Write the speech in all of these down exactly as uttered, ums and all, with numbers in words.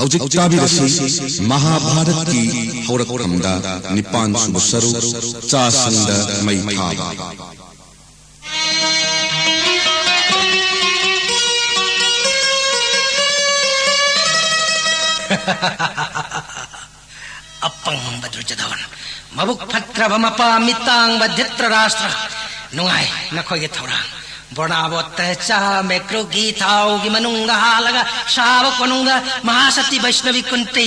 ꯍꯧꯖꯤꯛ ꯇꯥꯕꯤꯔꯁꯤ ꯃꯍꯥꯚꯥꯔꯠꯀꯤ ꯍꯧꯔꯛꯐꯝꯗ ꯅꯤꯄꯥꯟ ꯁꯨꯕ ꯁꯔꯨꯛ, ꯆꯥꯁꯤꯡꯗ ꯃꯩ ꯊꯥꯕ꯫ ꯑꯄꯪꯕ ꯗꯨꯔꯖꯣꯙꯟ, ꯃꯕꯨꯛ ꯐꯠꯇ꯭ꯔꯕ ꯃꯄꯥ ꯃꯤꯇꯥꯡꯕ ꯙ꯭ꯔꯤꯇꯔꯥꯁꯇ꯭ꯔ, ꯅꯨꯡꯉꯥꯏ ꯅꯈꯣꯏꯒꯤ ꯊꯧꯔꯥꯡ꯫ ꯕꯣꯔꯅꯥꯕꯣꯠꯇ ꯆꯥ ꯃꯦꯀ꯭ꯔꯨꯒꯤ ꯊꯥꯎꯒꯤ ꯃꯅꯨꯡꯗ ꯍꯥꯜꯂꯒ ꯁꯥꯕ ꯀꯣꯅꯨꯡꯗ ꯃꯍꯥꯁꯇꯤ ꯕꯩꯁꯅꯕꯤ ꯀꯨꯟꯇꯤ,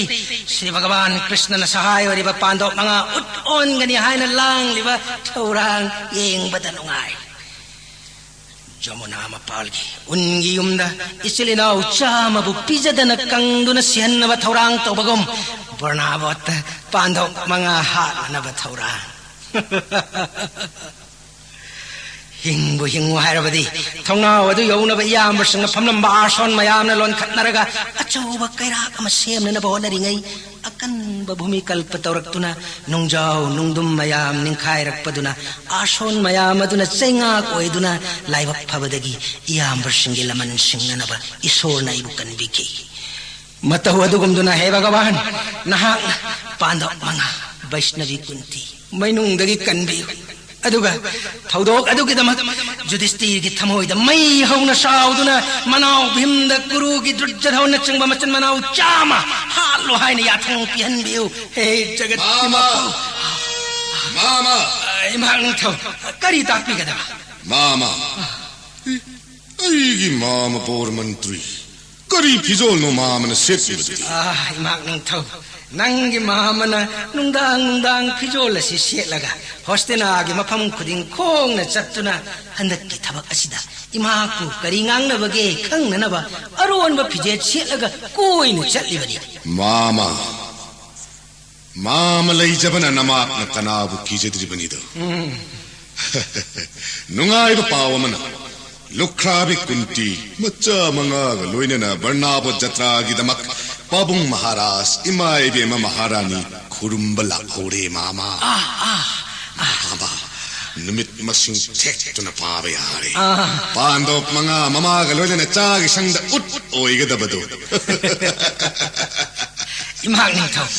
ꯁ꯭ꯔꯤ ꯚꯒꯋꯥꯟ ꯀ꯭ꯔꯤꯁꯅꯅ ꯁꯍꯥꯏ ꯑꯣꯏꯔꯤꯕ ꯄꯥꯟꯗꯣꯞ ꯃꯉꯥ ꯎꯠ ꯑꯣꯟꯒꯅꯤ ꯍꯥꯏꯅ ꯂꯥꯡꯂꯤꯕ ꯊꯧꯔꯥꯡ ꯌꯦꯡꯕꯗ ꯅꯨꯡꯉꯥꯏ꯫ ꯖꯃꯨꯅꯥ ꯃꯄꯥꯜꯒꯤ ꯎꯟꯒꯤ ꯌꯨꯝꯗ ꯏꯆꯤꯜ ꯏꯅꯥꯎ ꯆꯥꯝꯃꯕꯨ ꯄꯤꯖꯗꯅ ꯀꯪꯗꯨꯅ ꯁꯤꯍꯟꯅꯕ ꯊꯧꯔꯥꯡ ꯇꯧꯕꯒꯨꯝ, ꯕꯣꯔꯅꯥꯕꯣꯠꯇ ꯄꯥꯟꯗꯣꯞ ꯃꯉꯥ ꯍꯥꯠꯅꯅꯕ ꯊꯧꯔꯥꯡ꯫ ꯍꯤꯡꯕꯨ ꯍꯤꯡꯉꯨ ꯍꯥꯏꯔꯕꯗꯤ, ꯊꯣꯡꯅꯥꯎ ꯑꯗꯨ ꯌꯧꯅꯕ ꯏꯌꯥꯝꯕꯁꯤꯡꯅ ꯐꯝꯂꯝꯕ ꯑꯥꯁꯣꯟ ꯃꯌꯥꯝꯅ ꯂꯣꯟꯈꯠꯅꯔꯒ ꯑꯆꯧꯕ ꯀꯩꯔꯥꯛ ꯑꯃ ꯁꯦꯝꯅꯅꯕ ꯍꯣꯠꯅꯔꯤꯉꯩ, ꯑꯀꯟꯕ ꯚꯨꯃꯤꯀꯜꯄ ꯇꯧꯔꯛꯇꯨꯅ ꯅꯨꯡꯖꯥꯎ ꯅꯨꯡꯗꯨꯝ ꯃꯌꯥꯝ ꯅꯤꯡꯈꯥꯏꯔꯛꯄꯗꯨꯅ, ꯑꯥꯁꯣꯟ ꯃꯌꯥꯝ ꯑꯗꯨꯅ ꯆꯩꯉꯥꯛ ꯑꯣꯏꯗꯨꯅ ꯂꯥꯏꯕꯛ ꯐꯕꯗꯒꯤ ꯏꯌꯥꯝꯕꯁꯤꯡꯒꯤ ꯂꯃꯟ ꯁꯤꯡꯅꯅꯕ ꯏꯁꯣꯔꯅ ꯑꯩꯕꯨ ꯀꯟꯕꯤꯈꯤ꯫ ꯃꯇꯧ ꯑꯗꯨꯒꯨꯝꯗꯨꯅ, ꯍꯦ ꯚꯒꯋꯥꯟ, ꯅꯍꯥꯛꯅ ꯄꯥꯟꯗꯕ ꯃꯉꯥ, ꯕꯩꯁꯅꯕꯤ ꯀꯨꯟꯇꯤ, ꯃꯩꯅꯨꯡꯗꯒꯤ ꯀꯟꯕꯤꯌꯨ꯫ ꯑꯗꯨꯒ ꯊꯧꯗꯣꯛ ꯑꯗꯨꯒꯤꯗꯃꯛ ꯌꯨꯙꯤꯁꯇꯤꯔꯒꯤ ꯊꯃꯣꯏꯗ ꯃꯩ ꯍꯧꯅ ꯁꯥꯎꯗꯨꯅ, ꯃꯅꯥꯎ ꯚꯤꯝꯗ, ꯀꯨꯔꯨꯒꯤ ꯗꯨꯔꯖꯙꯟꯅꯆꯤꯡꯕ ꯃꯆꯤꯟ ꯃꯅꯥꯎ ꯆꯥꯝꯃ ꯍꯥꯠꯂꯣ ꯍꯥꯏꯅ ꯌꯥꯊꯪ ꯄꯤꯍꯟꯕꯤꯌꯨ꯫ ꯍꯦ ꯖꯒꯠꯀꯤ ꯃꯥꯃ! ꯃꯄꯨ! ꯃꯥꯃ! ꯏꯃꯥ ꯅꯤꯡꯊꯧ, ꯀꯔꯤ ꯇꯥꯛꯄꯤꯒꯗꯕ? ꯃꯥꯃ! ꯑꯩꯒꯤ ꯃꯥꯃ ꯕꯣꯔ ꯃꯟꯇ꯭ꯔꯤ, ꯀꯔꯤ ꯐꯤꯖꯣꯜꯅꯣ ꯃꯥꯃꯅ ꯁꯦꯠꯂꯤꯕꯗꯨꯗꯤ? ꯑꯥ, ꯏꯃꯥ ꯅꯤꯡꯊꯧ, ꯅꯪꯒꯤ ꯃꯥꯃꯅ ꯅꯨꯡꯗꯥꯡ ꯅꯨꯡꯗꯥꯡ ꯐꯤꯖꯣꯜ ꯑꯁꯤ ꯁꯦꯠꯂꯒ ꯍꯣꯁꯇꯤꯅꯥꯒꯤ ꯃꯐꯝ ꯈꯨꯗꯤꯡ ꯈꯣꯡꯅ ꯆꯠꯇꯨꯅ, ꯍꯟꯗꯛꯀꯤ ꯊꯕꯛ ꯑꯁꯤꯗ ꯏꯃꯥꯕꯨ ꯀꯔꯤ ꯉꯥꯡꯅꯕꯒꯦ ꯈꯪꯅꯅꯕ ꯑꯔꯣꯟꯕ ꯐꯤꯖꯦꯠ ꯁꯦꯠꯂꯒ ꯀꯣꯏꯅ ꯆꯠꯂꯤꯕꯅꯤ꯫ ꯃꯥꯃ, ꯃꯥꯃ ꯂꯩꯖꯕꯅ ꯅꯃꯥꯛꯅ ꯀꯅꯥꯕꯨ ꯀꯤꯖꯗ꯭ꯔꯤꯕꯅꯤꯗꯣ? ꯎꯝ꯫ ꯅꯨꯡꯉꯥꯏꯕ ꯄꯥꯎ ꯑꯃꯅ, ꯂꯨꯈ꯭ꯔꯥꯕꯤ ꯀꯨꯟꯇꯤ ꯃꯆꯥ ꯃꯉꯥꯒ ꯂꯣꯏꯅꯅ ꯕꯔꯅꯥꯕꯣꯠ ꯖꯇ꯭ꯔꯥꯒꯤꯗꯃꯛ ꯄꯥꯕꯨꯡ ꯃꯍꯥꯔꯥꯖ, ꯏꯃꯥ ꯏꯕꯦꯝꯃ ꯃꯍꯥꯔꯥꯅꯤ ꯈꯨꯔꯨꯝꯕ ꯂꯥꯛꯍꯧꯔꯦ, ꯃꯥꯃ꯫ ꯑꯥ, ꯑꯥ, ꯑꯥ꯫ ꯃꯥꯃ, ꯅꯨꯃꯤꯠ ꯃꯁꯤꯡ ꯊꯦꯛꯇꯨꯅ ꯄꯥꯕ ꯌꯥꯔꯦ꯫ ꯑꯥ꯫ ꯄꯥꯟꯗꯣꯞ ꯃꯉꯥ ꯃꯃꯥꯒ ꯂꯣꯏꯅꯅ ꯆꯥꯒꯤ ꯁꯪꯗ ꯎꯠ ꯑꯣꯏꯒꯗꯕꯗꯣ꯫ ꯏꯃꯥ ꯅꯤꯡꯊꯧ,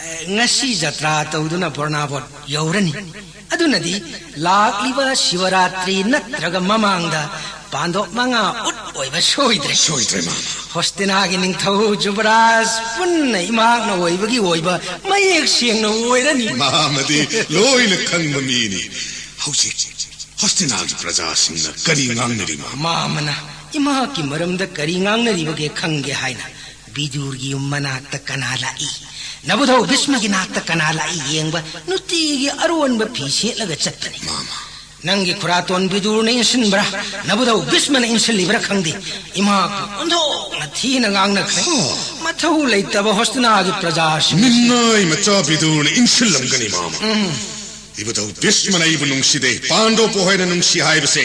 ꯑꯦ, ꯉꯁꯤ ꯖꯇ꯭ꯔꯥ ꯇꯧꯗꯨꯅ ꯕꯣꯔꯅꯥꯕꯣꯠ ꯌꯧꯔꯅꯤ꯫ ꯑꯗꯨꯅꯗꯤ ꯂꯥꯛꯂꯤꯕ ꯁꯤꯕꯔꯥꯇ꯭ꯔꯤ ꯅꯠꯇ꯭ꯔꯒ ꯃꯃꯥꯡꯗ ꯄꯥꯟꯗꯣꯞ ꯃꯉꯥ ꯎꯠ ꯑꯣꯏꯕ ꯁꯣꯏꯗ꯭ꯔꯦ꯫ ꯁꯣꯏꯗ꯭ꯔꯦ, ꯃꯥꯃ꯫ ꯍꯣꯁꯇꯤꯅꯥꯒꯤ ꯅꯤꯡꯊꯧ ꯖꯨꯕꯔꯥꯖ ꯄꯨꯟꯅ ꯏꯃꯥꯛꯅ ꯑꯣꯏꯕꯒꯤ ꯑꯣꯏꯕ ꯃꯌꯦꯛ ꯁꯦꯡꯅ ꯑꯣꯏꯔꯅꯤ꯫ ꯃꯥꯃꯗꯤ ꯂꯣꯏꯅ ꯈꯪꯕ ꯃꯤꯅꯤ꯫ ꯍꯧꯖꯤꯛ ꯍꯣꯁꯇꯤꯅꯥꯒꯤ ꯄ꯭ꯔꯖꯥꯁꯤꯡꯅ ꯀꯔꯤ ꯉꯥꯡꯅꯔꯤ, ꯃꯥꯃ? ꯃꯥꯃꯅ ꯏꯃꯥꯛꯀꯤ ꯃꯔꯝꯗ ꯀꯔꯤ ꯉꯥꯡꯅꯔꯤꯕꯒꯦ ꯈꯪꯒꯦ ꯍꯥꯏꯅ ꯕꯤꯗꯨꯔꯒꯤ ꯌꯨꯝ ꯃꯅꯥꯛꯇ ꯀꯅꯥ ꯂꯥꯛꯏ, ꯅꯕꯨꯙꯧ ꯚꯤꯁꯃꯒꯤ ꯅꯥꯛꯇ ꯀꯅꯥ ꯂꯥꯛꯏ ꯌꯦꯡꯕ ꯅꯨꯡꯇꯤꯒꯤ ꯑꯔꯣꯟꯕ ꯐꯤ ꯁꯦꯠꯂꯒ ꯆꯠꯄꯅꯤ꯫ ꯃꯥꯃ꯫ ꯅꯪꯒꯤ ꯈꯨꯔꯥꯇꯣꯟ ꯕꯤꯗꯨꯔꯅ ꯏꯟꯁꯤꯟꯕ꯭ꯔꯥ, ꯅꯕꯨꯙꯧ ꯚꯤꯁꯃꯅ ꯏꯟꯁꯤꯜꯂꯤꯕ꯭ꯔꯥ ꯈꯪꯗꯦ, ꯏꯃꯥꯕꯨ ꯑꯣꯟꯊꯣꯛꯅ ꯊꯤꯅ ꯉꯥꯡꯅꯈ꯭ꯔꯦ꯫ ꯍꯣ꯫ ꯃꯊꯧ ꯂꯩꯇꯕ ꯍꯣꯁꯇꯤꯅꯥꯒꯤ ꯄ꯭ꯔꯖꯥꯁꯤꯡ꯫ ꯃꯤꯅꯥꯏ ꯃꯆꯥ ꯕꯤꯗꯨꯔꯅ ꯏꯟꯁꯤꯜꯂꯝꯒꯅꯤ, ꯃꯥꯃ꯫ ꯎꯝ꯫ ꯏꯕꯨꯙꯧ ꯚꯤꯁꯃꯅ ꯑꯩꯕꯨ ꯅꯨꯡꯁꯤꯗꯦ, ꯄꯥꯟꯗꯣꯞꯄꯨ ꯍꯥꯏꯅ ꯅꯨꯡꯁꯤ ꯍꯥꯏꯕꯁꯦ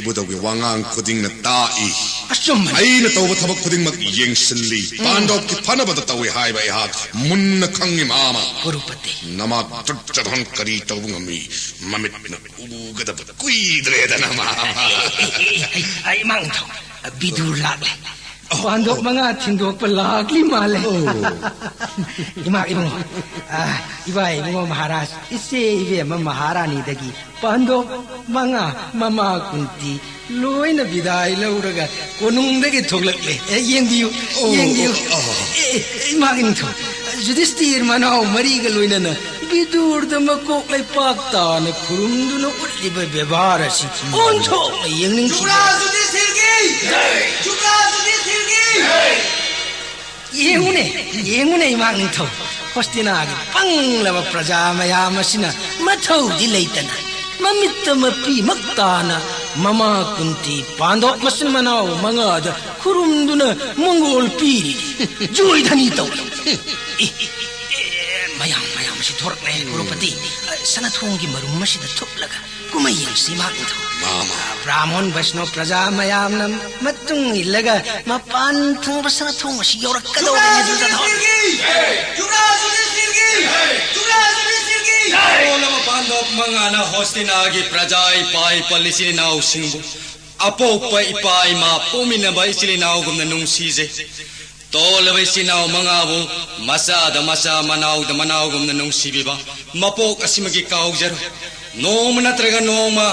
ꯏꯕꯨꯙꯧꯒꯤ ꯋꯥꯉꯥꯡ ꯈꯨꯗꯤꯡꯅ ꯇꯥꯛꯏ꯫ ꯑꯆꯨꯝꯕꯅꯤ꯫ ꯑꯩꯅ ꯇꯧꯕ ꯊꯕꯛ ꯈꯨꯗꯤꯡꯃꯛ ꯌꯦꯡꯁꯤꯜꯂꯤ, ꯎꯝ꯫ ꯄꯥꯟꯗꯣꯞꯀꯤ ꯐꯅꯕꯗ ꯇꯧꯏ ꯍꯥꯏꯕ ꯑꯩꯍꯥꯛ ꯃꯨꯟꯅ ꯈꯪꯉꯤ, ꯃꯥꯃ꯫ ꯀꯨꯔꯨꯄꯇꯤ꯫ ꯅꯃꯥ ꯗꯨꯔꯖꯣꯙꯟ ꯀꯔꯤ ꯇꯧꯕ ꯉꯝꯃꯤ? ꯃꯃꯤꯠꯅ ꯎꯒꯗꯕ ꯀꯨꯏꯗ꯭ꯔꯦꯗꯅ, ꯃꯥꯃ꯫ ꯑꯩ, ꯑꯩ, ꯑꯩ, ꯏꯃꯥ ꯅꯤꯡꯊꯧ, ꯕꯤꯗꯨꯔ ꯂꯥꯛꯂꯦ꯫ ꯑꯣ, ꯄꯥꯟꯗꯣꯞ ꯑꯣ꯫ ꯃꯉꯥ ꯊꯤꯟꯗꯣꯛꯄ ꯂꯥꯛꯂꯤ ꯃꯥꯜꯂꯦ꯫ ꯑꯣ꯫ ꯏꯃꯥ ꯏꯕꯨꯡꯉꯣ, ꯑ, ꯏꯕꯥ ꯏꯕꯨꯡꯉꯣ ꯃꯍꯥꯔꯥꯖ, ꯏꯆꯦ ꯏꯕꯦꯝꯃ ꯃꯍꯥꯔꯥꯅꯤꯗꯒꯤ ꯄꯥꯟꯗꯣꯞ ꯃꯉꯥ ꯃꯃꯥ ꯀꯨꯟꯇꯤ ꯂꯣꯏꯅ ꯕꯤꯗꯥꯏ ꯂꯧꯔꯒ ꯀꯣꯅꯨꯡꯗꯒꯤ ꯊꯣꯛꯂꯛꯂꯦ꯫ ꯑꯦ, ꯌꯦꯡꯕꯤꯌꯨ, ꯑꯣ, ꯌꯦꯡꯕꯤꯌꯨ꯫ ꯑꯣ, ꯑꯣ꯫ ꯑꯦ, ꯑꯦ, ꯏꯃꯥ ꯅꯤꯡꯊꯧ, ꯌꯨꯙꯤꯁꯇꯤꯔ ꯃꯅꯥꯎ ꯃꯔꯤꯒ ꯂꯣꯏꯅꯅ ꯕꯤꯗꯨꯔꯗ ꯃꯀꯣꯛ ꯂꯩꯄꯥꯛ ꯇꯥꯅ ꯈꯨꯔꯨꯝꯗꯨꯅ ꯎꯠꯂꯤꯕ ꯕꯦꯕꯥꯔ ꯑꯁꯤ ꯑꯣꯟꯊꯣꯛꯅ ꯌꯦꯡꯅꯤꯡꯈꯤ꯫ ꯖꯨꯕꯔꯥꯖ ꯌꯨꯙꯤꯁꯇꯤꯔꯒꯤ! ꯖꯨꯕꯔꯥꯖ ꯌꯨꯙꯤꯁꯇꯤꯔꯒꯤ! ꯌꯦꯡꯉꯨꯅꯦ, ꯌꯦꯡꯉꯨꯅꯦ, ꯏꯃꯥ ꯅꯤꯡꯊꯧ, ꯍꯣꯁꯇꯤꯅꯥꯒꯤ ꯄꯪꯂꯕ ꯄ꯭ꯔꯖꯥ ꯃꯌꯥꯝ ꯑꯁꯤꯅ ꯃꯊꯧꯗꯤ ꯂꯩꯇꯅ ꯃꯃꯤꯠꯇ ꯃꯄꯤꯃꯛ ꯇꯥꯅ ꯃꯃꯥ ꯀꯨꯟꯇꯤ ꯄꯥꯟꯗꯣꯞ ꯃꯆꯤꯟ ꯃꯅꯥꯎ ꯃꯉꯥꯗ ꯈꯨꯔꯨꯝꯗꯨꯅ ꯃꯪꯒꯣꯜ ꯄꯤꯔꯤ, ꯖꯣꯏꯙꯅꯤ ꯇꯧꯔꯤ꯫ ꯑꯦ, ꯑꯦ, ꯃꯌꯥꯝ, ꯃꯌꯥꯝ ꯑꯁꯤ ꯊꯣꯔꯛꯂꯦ, ꯀ꯭ꯔꯣꯔꯄꯇꯤ꯫ ꯁꯅꯥꯊꯣꯡꯒꯤ ꯃꯔꯨꯝ ꯑꯁꯤꯗ ꯊꯨꯞꯂꯒ ꯀꯨꯝꯍꯩ ꯌꯦꯡꯁꯤ, ꯃꯥ ꯅꯤꯡꯊꯧ꯫ ꯃꯥꯃ꯫ ꯕ꯭ꯔꯥꯍꯃꯣꯟ ꯕꯩꯁꯅꯣ ꯄ꯭ꯔꯖꯥ ꯃꯌꯥꯝꯅ ꯃꯇꯨꯡ ꯏꯜꯂꯒ ꯃꯄꯥꯟ ꯊꯪꯕ ꯁꯅꯥꯊꯣꯡ ꯑꯁꯤ ꯌꯧꯔꯛꯀꯗꯧꯔꯦ, ꯖꯨꯕꯔꯥꯖ ꯃꯗꯨꯗ ꯌꯨꯙꯤꯁꯇꯤꯔꯒꯤ! ꯖꯨꯕꯔꯥꯖ ꯌꯨꯙꯤꯁꯇꯤꯔꯒꯤ! ꯖꯨꯕꯔꯥꯖ ꯌꯨꯙꯤꯁꯇꯤꯔꯒꯤ! ꯑꯣꯜꯂꯕ ꯄꯥꯟꯗꯣꯞ ꯃꯉꯥꯅ ꯍꯣꯁꯇꯤꯅꯥꯒꯤ ꯄ꯭ꯔꯖꯥ ꯏꯄꯥ ꯏꯄꯜ ꯏꯆꯤꯜ ꯏꯅꯥꯎꯁꯤꯡꯕꯨ ꯑꯄꯣꯛꯄ ꯏꯄꯥ ꯏꯃꯥ ꯄꯣꯛꯃꯤꯟꯅꯕ ꯏꯆꯤꯜ ꯏꯅꯥꯎꯒꯨꯝꯅ ꯅꯨꯡꯁꯤꯖꯩ꯫ ꯂꯣꯜꯂꯕ ꯏꯆꯤꯟ ꯏꯅꯥꯎ ꯃꯉꯥꯕꯨ ꯃꯆꯥꯗ ꯃꯆꯥ, ꯃꯅꯥꯎꯗ ꯃꯅꯥꯎꯒꯨꯝꯅ ꯅꯨꯡꯁꯤꯕꯤꯕ ꯃꯄꯣꯛ ꯑꯁꯤꯃꯒꯤ ꯀꯥꯎꯖꯔꯣꯏ꯫ ꯅꯣꯡꯃ ꯅꯠꯇ꯭ꯔꯒ ꯅꯣꯡꯃ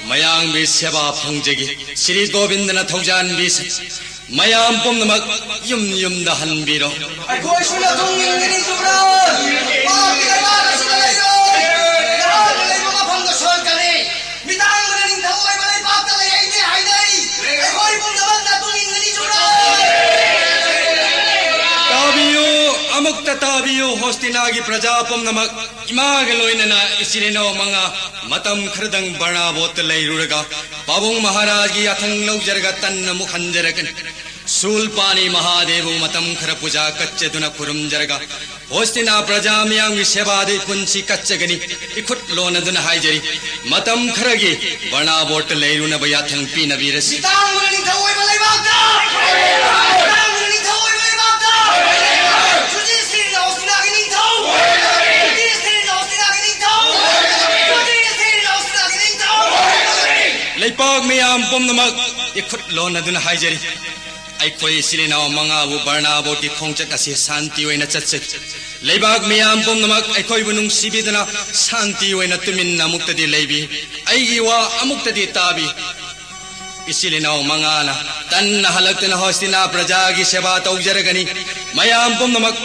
ꯃꯌꯥꯝꯒꯤ ꯁꯦꯕꯥ ꯐꯪꯖꯒꯦ꯫ ꯁ꯭ꯔꯤ ꯒꯣꯕꯤꯟꯗꯅ ꯊꯧꯖꯥꯟꯕꯤꯁ ꯃꯌꯥꯝ ꯄꯨꯝꯅꯃꯛ ꯌꯨꯝ ꯌꯨꯝꯗ ꯍꯟꯕꯤꯔꯣ꯫ ꯑꯩꯈꯣꯏꯁꯨ ꯅꯇꯨꯡ ꯏꯟꯒꯅꯤ ꯖꯨꯕ꯭ꯔꯥꯖ꯫ ꯄꯥꯞꯀꯤ ꯂꯩꯕꯥꯛ ꯑꯁꯤꯗ ꯂꯩꯔꯣꯏ꯫ ꯅꯍꯥꯛꯅ ꯂꯩꯕ ꯃꯐꯝꯗ ꯁꯣꯟꯀꯅꯤ꯫ ꯃꯤꯇꯥꯡꯕꯅ ꯅꯤꯡꯊꯧ ꯑꯣꯏꯕ ꯂꯩꯕꯥꯛꯇ ꯂꯩ ꯑꯩꯗꯤ ꯍꯥꯏꯅꯩ꯫ ꯑꯩꯈꯣꯏ ꯄꯨꯝꯅꯃꯛ ꯅꯇꯨꯡ ꯏꯟꯒꯅꯤ ꯖꯨꯕ꯭ꯔꯥꯖ꯫ ꯇꯥꯕꯤꯌꯨ, ꯑꯃꯨꯛꯇ ꯇꯥꯕꯤꯌꯨ, ꯍꯣꯁꯇꯤꯅꯥꯒꯤ ꯄ꯭ꯔꯖꯥ ꯄꯨꯝꯅꯃꯛ꯫ ꯏꯃꯥꯒ ꯂꯣꯏꯅꯅ ꯏꯆꯤꯜ ꯏꯅꯥꯎ ꯃꯉꯥ ꯃꯇꯝ ꯈꯔꯗꯪ ꯕꯔꯅꯥꯕꯣꯠꯇ ꯂꯩꯔꯨꯔꯒ ꯄꯥꯕꯨꯡ ꯃꯍꯥꯔꯥꯖꯒꯤ ꯌꯥꯊꯪ ꯂꯧꯖꯔꯒ ꯇꯟꯅ ꯑꯃꯨꯛ ꯍꯟꯖꯔꯛꯀꯅꯤ꯫ ꯁꯨꯜꯄꯥꯅꯤ ꯃꯍꯥꯗꯦꯕꯕꯨ ꯃꯇꯝ ꯈꯔ ꯄꯨꯖꯥ ꯀꯠꯆꯗꯨꯅ ꯈꯨꯔꯨꯝꯖꯔꯒ ꯍꯣꯁꯇꯤꯅꯥ ꯄ꯭ꯔꯖꯥ ꯃꯤꯌꯥꯝꯒꯤ ꯁꯦꯕꯥꯗ ꯄꯨꯟꯁꯤ ꯀꯠꯆꯒꯅꯤ꯫ ꯏꯈꯨꯠ ꯂꯣꯟꯅꯗꯨꯅ ꯍꯥꯏꯖꯔꯤ, ꯃꯇꯝ ꯈꯔꯒꯤ ꯕꯔꯅꯥꯕꯣꯠꯇ ꯂꯩꯔꯨꯅꯕ ꯌꯥꯊꯪ ꯄꯤꯅꯕꯤꯔꯁꯤ꯫ ꯃꯤꯇꯥꯡꯕꯅ ꯅꯤꯡꯊꯧ ꯑꯣꯏꯕ ꯂꯩꯕꯥꯛꯇ! ꯃꯤꯇꯥꯡꯕꯅ ꯅꯤꯡꯊꯧ ꯑꯣꯏꯕ ꯂꯩꯕꯥꯛꯇ! ꯖꯨꯗꯤꯁꯤꯌꯔꯤꯅ ꯍꯣꯁꯇꯤꯅꯥꯒꯤ ꯅꯤꯡꯊꯧ! ꯖꯨꯗꯤꯁꯤꯌꯔꯤꯅ ꯍꯣꯁꯇꯤꯅꯥꯒꯤ ꯅꯤꯡꯊꯧ! ꯖꯨꯗꯤꯁꯤꯌꯔꯤꯅ ꯍꯣꯁꯇꯤꯅꯥꯒꯤ ꯅꯤꯡꯊꯧ! ꯂꯩꯄꯥꯛ ꯃꯤꯌꯥꯝ ꯄꯨꯝꯅꯃꯛ ꯏꯈꯨꯠ ꯂꯣꯟꯅꯗꯨꯅ ꯍꯥꯏꯖꯔꯤ, ꯑꯩꯈꯣꯏ ꯏꯆꯤꯜ ꯏꯅꯥꯎ ꯃꯉꯥꯕꯨ ꯕꯔꯅꯥꯕꯣꯠꯀꯤ ꯈꯣꯡꯆꯠ ꯑꯁꯤ ꯁꯥꯟꯇꯤ ꯑꯣꯏꯅ ꯆꯠꯆꯒꯦ꯫ ꯂꯩꯕꯥꯛ ꯃꯤꯌꯥꯝ ꯄꯨꯝꯅꯃꯛ ꯑꯩꯈꯣꯏꯕꯨ ꯅꯨꯡꯁꯤꯕꯤꯗꯨꯅ ꯁꯥꯟꯇꯤ ꯑꯣꯏꯅ ꯇꯨꯃꯤꯟꯅ ꯑꯃꯨꯛꯇꯗꯤ ꯂꯩꯕꯤ꯫ ꯑꯩꯒꯤ ꯋꯥ ꯑꯃꯨꯛꯇꯗꯤ ꯇꯥꯕꯤ꯫ ꯏꯆꯤꯜ ꯏꯅꯥꯎ ꯃꯉꯥꯅ ꯇꯟꯅ ꯍꯜꯂꯛꯇꯨꯅ ꯍꯣꯁꯇꯤꯅꯥ ꯄ꯭ꯔꯖꯥꯒꯤ ꯁꯦꯕꯥ ꯇꯧꯖꯔꯒꯅꯤ꯫ ꯃꯌꯥꯝ ꯄꯨꯝꯅꯃꯛ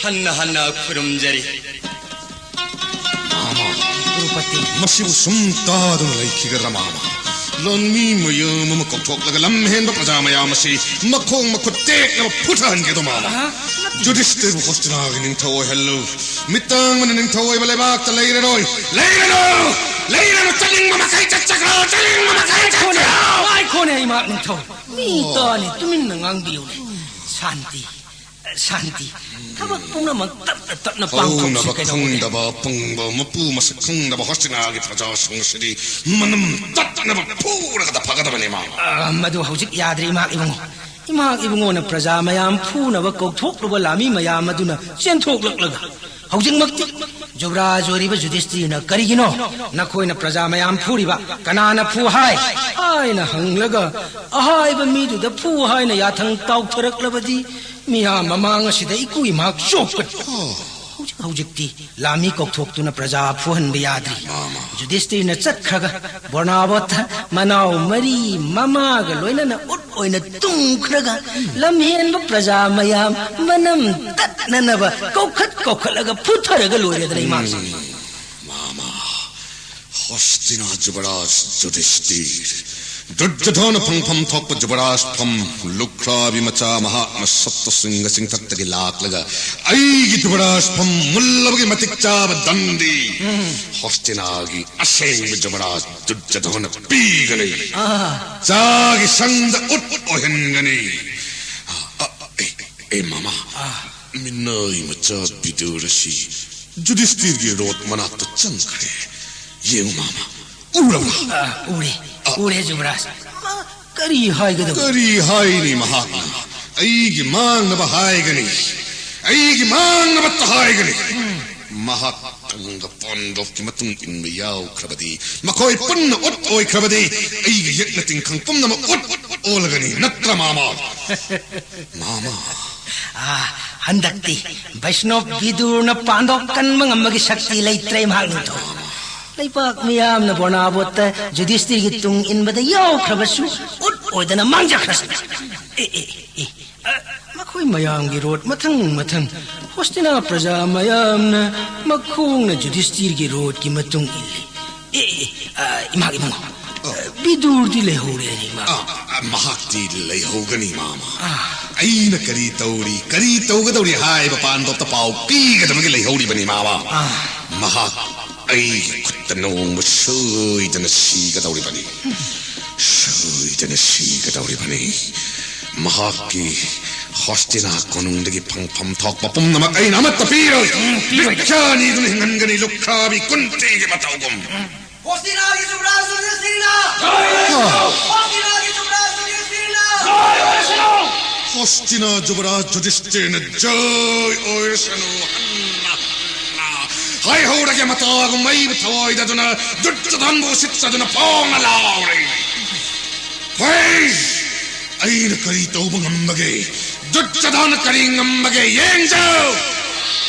ꯍꯟꯅ ꯍꯟꯅ ꯈꯨꯔꯨꯝꯖꯔꯤ꯫ ꯃꯥꯃ, ꯀ꯭ꯔꯨꯄꯇꯤ꯫ ꯃꯁꯤꯕꯨ ꯁꯨꯝ ꯇꯥꯗꯨꯅ ꯂꯩꯈꯤꯒꯗ꯭ꯔꯥ, ꯃꯥꯃ? ꯂꯥꯟꯃꯤ ꯃꯌꯥꯝ ꯑꯃ ꯀꯧꯊꯣꯛꯂꯒ ꯂꯝ ꯍꯦꯟꯕ ꯄ꯭ꯔꯖꯥ ꯃꯌꯥꯝ ꯑꯁꯤ ꯃꯈꯣꯡ ꯃꯈꯨꯠ ꯇꯦꯛꯅꯕ ꯐꯨꯊꯍꯟꯒꯦꯗꯣ, ꯃꯥꯃ? ꯑꯍ, ꯅꯠꯇꯦ꯫ ꯖꯨꯗꯤꯁꯇꯤꯔꯕꯨ ꯍꯣꯁꯇꯤꯅꯥꯒꯤ ꯅꯤꯡꯊꯧ ꯑꯣꯏꯍꯜꯂꯨ꯫ ꯃꯤꯇꯥꯡꯕꯅ ꯅꯤꯡꯊꯧ ꯑꯣꯏꯕ ꯂꯩꯕꯥꯛꯇ ꯂꯩꯔꯔꯣꯏ꯫ ꯂꯩꯔꯅꯨ! ꯂꯩꯔꯅꯨ! ꯆꯠꯅꯤꯡꯕ ꯃꯈꯩ ꯆꯠꯆꯈ꯭ꯔꯣ! ꯆꯠꯅꯤꯡꯕ ꯃꯈꯩ ꯉꯥꯏꯈꯣꯅꯦ, ꯆꯠꯈ꯭ꯔꯣ! ꯉꯥꯏꯈꯣꯅꯦ, ꯏꯃꯥ ꯅꯤꯡꯊꯧ꯫ ꯃꯤ ꯇꯥꯅꯤ, ꯇꯨꯃꯤꯟꯅ ꯉꯥꯡꯕꯤꯌꯨꯅꯦ꯫ ꯁꯥꯟꯇꯤ꯫ ꯁꯥꯟꯇꯤ꯫ ꯊꯕꯛ ꯄꯨꯝꯅꯃꯛ ꯇꯞꯅ ꯇꯞꯅ ꯄꯥꯡꯊꯣꯛꯁꯤ ꯍꯧꯅꯕ ꯀꯩꯗꯧꯕꯒꯦ? ꯈꯪꯗꯕ ꯑꯄꯪꯕ, ꯃꯄꯨ ꯃꯁꯛ ꯈꯪꯗꯕ ꯍꯣꯁꯇꯤꯅꯥꯒꯤ ꯄ꯭ꯔꯖꯥꯁꯤꯡ ꯑꯁꯤꯗꯤ ꯃꯅꯝ ꯇꯠꯅꯕ ꯐꯨꯔꯒꯗ ꯐꯒꯗꯕꯅꯤ, ꯃꯥꯃ꯫ ꯑ, ꯃꯗꯨ ꯍꯧꯖꯤꯛ ꯌꯥꯗ꯭ꯔꯦ, ꯏꯃꯥ ꯏꯕꯨꯡꯉꯣ꯫ ꯏꯃꯥ ꯏꯕꯨꯡꯉꯣꯅ ꯄ꯭ꯔꯖꯥ ꯃꯌꯥꯝ ꯐꯨꯅꯕ ꯀꯧꯊꯣꯛꯂꯨꯕ ꯂꯥꯟꯃꯤ ꯃꯌꯥꯝ ꯑꯗꯨꯅ ꯆꯦꯟꯊꯣꯛꯂꯛꯂꯒ ꯍꯧꯖꯤꯛꯃꯛꯇꯤ ꯌꯨꯕꯔꯥꯖ ꯑꯣꯏꯔꯤꯕ ꯌꯨꯙꯤꯁꯇꯤꯔꯅ ꯀꯔꯤꯒꯤꯅꯣ ꯅꯈꯣꯏꯅ ꯄ꯭ꯔꯖꯥ ꯃꯌꯥꯝ ꯐꯨꯔꯤꯕ? ꯀꯅꯥꯅ ꯐꯨ ꯍꯥꯏ? ꯍꯥꯏꯅ ꯍꯪꯂꯒ ꯑꯍꯥꯏꯕ ꯃꯤꯗꯨꯗ ꯐꯨ ꯍꯥꯏꯅ ꯌꯥꯊꯪ ꯇꯥꯎꯊꯔꯛꯂꯕꯗꯤ ꯃꯤꯌꯥꯝ ꯃꯃꯥꯡ ꯑꯁꯤꯗ ꯏꯀꯨ ꯏꯃꯥꯛ ꯆꯣꯞꯀꯅꯤ꯫ ꯍꯧꯖꯤꯛ ꯍꯧꯖꯤꯛꯇꯤ ꯂꯥꯃꯤ ꯀꯧꯊꯣꯛꯇꯨꯅ ꯄ꯭ꯔꯖꯥ ꯐꯨꯍꯟꯕ ꯌꯥꯗ꯭ꯔꯤ꯫ ꯃꯥꯃ꯫ ꯌꯨꯙꯤꯁꯇꯤꯔꯅ ꯆꯠꯈ꯭ꯔꯒ ꯕꯣꯔꯅꯥꯕꯣꯠꯇ ꯃꯅꯥꯎ ꯃꯔꯤ ꯃꯃꯥꯒ ꯂꯣꯏꯅꯅ ꯎꯠ ꯑꯣꯏꯅ ꯇꯨꯝꯈ꯭ꯔꯒ ꯂꯝꯍꯦꯟꯕ ꯄ꯭ꯔꯖꯥ ꯃꯌꯥꯝ ꯃꯅꯝ ꯇꯠꯅꯅꯕ ꯀꯧꯈꯠ ꯀꯧꯈꯠꯂꯒ ꯐꯨꯊꯔꯒ ꯂꯣꯏꯔꯦꯗꯅ ꯏꯃꯥꯁꯦ꯫ ꯃꯥꯃ꯫ ꯍꯣꯁꯇꯤꯅꯥ ꯖꯨꯕꯔꯥꯖ ꯌꯨꯙꯤꯁꯇꯤꯔ꯫ ꯗꯨꯔꯖꯣꯙꯅ ꯐꯪꯐꯝ ꯊꯣꯛꯄ ꯖꯨꯕꯔꯥꯖ ꯐꯝ ꯂꯨꯈ꯭ꯔꯥꯕꯤ ꯃꯆꯥ ꯃꯍꯥꯛꯅ ꯁꯞꯇꯁ꯭ꯔꯤꯡꯒ ꯆꯤꯡꯊꯛꯇꯒꯤ ꯂꯥꯛꯂꯒ ꯑꯩꯒꯤ ꯖꯨꯕꯔꯥꯖ ꯐꯝ ꯃꯨꯜꯂꯕꯒꯤ ꯃꯇꯤꯛ ꯆꯥꯕ ꯗꯟꯗꯤ ꯍꯣꯁꯇꯤꯅꯥꯒꯤ ꯑꯁꯦꯡꯕ ꯖꯨꯕꯔꯥꯖ ꯗꯨꯔꯖꯣꯙꯅ ꯄꯤꯒꯅꯤ꯫ ꯑꯥ꯫ ꯆꯥꯒꯤ ꯁꯪꯗ ꯎꯠ ꯑꯣꯏꯍꯟꯒꯅꯤ꯫ ꯑ, ꯑ, ꯑꯦ, ꯑꯦ, ꯃꯃꯥ, ꯑꯥ꯫ ꯃꯤꯅꯥꯏ ꯃꯆꯥ ꯕꯤꯗꯨꯔ ꯑꯁꯤ ꯌꯨꯙꯤꯁꯇꯤꯔꯒꯤ ꯔꯣꯠ ꯃꯅꯥꯛꯇ ꯆꯪꯈ꯭ꯔꯦ꯫ ꯌꯦꯡꯉꯨ ꯃꯃꯥ, ꯎꯔꯕ꯭ꯔꯥ? ꯑꯥ, ꯎꯔꯦ, ꯑꯥ꯫ ꯎꯔꯦ ꯖꯨꯕꯔꯥꯖ꯫ ꯃꯥ ꯀꯔꯤ ꯍꯥꯏꯒꯗꯕ? ꯀꯔꯤ ꯍꯥꯏꯅꯤ ꯃꯍꯥꯛꯅ? ꯑꯩꯒꯤ ꯃꯥꯡꯅꯕ ꯍꯥꯏꯒꯅꯤ꯫ ꯑꯩꯒꯤ ꯃꯥꯡꯅꯕꯇ ꯍꯥꯏꯒꯅꯤ꯫ ꯃꯍꯥꯛ ꯇꯪꯒ ꯄꯥꯟꯗꯣꯞꯀꯤ ꯃꯇꯨꯡ ꯏꯟꯕ ꯌꯥꯎꯈ꯭ꯔꯕꯗꯤ, ꯃꯈꯣꯏ ꯄꯨꯟꯅ ꯎꯠ ꯑꯣꯏꯈ꯭ꯔꯕꯗꯤ, ꯑꯩꯒꯤ ꯌꯦꯛꯅ ꯇꯤꯡꯈꯪ ꯄꯨꯝꯅꯃꯛ ꯎꯠ ꯑꯣꯜꯂꯒꯅꯤ, ꯅꯠꯇ꯭ꯔ ꯃꯥꯃ? ꯃꯥꯃ꯫ ꯑꯥ, ꯍꯟꯗꯛꯇꯤ ꯕꯩꯁꯅꯣꯞ ꯕꯤꯗꯨꯔꯅ ꯄꯥꯟꯗꯣꯞ ꯀꯟꯕ ꯉꯝꯕꯒꯤ ꯁꯛꯇꯤ ꯂꯩꯇ꯭ꯔꯦ ꯃꯍꯥꯛ ꯅꯤꯡꯊꯧ꯫ ꯂꯩꯕꯥꯛ ꯃꯤꯌꯥꯝꯅ ꯕꯣꯔꯅꯥꯕꯣꯠꯇ ꯌꯨꯙꯤꯁꯇꯤꯔꯒꯤ ꯇꯨꯡ ꯏꯟꯕꯗ ꯌꯥꯎꯈ꯭ꯔꯕꯁꯨ ꯎꯠ ꯑꯣꯏꯗꯅ ꯃꯥꯡꯖꯈ꯭ꯔꯁꯅꯨ꯫ ꯑꯦ, ꯑꯦ, ꯑꯦ, ꯑ, ꯃꯈꯣꯏ ꯃꯌꯥꯝꯒꯤ ꯔꯣꯠ ꯃꯊꯪ ꯃꯊꯪ ꯍꯣꯁꯇꯤꯅꯥ ꯄ꯭ꯔꯖꯥ ꯃꯌꯥꯝꯅ ꯃꯈꯣꯡꯅ ꯌꯨꯙꯤꯁꯇꯤꯔꯒꯤ ꯔꯣꯠꯀꯤ ꯃꯇꯨꯡ ꯏꯜꯂꯤ꯫ ꯑꯦ, ꯑꯦ, ꯑ, ꯏꯃꯥ ꯏꯕꯨꯡꯉꯣ, ꯑ, ꯕꯤꯗꯨꯔꯗꯤ ꯂꯩꯍꯧꯔꯦꯅꯦ, ꯏꯃꯥ꯫ ꯑ, ꯑ, ꯃꯍꯥꯛꯇꯤ ꯂꯩꯍꯧꯒꯅꯤ, ꯃꯥꯃ꯫ ꯑ꯫ ꯑꯩꯅ ꯀꯔꯤ ꯇꯧꯔꯤ, ꯀꯔꯤ ꯇꯧꯒꯗꯧꯔꯤ ꯍꯥꯏꯕ ꯄꯥꯟꯗꯣꯞꯇ ꯄꯥꯎ ꯄꯤꯒꯗꯕꯒꯤ ꯂꯩꯍꯧꯔꯤꯕꯅꯤ, ꯃꯥꯃ꯫ ꯑ꯫ ꯃꯍꯥꯛ ꯑꯩꯒꯤ ꯈꯨꯠꯇ ꯅꯣꯡꯃ ꯁꯣꯏꯗꯅ ꯁꯤꯒꯗꯧꯔꯤꯕꯅꯤ꯫ ꯁꯣꯏꯗꯅ ꯁꯤꯒꯗꯧꯔꯤꯕꯅꯤ꯫ ꯃꯍꯥꯛꯀꯤ ꯍꯣꯁꯇꯤꯅꯥ ꯀꯣꯅꯨꯡꯗꯒꯤ ꯐꯪꯐꯝ ꯊꯣꯛꯄ ꯄꯨꯝꯅꯃꯛ ꯑꯩꯅ ꯑꯃꯠꯇ ꯄꯤꯔꯣꯏ꯫ ꯎꯝ, ꯄꯤꯔꯣꯏ꯫ ꯕꯤꯈ꯭ꯌꯥꯅꯤꯗꯨꯅ ꯍꯤꯡꯍꯟꯒꯅꯤ, ꯂꯨꯈ꯭ꯔꯥꯕꯤ ꯀꯨꯟꯇꯤꯒꯤ ꯃꯇꯧꯒꯨꯝ꯫ ꯍꯣꯁꯇꯤꯅꯥꯒꯤ ꯖꯨꯕꯔꯥꯖ ꯌꯨꯙꯤꯁꯇꯤꯔꯅ! ꯍꯣꯁꯇꯤꯅꯥꯒꯤ ꯖꯨꯕꯔꯥꯖ ꯌꯨꯙꯤꯁꯇꯤꯔꯅ! ꯍꯣꯁꯇꯤꯅꯥ ꯖꯨꯕꯔꯥꯖ ꯌꯨꯙꯤꯁꯇꯤꯔꯅ ꯖꯣꯏ ꯑꯣꯏꯔꯁꯅꯨ! ꯍꯟꯅ, ꯍꯟꯅ! ꯀꯥꯏꯍꯧꯔꯒꯦ ꯃꯇꯥꯒꯨꯝ ꯃꯩꯕꯨ ꯊꯑꯣꯏꯗꯗꯨꯅ ꯗꯨꯠꯆꯗꯥꯟꯕꯨ ꯎꯁꯤꯠꯆꯗꯨꯅ ꯐꯣꯡꯅ ꯂꯥꯎꯔꯦ꯫ ꯍꯣꯏ! ꯑꯩꯅ ꯀꯔꯤ ꯇꯧꯕ ꯉꯝꯕꯒꯦ? ꯗꯨꯠꯆꯗꯥꯟꯅ ꯀꯔꯤ ꯉꯝꯕꯒꯦ? ꯌꯦꯡꯖꯧ!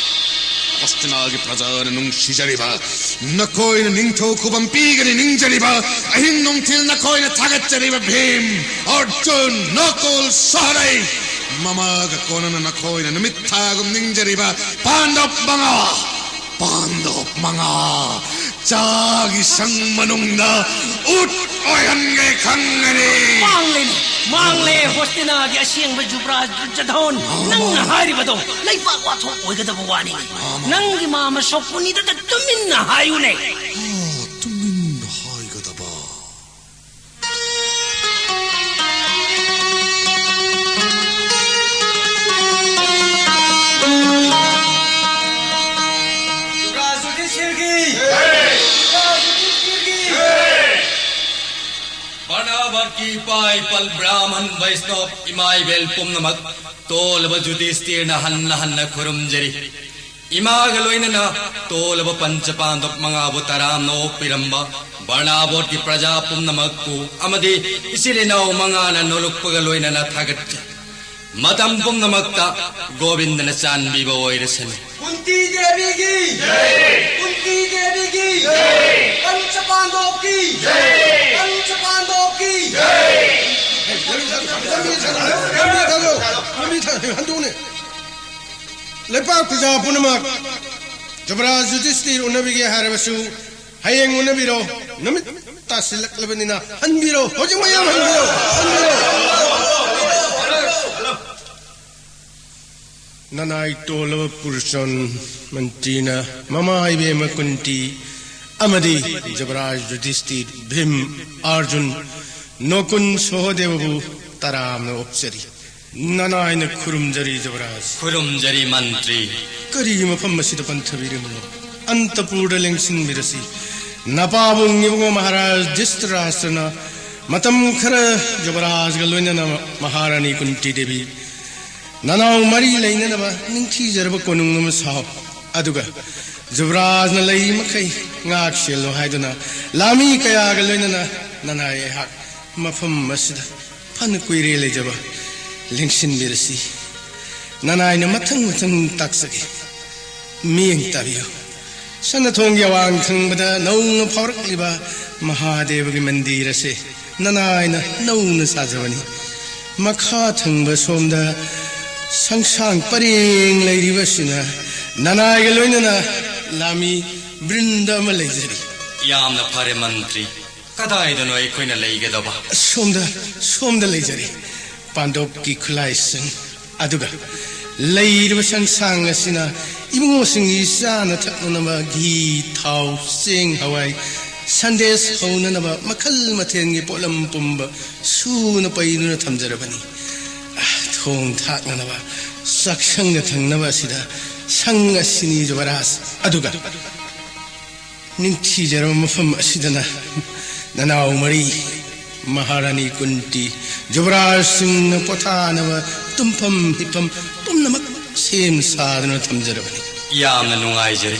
ꯍꯣꯁꯇꯤꯅꯥꯒꯤ ꯄ꯭ꯔꯖꯥꯅ ꯅꯨꯡꯁꯤꯖꯔꯤꯕ, ꯅꯈꯣꯏꯅ ꯅꯤꯡꯊꯧ ꯈꯨꯕꯝ ꯄꯤꯒꯅꯤ ꯅꯤꯡꯖꯔꯤꯕ, ꯑꯍꯤꯡ ꯅꯨꯡꯊꯤꯜ ꯅꯈꯣꯏꯅ ꯊꯥꯒꯠꯆꯔꯤꯕ ꯚꯤꯝ, ꯑꯔꯖꯨꯟ, ꯅꯀꯨꯜ, ꯁꯍꯗꯦꯕ, ꯃꯃꯥꯒ ꯀꯣꯟꯅꯅ ꯅꯈꯣꯏꯅ ꯅꯨꯃꯤꯠ ꯊꯥꯒꯨꯝ ꯅꯤꯡꯖꯔꯤꯕ ꯄꯥꯟꯗꯕ ꯃꯉꯥ, ꯄꯥꯟꯗꯕ ꯃꯉꯥ ꯆꯥꯒꯤ ꯁꯪ ꯃꯅꯨꯡꯗ ꯎꯠ ꯑꯣꯏꯍꯟꯒꯦ ꯈꯪꯒꯅꯤ꯫ ꯃꯥꯡꯂꯦꯅꯦ, ꯃꯥꯡꯂꯦ ꯍꯣꯁꯇꯤꯅꯥꯒꯤ ꯑꯁꯦꯡꯕ ꯖꯨꯕ꯭ꯔꯥꯖ ꯗꯨꯔꯖꯣꯙꯟ꯫ ꯅꯪꯅ ꯍꯥꯏꯔꯤꯕꯗꯣ ꯂꯩꯕꯥꯛ ꯋꯥꯊꯣꯛ ꯑꯣꯏꯒꯗꯕ ꯋꯥꯅꯤꯅꯦ꯫ ꯅꯪꯒꯤ ꯃꯥꯃ ꯁꯣꯛꯄꯨꯅꯤꯗꯇ ꯇꯨꯃꯤꯟꯅ ꯍꯥꯏꯌꯨꯅꯦ꯫ ꯑꯥ, ꯇꯨꯃꯤꯟꯅ ꯍꯥꯏꯒꯗꯕ꯫ ꯕꯔꯅꯥꯕꯠꯀꯤ ꯏꯄꯥ ꯏꯄꯜ ꯕ꯭ꯔꯥꯍꯃꯟ ꯕꯩꯁꯅꯕ ꯏꯃꯥ ꯏꯕꯦꯜ ꯄꯨꯝꯅꯃꯛ, ꯇꯣꯜꯂꯕ ꯌꯨꯙꯤꯁꯇꯤꯔꯅ ꯍꯟꯅ ꯍꯟꯅ ꯈꯨꯔꯨꯝꯖꯔꯤ꯫ ꯏꯃꯥꯒ ꯂꯣꯏꯅꯅ ꯇꯣꯜꯂꯕ ꯄꯟꯆ ꯄꯥꯟꯗꯕ ꯃꯉꯥꯕꯨ ꯇꯔꯥꯝꯅ ꯑꯣꯛꯄꯤꯔꯝꯕ ꯕꯔꯅꯥꯕꯣꯠꯀꯤ ꯄ꯭ꯔꯖꯥ ꯄꯨꯝꯅꯃꯛꯄꯨ ꯑꯃꯗꯤ ꯏꯆꯤꯜ ꯏꯅꯥꯎ ꯃꯉꯥꯅ ꯅꯣꯂꯨꯛꯄꯒ ꯂꯣꯏꯅꯅ ꯊꯥꯒꯠꯆꯔꯤ꯫ ꯃꯇꯝ ꯄꯨꯝꯅꯃꯛꯇ ꯒꯣꯕꯤꯟꯗꯅ ꯆꯥꯟꯕꯤꯕ ꯑꯣꯏꯔꯁꯅꯨ꯫ ꯀꯨꯟꯇꯤ ꯗꯦꯕꯤꯒꯤ ꯖꯩ! ꯀꯨꯟꯇꯤ ꯗꯦꯕꯤꯒꯤ ꯖꯩ! ꯄꯟꯆ ꯄꯥꯟꯗꯣꯞꯀꯤ ꯖꯩ! ꯄꯟꯆ ꯄꯥꯟꯗꯣꯞꯀꯤ ꯖꯩ! ꯂꯝꯕꯤ ꯊꯥꯗꯣꯛꯑꯣ! ꯂꯝꯕꯤ ꯊꯥꯗꯣꯛꯑꯣ! ꯍꯟꯗꯣꯛꯎꯅꯦ! ꯂꯩꯄꯥꯛ ꯄ꯭ꯔꯖꯥ ꯄꯨꯝꯅꯃꯛ ꯖꯨꯕꯔꯥꯖ ꯌꯨꯙꯤꯁꯇꯤꯔ ꯎꯅꯕꯤꯒꯦ ꯍꯥꯏꯔꯕꯁꯨ ꯍꯌꯦꯡ ꯎꯅꯕꯤꯔꯣ꯫ ꯅꯨꯃꯤꯠ ꯇꯥꯁꯤꯜꯂꯛꯂꯕꯅꯤꯅ ꯍꯟꯕꯤꯔꯣ꯫ ꯍꯧꯖꯤꯛ ꯃꯌꯥꯝ ꯍꯟꯕꯤꯔꯣ꯫ ꯍꯟꯕꯤꯔꯣ꯫ ꯅꯅꯥꯏ ꯇꯣꯜꯂꯕ ꯄꯨꯔꯆꯟ ꯃꯟꯇ꯭ꯔꯤꯅ ꯃꯃꯥ ꯏꯕꯦꯝꯃ ꯀꯨꯟꯇꯤ ꯑꯃꯗꯤ ꯖꯨꯕꯔꯥꯖ ꯌꯨꯙꯤꯁꯇꯤꯔ, ꯚꯤꯝ, ꯑꯔꯖꯨꯟ, ꯅꯣꯀꯨꯟ, ꯁꯣꯍꯗꯦꯕꯕꯨ ꯇꯔꯥꯝꯅ ꯑꯣꯛꯆꯔꯤ꯫ ꯅꯅꯥꯏꯅ ꯈꯨꯔꯨꯝꯖꯔꯤ ꯖꯨꯕꯔꯥꯖ꯫ ꯈꯨꯔꯨꯝꯖꯔꯤ ꯃꯟꯇ꯭ꯔꯤ꯫ ꯀꯔꯤꯒꯤ ꯃꯐꯝ ꯑꯁꯤꯗ ꯄꯟꯊꯕꯤꯔꯤꯕꯅꯣ? ꯑꯟꯇꯄꯨꯔꯗ ꯂꯦꯡꯁꯤꯟꯕꯤꯔꯁꯤ꯫ ꯅꯄꯥꯕꯨꯡ ꯏꯕꯨꯡꯉꯣ ꯃꯍꯥꯔꯥꯖ ꯙ꯭ꯔꯤꯇꯔꯥꯁꯇ꯭ꯔꯅ ꯃꯇꯝ ꯈꯔ ꯖꯨꯕꯔꯥꯖꯒ ꯂꯣꯏꯅꯅ ꯃꯍꯥꯔꯥꯅꯤ ꯀꯨꯟꯇꯤ ꯗꯦꯕꯤ ꯅꯅꯥꯎ ꯃꯔꯤ ꯂꯩꯅꯅꯕ ꯅꯤꯡꯊꯤꯖꯔꯕ ꯀꯣꯅꯨꯡ ꯑꯃ ꯁꯥꯎ꯫ ꯑꯗꯨꯒ ꯖꯨꯕꯔꯥꯖꯅ ꯂꯩꯔꯤ ꯃꯈꯩ ꯉꯥꯛ ꯁꯦꯜꯂꯣ ꯍꯥꯏꯗꯨꯅ ꯂꯥꯃꯤ ꯀꯌꯥꯒ ꯂꯣꯏꯅꯅ ꯅꯅꯥꯏ ꯑꯩꯍꯥꯛ ꯃꯐꯝ ꯑꯁꯤꯗ ꯐꯅ ꯀꯨꯏꯔꯦ ꯂꯩꯖꯕ ꯂꯦꯡꯁꯤꯟꯕꯤꯔꯁꯤ꯫ ꯅꯅꯥꯏꯅ ꯃꯊꯪ ꯃꯊꯪ ꯇꯥꯛꯆꯒꯦ꯫ ꯃꯤꯠꯌꯦꯡ ꯇꯥꯕꯤꯌꯨ꯫ ꯁꯅꯥꯊꯣꯡꯒꯤ ꯑꯋꯥꯡ ꯊꯪꯕꯗ ꯅꯧꯅ ꯐꯥꯎꯔꯛꯂꯤꯕ ꯃꯍꯥꯗꯦꯕꯒꯤ ꯃꯟꯗꯤꯔ ꯑꯁꯤ ꯅꯅꯥꯏꯅ ꯅꯧꯅ ꯁꯥꯖꯕꯅꯤ꯫ ꯃꯈꯥ ꯊꯪꯕ ꯁꯣꯝꯗ ꯁꯪꯁꯥꯡ ꯄꯔꯦꯡ ꯂꯩꯔꯤꯕꯁꯤꯅ ꯅꯅꯥꯏꯒ ꯂꯣꯏꯅꯅ ꯂꯥꯃꯤ ꯕ꯭ꯔꯤꯟꯗ ꯑꯃ ꯂꯩꯖꯔꯤ꯫ ꯌꯥꯝꯅ ꯐꯔꯦ ꯃꯟꯇ꯭ꯔꯤ꯫ ꯀꯗꯥꯏꯗꯅꯣ ꯑꯩꯈꯣꯏꯅ ꯂꯩꯒꯗꯕ? ꯁꯣꯝꯗ, ꯁꯣꯝꯗ ꯂꯩꯖꯔꯤ꯫ ꯄꯥꯟꯗꯣꯞꯀꯤ ꯈꯨꯠꯂꯥꯏꯁꯤꯡ ꯑꯗꯨꯒ ꯂꯩꯔꯤꯕ ꯁꯪꯁꯥꯡ ꯑꯁꯤꯅ ꯏꯕꯨꯡꯉꯣꯁꯤꯡꯒꯤ ꯆꯥꯅ ꯊꯛꯅꯅꯕ ꯘꯤ, ꯊꯥꯎ, ꯆꯦꯡ, ꯍꯋꯥꯏ, ꯁꯟꯗꯦꯁ ꯍꯧꯅꯅꯕ ꯃꯈꯜ ꯃꯊꯦꯜꯒꯤ ꯄꯣꯠꯂꯝ ꯄꯨꯝꯕ ꯁꯨꯅ ꯄꯩꯗꯨꯅ ꯊꯝꯖꯔꯕꯅꯤ꯫ ꯑꯥ, ꯊꯣꯡ ꯊꯥꯛꯅꯅꯕ ꯆꯥꯛꯁꯪꯗ ꯊꯝꯅꯕ ꯑꯁꯤꯗ ꯁꯪ ꯑꯁꯤꯅꯤ ꯖꯨꯕꯔꯥꯖ꯫ ꯑꯗꯨꯒ ꯅꯤꯡꯊꯤꯖꯔꯕ ꯃꯐꯝ ꯑꯁꯤꯗꯅ ꯅꯅꯥꯎ ꯃꯔꯤ ꯃꯍꯥꯔꯥꯅꯤ ꯀꯨꯟꯇꯤ ꯖꯨꯕꯔꯥꯖꯁꯤꯡꯅ ꯄꯣꯊꯥꯅꯕ ꯇꯨꯝꯐꯝ ꯍꯤꯞꯐꯝ ꯄꯨꯝꯅꯃꯛ ꯁꯦꯝ ꯁꯥꯗꯨꯅ ꯊꯝꯖꯔꯕꯅꯤ꯫ ꯌꯥꯝꯅ ꯅꯨꯡꯉꯥꯏꯖꯔꯦ꯫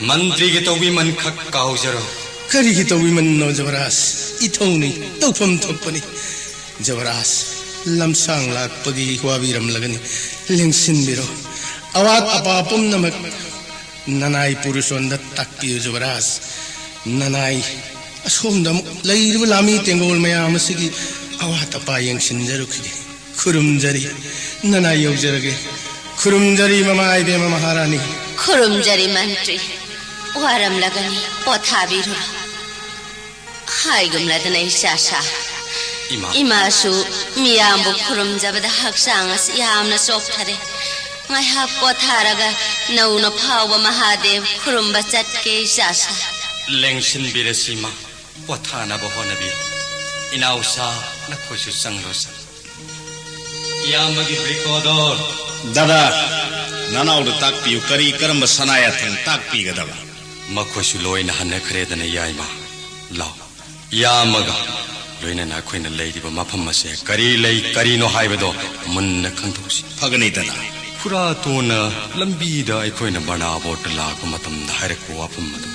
ꯃꯟꯇ꯭ꯔꯤꯒꯤ ꯇꯧꯕꯤꯃꯟ ꯈꯛ ꯀꯥꯎꯖꯔꯣ꯫ ꯀꯔꯤꯒꯤ ꯇꯧꯕꯤꯃꯟꯅꯣ ꯖꯨꯕꯔꯥꯖ? ꯏꯊꯧꯅꯤ, ꯇꯧꯐꯝ ꯊꯣꯛꯄꯅꯤ꯫ ꯖꯨꯕꯔꯥꯖ, ꯂꯝꯁꯥꯡ ꯂꯥꯛꯄꯒꯤ ꯋꯥꯕꯤꯔꯝꯂꯒꯅꯤ, ꯂꯦꯡꯁꯤꯟꯕꯤꯔꯣ꯫ ꯑꯋꯥꯠ ꯑꯄꯥ ꯄꯨꯝꯅꯃꯛ ꯅꯅꯥꯏ ꯄꯨꯔꯨꯁꯣꯟꯗ ꯇꯥꯛꯄꯤꯌꯨ ꯖꯨꯕꯔꯥꯖ꯫ ꯅꯅꯥꯏ ꯑꯁꯣꯝꯗ ꯑꯃꯨꯛ ꯂꯩꯔꯤꯕ ꯂꯥꯃꯤ ꯇꯦꯡꯒꯣꯜ ꯃꯌꯥꯝ ꯑꯁꯤꯒꯤ ꯑꯋꯥꯠ ꯑꯄꯥ ꯌꯦꯡꯁꯤꯟꯖꯔꯨꯈꯤꯒꯦ꯫ ꯈꯨꯔꯨꯝꯖꯔꯤ, ꯅꯅꯥꯏ ꯌꯧꯖꯔꯒꯦ꯫ ꯈꯨꯔꯨꯝꯖꯔꯤ ꯃꯃꯥ ꯏꯕꯦꯝꯃ ꯃꯍꯥꯔꯥꯅꯤ꯫ ꯈꯨꯔꯨꯝꯖꯔꯤ ꯃꯟꯇ꯭ꯔꯤ꯫ ꯋꯥꯔꯝꯂꯒꯅꯤ, ꯄꯣꯊꯥꯕꯤꯔꯨꯔꯣ꯫ ꯍꯥꯏꯒꯨꯝꯂꯗꯅ ꯏꯆꯥꯁꯥ꯫ ꯏꯃꯥ꯫ ꯏꯃꯥꯁꯨ ꯃꯤꯌꯥꯝꯕꯨ ꯈꯨꯔꯨꯝꯖꯕꯗ ꯍꯛꯆꯥꯡ ꯑꯁꯤ ꯌꯥꯝꯅ ꯆꯣꯛꯊꯔꯦ꯫ ꯉꯥꯏꯍꯥꯛ ꯄꯣꯊꯥꯔꯒ ꯅꯧꯅ ꯐꯥꯎꯕ ꯃꯍꯥꯗꯦꯕ ꯈꯨꯔꯨꯝꯕ ꯆꯠꯀꯦ ꯏꯆꯥꯁꯥ꯫ ꯂꯦꯡꯁꯤꯟꯕꯤꯔꯁꯤ ꯏꯃꯥ, ꯄꯣꯊꯥꯅꯕ ꯍꯣꯠꯅꯕꯤꯌꯨ꯫ ꯏꯅꯥꯎꯁꯥ, ꯅꯈꯣꯏꯁꯨ ꯆꯪꯂꯣ ꯆꯪ꯫ ꯏꯌꯥꯝꯕꯒꯤ ꯕ꯭ꯔꯤꯀꯣꯗꯣꯔ꯫ ꯗꯥꯗꯥ, ꯅꯅꯥꯎꯗ ꯇꯥꯛꯄꯤꯌꯨ, ꯀꯔꯤ ꯀꯔꯝꯕ ꯁꯅꯥ ꯌꯥꯊꯪ ꯇꯥꯛꯄꯤꯒꯗꯕ? ꯃꯈꯣꯏꯁꯨ ꯂꯣꯏꯅ ꯍꯟꯅꯈ꯭ꯔꯦꯗꯅ, ꯌꯥꯏꯃ꯫ ꯂꯥꯎ, ꯏꯌꯥꯝꯕꯒ ꯂꯣꯏꯅꯅ ꯑꯩꯈꯣꯏꯅ ꯂꯩꯔꯤꯕ ꯃꯐꯝ ꯑꯁꯦ ꯀꯔꯤ ꯂꯩ, ꯀꯔꯤꯅꯣ ꯍꯥꯏꯕꯗꯣ ꯃꯨꯟꯅ ꯈꯪꯗꯣꯛꯁꯤ꯫ ꯐꯒꯅꯤ ꯗꯥꯗꯥ꯫ ꯈꯨꯔꯥꯇꯣꯟꯅ ꯂꯝꯕꯤꯗ ꯑꯩꯈꯣꯏꯅ ꯕꯔꯅꯥꯕꯣꯠꯇ ꯂꯥꯛꯄ ꯃꯇꯝꯗ ꯍꯥꯏꯔꯛꯄ ꯋꯥꯐꯝ ꯑꯗꯨ,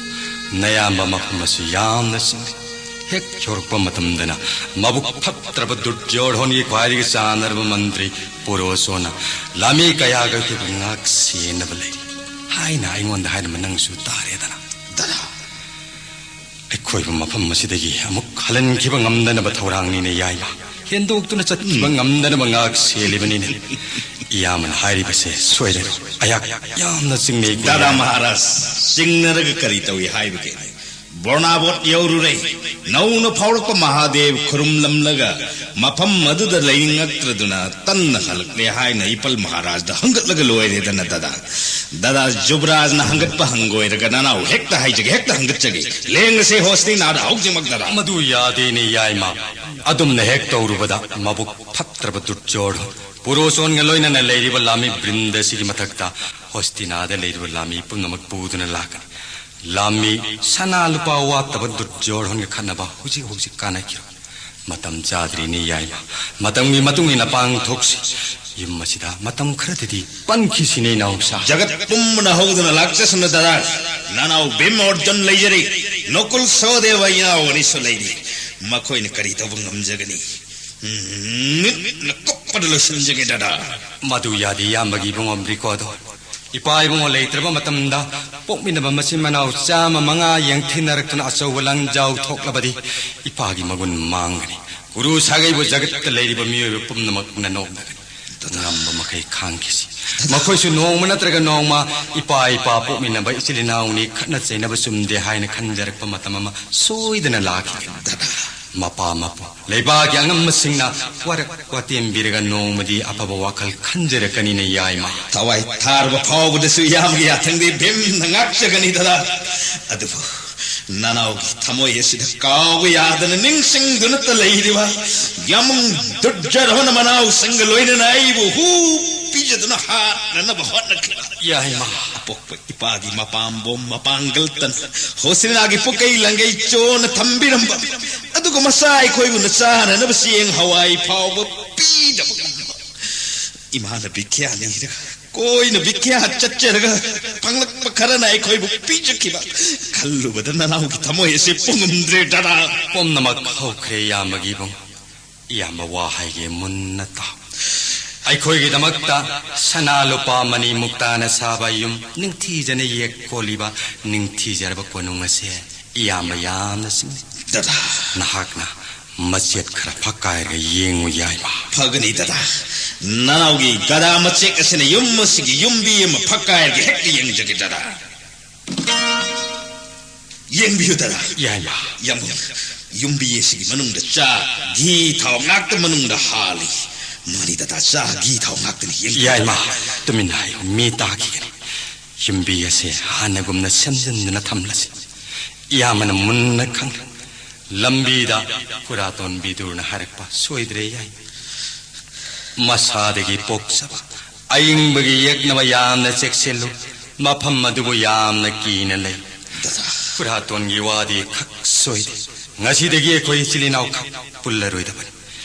ꯅꯌꯥꯝꯕ ꯃꯐꯝ ꯑꯁꯤ ꯌꯥꯝꯅ ꯆꯤꯡꯅꯩ꯫ ꯍꯦꯛ ꯌꯧꯔꯛꯄ ꯃꯇꯝꯗꯅ ꯃꯕꯨꯛ ꯐꯠꯇ꯭ꯔꯕ ꯗꯨꯔꯖꯣꯙꯣꯟꯒꯤ ꯈ꯭ꯋꯥꯏꯗꯒꯤ ꯆꯥꯟꯅꯔꯕ ꯃꯟꯇ꯭ꯔꯤ ꯄꯨꯔꯣꯁꯣꯟꯅ ꯂꯥꯃꯤ ꯀꯌꯥꯒ ꯑꯩꯈꯣꯏꯕꯨ ꯉꯥꯛ ꯁꯦꯟꯅꯕ ꯂꯩꯔꯤ ꯍꯥꯏꯅ ꯑꯩꯉꯣꯟꯗ ꯍꯥꯏꯔꯝꯕ ꯅꯪꯁꯨ ꯇꯥꯔꯦꯗꯅ꯫ ꯗꯗꯥ, ꯑꯩꯈꯣꯏꯕꯨ ꯃꯐꯝ ꯑꯁꯤꯗꯒꯤ ꯑꯃꯨꯛ ꯍꯜꯍꯟꯈꯤꯕ ꯉꯝꯗꯅꯕ ꯊꯧꯔꯥꯡꯅꯤꯅꯦ ꯌꯥꯏꯃ꯫ ꯍꯦꯟꯗꯣꯛꯇꯨꯅ ꯆꯠꯈꯤꯕ ꯉꯝꯗꯅꯕ ꯉꯥꯛ ꯁꯦꯜꯂꯤꯕꯅꯤꯅꯦ꯫ ꯏꯌꯥꯝꯕꯅ ꯍꯥꯏꯔꯤꯕꯁꯦ ꯁꯣꯏꯔꯦ꯫ ꯑꯩꯍꯥꯛ ꯌꯥꯝꯅ ꯆꯤꯡꯅꯩ꯫ ꯗꯥꯗꯥ ꯃꯍꯥꯔꯥꯖ, ꯆꯤꯡꯅꯔꯒ ꯀꯔꯤ ꯇꯧꯏ ꯍꯥꯏꯕꯒꯦ? ꯕꯣꯔꯅꯥꯕꯣꯠ ꯌꯧꯔꯨꯔꯦ꯫ ꯅꯧꯅ ꯐꯥꯎꯔꯛꯄ ꯃꯍꯥꯗꯦꯕ ꯈꯨꯔꯨꯝꯂꯝꯂꯒ ꯃꯐꯝ ꯑꯗꯨꯗ ꯂꯩꯅꯤꯡꯉꯛꯇ꯭ꯔꯗꯨꯅ ꯇꯟꯅ ꯍꯜꯂꯛꯂꯦ ꯍꯥꯏꯅ ꯏꯄꯜ ꯃꯍꯥꯔꯥꯖꯗ ꯍꯪꯒꯠꯂꯒ ꯂꯣꯏꯔꯦꯗꯅ ꯗꯥꯗꯥ꯫ ꯗꯥꯗꯥ ꯖꯨꯕꯔꯥꯖꯅ ꯍꯪꯒꯠꯄ ꯍꯪꯒꯣꯏꯔꯒ ꯅꯅꯥꯎ ꯍꯦꯛꯇ ꯍꯥꯏꯖꯒꯦ, ꯍꯦꯛꯇ ꯍꯪꯒꯠꯆꯒꯦ꯫ ꯂꯦꯡꯉꯁꯦ ꯍꯣꯁꯇꯤꯅꯥꯗ ꯍꯧꯖꯤꯛꯃꯛ ꯗꯥꯗꯥ꯫ ꯃꯗꯨ ꯌꯥꯗꯦꯅꯦ ꯌꯥꯏꯃ꯫ ꯑꯗꯨꯝꯅ ꯍꯦꯛ ꯇꯧꯔꯨꯕꯗ ꯃꯕꯨꯛ ꯐꯠꯇ꯭ꯔꯕ ꯗꯨꯔꯖꯣꯙꯣꯟ ꯄꯨꯔꯣꯁꯣꯟꯒ ꯂꯣꯏꯅꯅ ꯂꯩꯔꯤꯕ ꯂꯥꯃꯤ ꯕ꯭ꯔꯤꯟꯗ ꯑꯁꯤꯒꯤ ꯃꯊꯛꯇ ꯍꯣꯁꯇꯤꯅꯥꯗ ꯂꯩꯔꯤꯕ ꯂꯥꯃꯤ ꯄꯨꯝꯅꯃꯛ ꯄꯨꯗꯨꯅ ꯂꯥꯛꯀꯅꯤ꯫ ꯂꯥꯃꯤ ꯁꯅꯥ ꯂꯨꯄꯥ ꯋꯥꯠꯇꯕ ꯗꯨꯔꯖꯣꯙꯣꯟꯒ ꯈꯠꯅꯕ ꯍꯧꯖꯤꯛ ꯍꯧꯖꯤꯛ ꯀꯥꯟꯅꯈꯤꯔꯣꯏ꯫ ꯃꯇꯝ ꯆꯥꯗ꯭ꯔꯤꯅꯦ ꯌꯥꯏꯃ꯫ ꯃꯇꯝꯒꯤ ꯃꯇꯨꯡ ꯏꯟꯅ ꯄꯥꯡꯊꯣꯛꯁꯤ꯫ ꯌꯨꯝ ꯑꯁꯤꯗ ꯃꯇꯝ ꯈꯔꯗꯗꯤ ꯄꯟꯈꯤꯁꯤꯅꯦ ꯏꯅꯥꯎꯁꯥ꯫ ꯖꯒꯠ ꯄꯨꯝꯕꯅ ꯍꯧꯗꯨꯅ ꯂꯥꯛꯆꯁꯅꯨ ꯗꯥꯗꯥ꯫ ꯅꯅꯥꯎ ꯚꯤꯝ ꯑꯣꯔꯖꯨꯟ ꯂꯩꯖꯔꯤ꯫ ꯅꯀꯨꯜ ꯁꯍꯗꯦꯕ ꯏꯅꯥꯎ ꯑꯅꯤꯁꯨ ꯂꯩꯔꯤ꯫ ꯃꯈꯣꯏꯅ ꯀꯔꯤ ꯇꯧꯕ ꯉꯝꯖꯒꯅꯤ? ꯎꯝ, ꯃꯤꯠꯅ ꯀꯨꯞꯄꯗ ꯂꯣꯏꯁꯤꯟꯖꯒꯦ ꯗꯥꯗꯥ꯫ ꯃꯗꯨ ꯌꯥꯗꯦ ꯏꯌꯥꯝꯕꯒꯤ ꯏꯕꯨꯡꯉꯣ ꯕ꯭ꯔꯤꯀꯣꯗꯣ꯫ ꯏꯄꯥ ꯏꯕꯨꯡꯉꯣ ꯂꯩꯇ꯭ꯔꯕ ꯃꯇꯝꯗ ꯄꯣꯛꯃꯤꯟꯅꯕ ꯃꯆꯤꯟ ꯃꯅꯥꯎ ꯆꯥꯝꯃ ꯃꯉꯥ ꯌꯦꯡꯊꯤꯅꯔꯛꯇꯨꯅ ꯑꯆꯧꯕ ꯂꯥꯟꯖꯥꯎ ꯊꯣꯛꯂꯕꯗꯤ ꯏꯄꯥꯒꯤ ꯃꯒꯨꯟ ꯃꯥꯡꯒꯅꯤ꯫ ꯒꯨꯔꯨ ꯁꯥꯒꯩꯕꯨ ꯖꯒꯠꯇ ꯂꯩꯔꯤꯕ ꯃꯤꯑꯣꯏꯕ ꯄꯨꯝꯅꯃꯛꯅ ꯅꯣꯛꯅꯒꯅꯤ꯫ ꯉꯝꯕ ꯃꯈꯩ ꯈꯥꯡꯈꯤꯁꯤ꯫ ꯃꯈꯣꯏꯁꯨ ꯅꯣꯡꯃ ꯅꯠꯇ꯭ꯔꯒ ꯅꯣꯡꯃ ꯏꯄꯥ ꯏꯄꯥ ꯄꯣꯛꯃꯤꯟꯅꯕ ꯏꯆꯤꯜ ꯏꯅꯥꯎꯅꯤ, ꯈꯠꯅ ꯆꯩꯅꯕ ꯆꯨꯝꯗꯦ ꯍꯥꯏꯅ ꯈꯟꯖꯔꯛꯄ ꯃꯇꯝ ꯑꯃ ꯁꯣꯏꯗꯅ ꯂꯥꯛꯈꯤꯒꯅꯤ꯫ ꯃꯄꯥ ꯃꯄꯨ ꯂꯩꯕꯥꯛꯀꯤ ꯑꯉꯝꯕꯁꯤꯡꯅ ꯋꯥꯔꯛ ꯋꯥꯇꯦꯝꯕꯤꯔꯒ ꯅꯣꯡꯃꯗꯤ ꯑꯐꯕ ꯋꯥꯈꯜ ꯈꯟꯖꯔꯛꯀꯅꯤꯅ ꯌꯥꯏꯃ꯫ ꯊꯋꯥꯏ ꯊꯥꯔꯕ ꯐꯥꯎꯕꯗꯁꯨ ꯏꯌꯥꯝꯕꯒꯤ ꯌꯥꯊꯪꯗꯤ ꯚꯤꯝꯅ ꯉꯥꯛꯆꯒꯅꯤ ꯗꯥꯗꯥ꯫ ꯑꯗꯨꯕꯨ ꯅꯅꯥꯎꯒꯤ ꯊꯃꯣꯏ ꯑꯁꯤꯗ ꯀꯥꯎꯕ ꯌꯥꯗꯅ ꯅꯤꯡꯁꯤꯡꯗꯨꯅꯇ ꯂꯩꯔꯤꯕ ꯌꯥꯝꯕꯨꯡ ꯗꯨꯔꯖꯣꯙꯣꯟ ꯃꯅꯥꯎꯁꯤꯡꯒ ꯂꯣꯏꯅꯅ ꯑꯩꯕꯨ ꯍꯨ ꯄꯤꯖꯗꯨꯅ ꯍꯥꯠꯅꯅꯕ ꯍꯣꯠꯅꯈꯤꯕ ꯌꯥꯏꯃ꯫ ꯑꯄꯣꯛꯄ ꯏꯄꯥꯒꯤ ꯃꯄꯥꯝꯕꯣꯝ ꯃꯄꯥꯡꯒꯜ ꯇꯟ ꯍꯣꯁꯤꯅꯥꯒꯤ ꯄꯨꯀꯩ ꯂꯪꯒꯩ ꯆꯣꯟꯅ ꯊꯝꯕꯤꯔꯝꯕ, ꯑꯗꯨꯒ ꯃꯆꯥ ꯑꯩꯈꯣꯏꯕꯨꯅ ꯆꯥꯅꯅꯕ ꯆꯦꯡ ꯍꯋꯥꯏ ꯐꯥꯎꯕ ꯄꯤꯗꯕ ꯉꯝꯕ ꯏꯃꯥꯅ ꯕꯤꯈ꯭ꯌꯥ ꯅꯤꯔꯒ ꯀꯣꯏꯅ ꯕꯤꯈ꯭ꯌꯥꯠ ꯆꯠꯆꯔꯒ ꯐꯪꯂꯛꯄ ꯈꯔꯅ ꯑꯩꯈꯣꯏꯕꯨ ꯄꯤꯖꯈꯤꯕ꯫ ꯈꯜꯂꯨꯕꯗ ꯅꯅꯥꯎꯒꯤ ꯊꯃꯣꯏ ꯑꯁꯤ ꯄꯨꯡꯉꯝꯗ꯭ꯔꯦ ꯗꯗꯥ꯫ ꯄꯨꯝꯅꯃꯛ ꯍꯧꯈ꯭ꯔꯦ ꯏꯌꯥꯝꯕꯒꯤ ꯏꯕꯨꯡ꯫ ꯏꯌꯥꯝꯕ ꯋꯥ ꯍꯥꯏꯒꯦ ꯃꯨꯟꯅ ꯇꯥꯎ꯫ ꯑꯩꯈꯣꯏꯒꯤꯗꯃꯛꯇ ꯁꯅꯥ ꯂꯨꯄꯥ ꯃꯅꯤ ꯃꯨꯛꯇꯥꯅ ꯁꯥꯕ ꯌꯨꯝ, ꯅꯤꯡꯊꯤꯖꯅ ꯌꯦꯛ ꯀꯣꯜꯂꯤꯕ ꯅꯤꯡꯊꯤꯖꯔꯕ ꯀꯣꯅꯨꯡ ꯑꯁꯦ ꯏꯌꯥꯝꯕ ꯌꯥꯝꯅ ꯆꯤꯡꯅꯩ꯫ ꯗꯗꯥ꯫ ꯅꯍꯥꯛꯅ ꯃꯆꯦꯠ ꯈꯔ ꯐꯛꯀꯥꯏꯔꯒ ꯌꯦꯡꯉꯨ ꯌꯥꯏꯃ꯫ ꯐꯒꯅꯤ ꯗꯗꯥ꯫ ꯅꯅꯥꯎꯒꯤ ꯒꯗꯥ ꯃꯆꯦꯛ ꯑꯁꯤꯅ ꯌꯨꯝ ꯑꯁꯤꯒꯤ ꯌꯨꯝꯕꯤ ꯑꯃ ꯐꯛꯀꯥꯏꯔꯒ ꯍꯦꯛꯇ ꯌꯦꯡꯖꯒꯦ ꯗꯗꯥ꯫ ꯌꯦꯡꯕꯤꯌꯨ ꯗꯗꯥ꯫ ꯌꯥꯏꯃ꯫ ꯌꯥꯝꯕꯨꯡ, ꯌꯨꯝꯕꯤ ꯑꯁꯤꯒꯤ ꯃꯅꯨꯡꯗ ꯆꯥ, ꯘꯤ, ꯊꯥꯎ ꯉꯥꯛꯇ ꯃꯅꯨꯡꯗ ꯍꯥꯜꯂꯤ꯫ ꯃꯥꯅꯤ ꯗꯗꯥ, ꯆꯥ, ꯘꯤ, ꯊꯥꯎ ꯉꯥꯛꯇꯅꯤ꯫ ꯌꯦꯡꯕꯤꯌꯨ ꯌꯥꯏꯃ꯫ ꯗꯗꯥ꯫ ꯇꯨꯃꯤꯟꯅ ꯍꯥꯏꯌꯨ, ꯃꯤ ꯇꯥꯈꯤꯒꯅꯤ꯫ ꯌꯨꯝꯕꯤ ꯑꯁꯦ ꯍꯥꯟꯅꯒꯨꯝꯅ ꯁꯦꯝꯖꯤꯟꯗꯨꯅ ꯊꯝꯂꯁꯤ꯫ ꯏꯌꯥꯝꯕꯅ ꯃꯨꯟꯅ ꯈꯪꯂꯦ꯫ ꯂꯝꯕꯤꯗ ꯈꯨꯔꯥꯇꯣꯟ ꯕꯤꯗꯨꯔꯅ ꯍꯥꯏꯔꯛꯄ ꯁꯣꯏꯗ꯭ꯔꯦ ꯌꯥꯏ꯫ ꯃꯁꯥꯗꯒꯤ ꯄꯣꯛꯆꯕ ꯑꯏꯪꯕꯒꯤ ꯌꯦꯛꯅꯕ ꯌꯥꯝꯅ ꯆꯦꯛꯁꯤꯜꯂꯨ꯫ ꯃꯐꯝ ꯑꯗꯨꯕꯨ ꯌꯥꯝꯅ ꯀꯤꯅ ꯂꯩ꯫ ꯗꯗꯥ꯫ ꯈꯨꯔꯥꯇꯣꯟꯒꯤ ꯋꯥꯗꯤ ꯈꯛ ꯁꯣꯏꯗꯦ꯫ ꯉꯁꯤꯗꯒꯤ ꯑꯩꯈꯣꯏ ꯏꯆꯤꯜ ꯏꯅꯥꯎ ꯈꯛ ꯄꯨꯜꯂꯔꯣꯏꯗꯕꯅꯤ꯫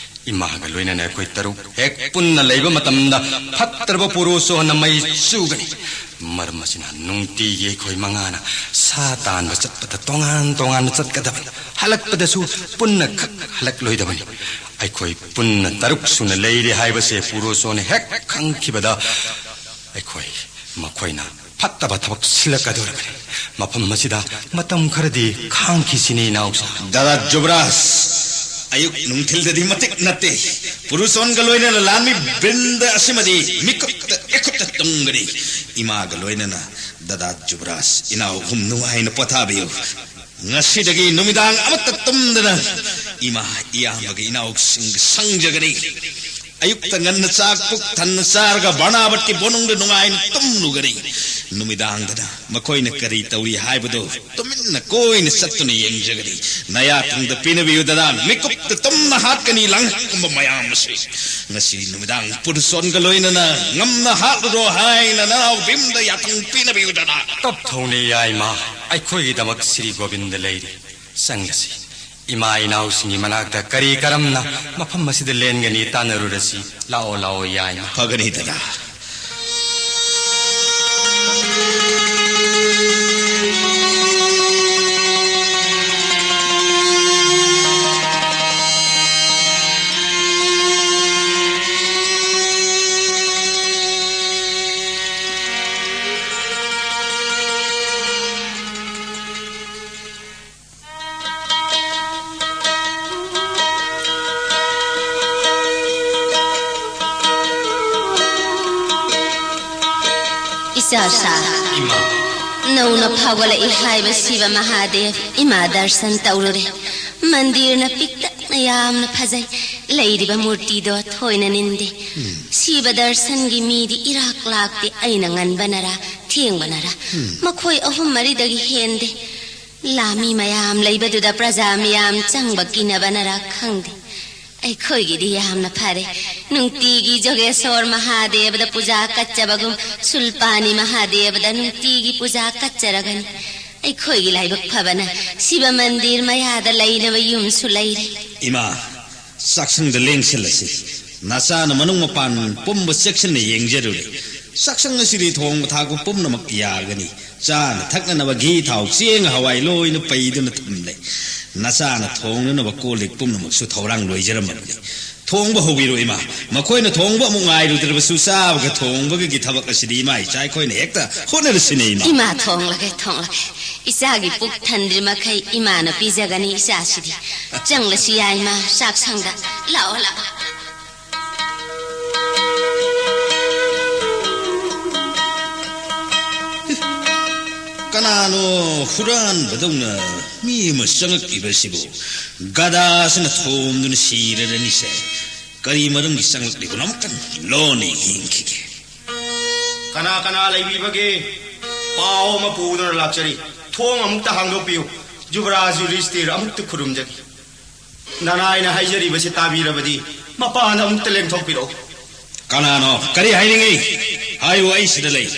ꯏꯃꯥꯒ ꯂꯣꯏꯅꯅ ꯑꯩꯈꯣꯏ ꯇꯔꯨꯛ ꯍꯦꯛ ꯄꯨꯟꯅ ꯂꯩꯕ ꯃꯇꯝꯗ ꯐꯠꯇ꯭ꯔꯕ ꯄꯨꯔꯨꯁꯣꯟꯅ ꯃꯩ ꯆꯨꯒꯅꯤ꯫ ꯃꯔꯝ ꯑꯁꯤꯅ ꯅꯨꯡꯇꯤꯒꯤ ꯑꯩꯈꯣꯏ ꯃꯉꯥꯅ ꯁꯥ ꯇꯥꯟꯕ ꯆꯠꯄꯗ ꯇꯣꯉꯥꯟ ꯇꯣꯉꯥꯟꯅ ꯆꯠꯀꯗꯕꯅꯤ꯫ ꯍꯜꯂꯛꯄꯗꯁꯨ ꯄꯨꯟꯅ ꯈꯛ ꯍꯜꯂꯛꯂꯣꯏꯗꯕꯅꯤ꯫ ꯑꯩꯈꯣꯏ ꯄꯨꯟꯅ ꯇꯔꯨꯛ ꯁꯨꯅ ꯂꯩꯔꯦ ꯍꯥꯏꯕꯁꯦ ꯄꯨꯔꯨꯁꯣꯟꯅ ꯍꯦꯛ ꯈꯪꯈꯤꯕꯗ ꯑꯩꯈꯣꯏ ꯃꯈꯣꯏꯅ ꯐꯠꯇꯕ ꯊꯕꯛ ꯁꯤꯜꯂꯛꯀꯗꯧꯔꯕꯅꯤ꯫ ꯃꯐꯝ ꯑꯁꯤꯗ ꯃꯇꯝ ꯈꯔꯗꯤ ꯈꯥꯡꯈꯤꯁꯤꯅꯦ ꯏꯅꯥꯎꯁꯥ꯫ ꯗꯥꯗꯥ ꯖꯨꯕꯔꯥꯖ, ꯑꯌꯨꯛ ꯅꯨꯡꯊꯤꯜꯗꯗꯤ ꯃꯇꯤꯛ ꯅꯠꯇꯦ꯫ ꯄꯨꯔꯨꯁꯣꯟꯒ ꯂꯣꯏꯅꯅ ꯂꯥꯟꯃꯤ ꯕ꯭ꯔꯤꯟꯗ ꯑꯁꯤꯃꯗꯤ ꯃꯤꯀꯨꯞꯇ ꯏꯈꯨꯠꯇ ꯇꯨꯝꯒꯅꯤ꯫ ꯏꯃꯥꯒ ꯂꯣꯏꯅꯅ ꯗꯥꯗꯥ ꯖꯨꯕꯔꯥꯖ, ꯏꯅꯥꯎ ꯑꯍꯨꯝ ꯅꯨꯡꯉꯥꯏꯅ ꯄꯣꯊꯥꯕꯤꯌꯨ꯫ ꯉꯁꯤꯗꯒꯤ ꯅꯨꯃꯤꯗꯥꯡ ꯑꯃꯠꯇ ꯇꯨꯝꯗꯅ ꯏꯃꯥ, ꯏꯌꯥꯝꯕꯒ ꯏꯅꯥꯎꯁꯤꯡꯒ ꯁꯪꯖꯒꯅꯤ꯫ ꯑꯌꯨꯛꯇ ꯉꯟꯅ ꯆꯥꯛ ꯄꯨꯛ ꯊꯟꯅ ꯆꯥꯔꯒ ꯕꯔꯅꯥꯕꯠꯀꯤ ꯕꯣꯅꯨꯡꯗ ꯅꯨꯡꯉꯥꯏꯅ ꯇꯨꯝꯂꯨꯒꯅꯤ꯫ ꯅꯨꯃꯤꯗꯥꯡꯗꯅ ꯃꯈꯣꯏꯅ ꯀꯔꯤ ꯇꯧꯔꯤ ꯍꯥꯏꯕꯗꯨ ꯇꯨꯃꯤꯟꯅ ꯀꯣꯏꯅ ꯆꯠꯇꯨꯅ ꯌꯦꯡꯖꯒꯅꯤ꯫ ꯅꯌꯥ ꯊꯪꯗ ꯄꯤꯅꯕꯤꯌꯨ ꯗꯗꯥ, ꯃꯤꯀꯨꯞꯇ ꯇꯨꯝꯅ ꯍꯥꯠꯀꯅꯤ ꯂꯥꯡꯍꯟꯒꯨꯝꯕ ꯃꯌꯥꯝ ꯑꯁꯤ꯫ ꯉꯁꯤ ꯅꯨꯃꯤꯗꯥꯡ ꯄꯨꯔꯨꯁꯣꯟꯒ ꯂꯣꯏꯅꯅ ꯉꯝꯅ ꯍꯥꯠꯂꯨꯔꯣ ꯍꯥꯏꯅ ꯅꯅꯥꯎ ꯚꯤꯝꯗ ꯌꯥꯊꯪ ꯄꯤꯅꯕꯤꯌꯨ ꯗꯗꯥ꯫ ꯇꯞꯊꯧꯅꯦ ꯌꯥꯏꯃ, ꯑꯩꯈꯣꯏꯒꯤꯗꯃꯛ ꯁ꯭ꯔꯤ ꯒꯣꯕꯤꯟꯗ ꯂꯩꯔꯤ꯫ ꯆꯪꯂꯁꯤ꯫ ꯏꯃꯥ ꯏꯅꯥꯎꯁꯤꯡꯒꯤ ꯃꯅꯥꯛꯇ ꯀꯔꯤ ꯀꯔꯝꯅ ꯃꯐꯝ ꯑꯁꯤꯗ ꯂꯦꯟꯒꯅꯤ ꯇꯥꯟꯅꯔꯨꯔꯁꯤ꯫ ꯂꯥꯛꯑꯣ, ꯂꯥꯛꯑꯣ, ꯌꯥꯏꯃ꯫ ꯐꯒꯅꯤ ꯗꯗꯥ꯫ ꯏꯆꯥ ꯁꯥ, ꯏꯃꯥ꯫ ꯅꯧꯅ ꯐꯥꯎꯒꯠꯂꯛꯏ ꯍꯥꯏꯕ ꯁꯤꯕ ꯃꯍꯥꯗꯦꯕ ꯏꯃꯥ ꯗꯔꯁꯟ ꯇꯧꯔꯨꯔꯦ꯫ ꯃꯟꯗꯤꯔꯅ ꯄꯤꯛꯇꯛꯅ ꯌꯥꯝꯅ ꯐꯖꯩ꯫ ꯂꯩꯔꯤꯕ ꯃꯨꯔꯇꯤꯗꯣ ꯊꯣꯏꯅ ꯅꯤꯟꯗꯦ꯫ ꯁꯤꯕ ꯗꯔꯁꯟꯒꯤ ꯃꯤꯗꯤ ꯏꯔꯥꯛ ꯂꯥꯛꯇꯦ꯫ ꯑꯩꯅ ꯉꯟꯕꯅꯔꯥ ꯊꯦꯡꯕꯅꯔꯥ ꯃꯈꯣꯏ ꯑꯍꯨꯝ ꯃꯔꯤꯗꯒꯤ ꯍꯦꯟꯗꯦ꯫ ꯂꯥꯃꯤ ꯃꯌꯥꯝ ꯂꯩꯕꯗꯨꯗ ꯄ꯭ꯔꯖꯥ ꯃꯤꯌꯥꯝ ꯆꯪꯕ ꯀꯤꯅꯕꯅꯔꯥ ꯈꯪꯗꯦ꯫ ꯑꯩꯈꯣꯏꯒꯤꯗꯤ ꯌꯥꯝꯅ ꯐꯔꯦ꯫ ꯅꯨꯡꯇꯤꯒꯤ ꯖꯣꯒꯦꯁꯣꯔ ꯃꯍꯥꯗꯦꯕꯗ ꯄꯨꯖꯥ ꯀꯠꯆꯕꯒꯨꯝ, ꯁꯨꯜꯄꯥꯅꯤ ꯃꯍꯥꯗꯦꯕꯗ ꯅꯨꯡꯇꯤꯒꯤ ꯄꯨꯖꯥ ꯀꯠꯆꯔꯒꯅꯤ꯫ ꯑꯩꯈꯣꯏꯒꯤ ꯂꯥꯏꯕꯛ ꯐꯕꯅ ꯁꯤꯕ ꯃꯟꯗꯤꯔ ꯃꯌꯥꯗ ꯂꯩꯅꯕ ꯌꯨꯝꯁꯨ ꯂꯩꯔꯦ꯫ ꯏꯃꯥ, ꯆꯥꯛꯁꯪꯗ ꯂꯦꯡꯁꯤꯜꯂꯁꯤ꯫ ꯅꯆꯥꯅ ꯃꯅꯨꯡ ꯃꯄꯥꯟ ꯄꯨꯝꯕ ꯆꯦꯛꯁꯤꯟꯅ ꯌꯦꯡꯖꯔꯨꯔꯦ꯫ ꯆꯥꯛꯁꯪ ꯑꯁꯤꯗꯤ ꯊꯣꯡꯕ ꯊꯥꯛꯄ ꯄꯨꯝꯅꯃꯛ ꯌꯥꯒꯅꯤ꯫ ꯆꯥꯅ ꯊꯛꯅꯅꯕ ꯘꯤ, ꯊꯥꯎ, ꯆꯦꯡ, ꯍꯋꯥꯏ ꯂꯣꯏꯅ ꯄꯩꯗꯨꯅ ꯊꯝꯂꯦ꯫ ꯅꯆꯥꯅ ꯊꯣꯡꯅꯅꯕ ꯀꯣꯜ ꯂꯤꯛ ꯄꯨꯝꯅꯃꯛꯁꯨ ꯊꯧꯔꯥꯡ ꯂꯣꯏꯖꯔꯝꯃꯕꯅꯤ꯫ ꯊꯣꯡꯕ ꯍꯧꯕꯤꯔꯣ, ꯏꯃꯥ꯫ ꯃꯈꯣꯏꯅ ꯊꯣꯡꯕ ꯑꯃꯨꯛ ꯉꯥꯏꯔꯨꯗ꯭ꯔꯕꯁꯨ, ꯆꯥꯕꯒ ꯊꯣꯡꯕꯒꯒꯤ ꯊꯕꯛ ꯑꯁꯤꯗꯤ ꯏꯃꯥ ꯏꯆꯥ ꯑꯩꯈꯣꯏꯅ ꯍꯦꯛꯇ ꯍꯣꯠꯅꯔꯁꯤꯅꯦ, ꯏꯃꯥ꯫ ꯏꯃꯥ, ꯊꯣꯡꯂꯒꯦ, ꯊꯣꯡꯂꯒꯦ꯫ ꯏꯆꯥꯒꯤ ꯄꯨꯛ ꯊꯟꯗ꯭ꯔꯤ ꯃꯈꯩ ꯏꯃꯥꯅ ꯄꯤꯖꯒꯅꯤ ꯏꯆꯥꯁꯤꯗꯤ꯫ ꯆꯪꯂꯁꯤ ꯌꯥꯏ, ꯏꯃꯥ, ꯆꯥꯛꯁꯪꯗ꯫ ꯂꯥꯛꯑꯣ, ꯂꯥꯛꯑꯣ꯫ ꯀꯅꯥꯅꯣ ꯍꯨꯔꯥꯟꯕꯗꯧꯅ ꯃꯤ ꯑꯃ ꯆꯪꯉꯛꯂꯤꯕꯁꯤꯕꯨ? ꯒꯗꯥꯁꯤꯅ ꯊꯣꯝꯗꯨꯅ ꯁꯤꯔꯔꯅꯤꯁꯦ꯫ ꯀꯔꯤ ꯃꯔꯝꯒꯤ ꯆꯪꯂꯛꯂꯤꯕꯅꯣ? ꯑꯃꯨꯛꯇꯪ ꯂꯣꯟꯅ ꯌꯦꯡꯈꯤꯒꯦ꯫ ꯀꯅꯥ ꯀꯅꯥ ꯂꯩꯕꯤꯕꯒꯦ? ꯄꯥꯎ ꯑꯃ ꯄꯨꯗꯨꯅ ꯂꯥꯛꯆꯔꯤ꯫ ꯊꯣꯡ ꯑꯃꯨꯛꯇ ꯍꯥꯡꯗꯣꯛꯄꯤꯌꯨ꯫ ꯖꯨꯕꯔꯥꯖ ꯌꯨꯗꯤꯁꯇꯤꯔ ꯑꯃꯨꯛꯇ ꯈꯨꯔꯨꯝꯖꯒꯦ꯫ ꯅꯅꯥꯏꯅ ꯍꯥꯏꯖꯔꯤꯕꯁꯤ ꯇꯥꯕꯤꯔꯕꯗꯤ ꯃꯄꯥꯟꯗ ꯑꯃꯨꯛꯇ ꯂꯦꯡꯊꯣꯛꯄꯤꯔꯛꯎ꯫ ꯀꯅꯥꯅꯣ? ꯀꯔꯤ ꯍꯥꯏꯅꯤꯡꯉꯤ? ꯍꯥꯏꯌꯨ, ꯑꯩ ꯁꯤꯗ ꯂꯩ꯫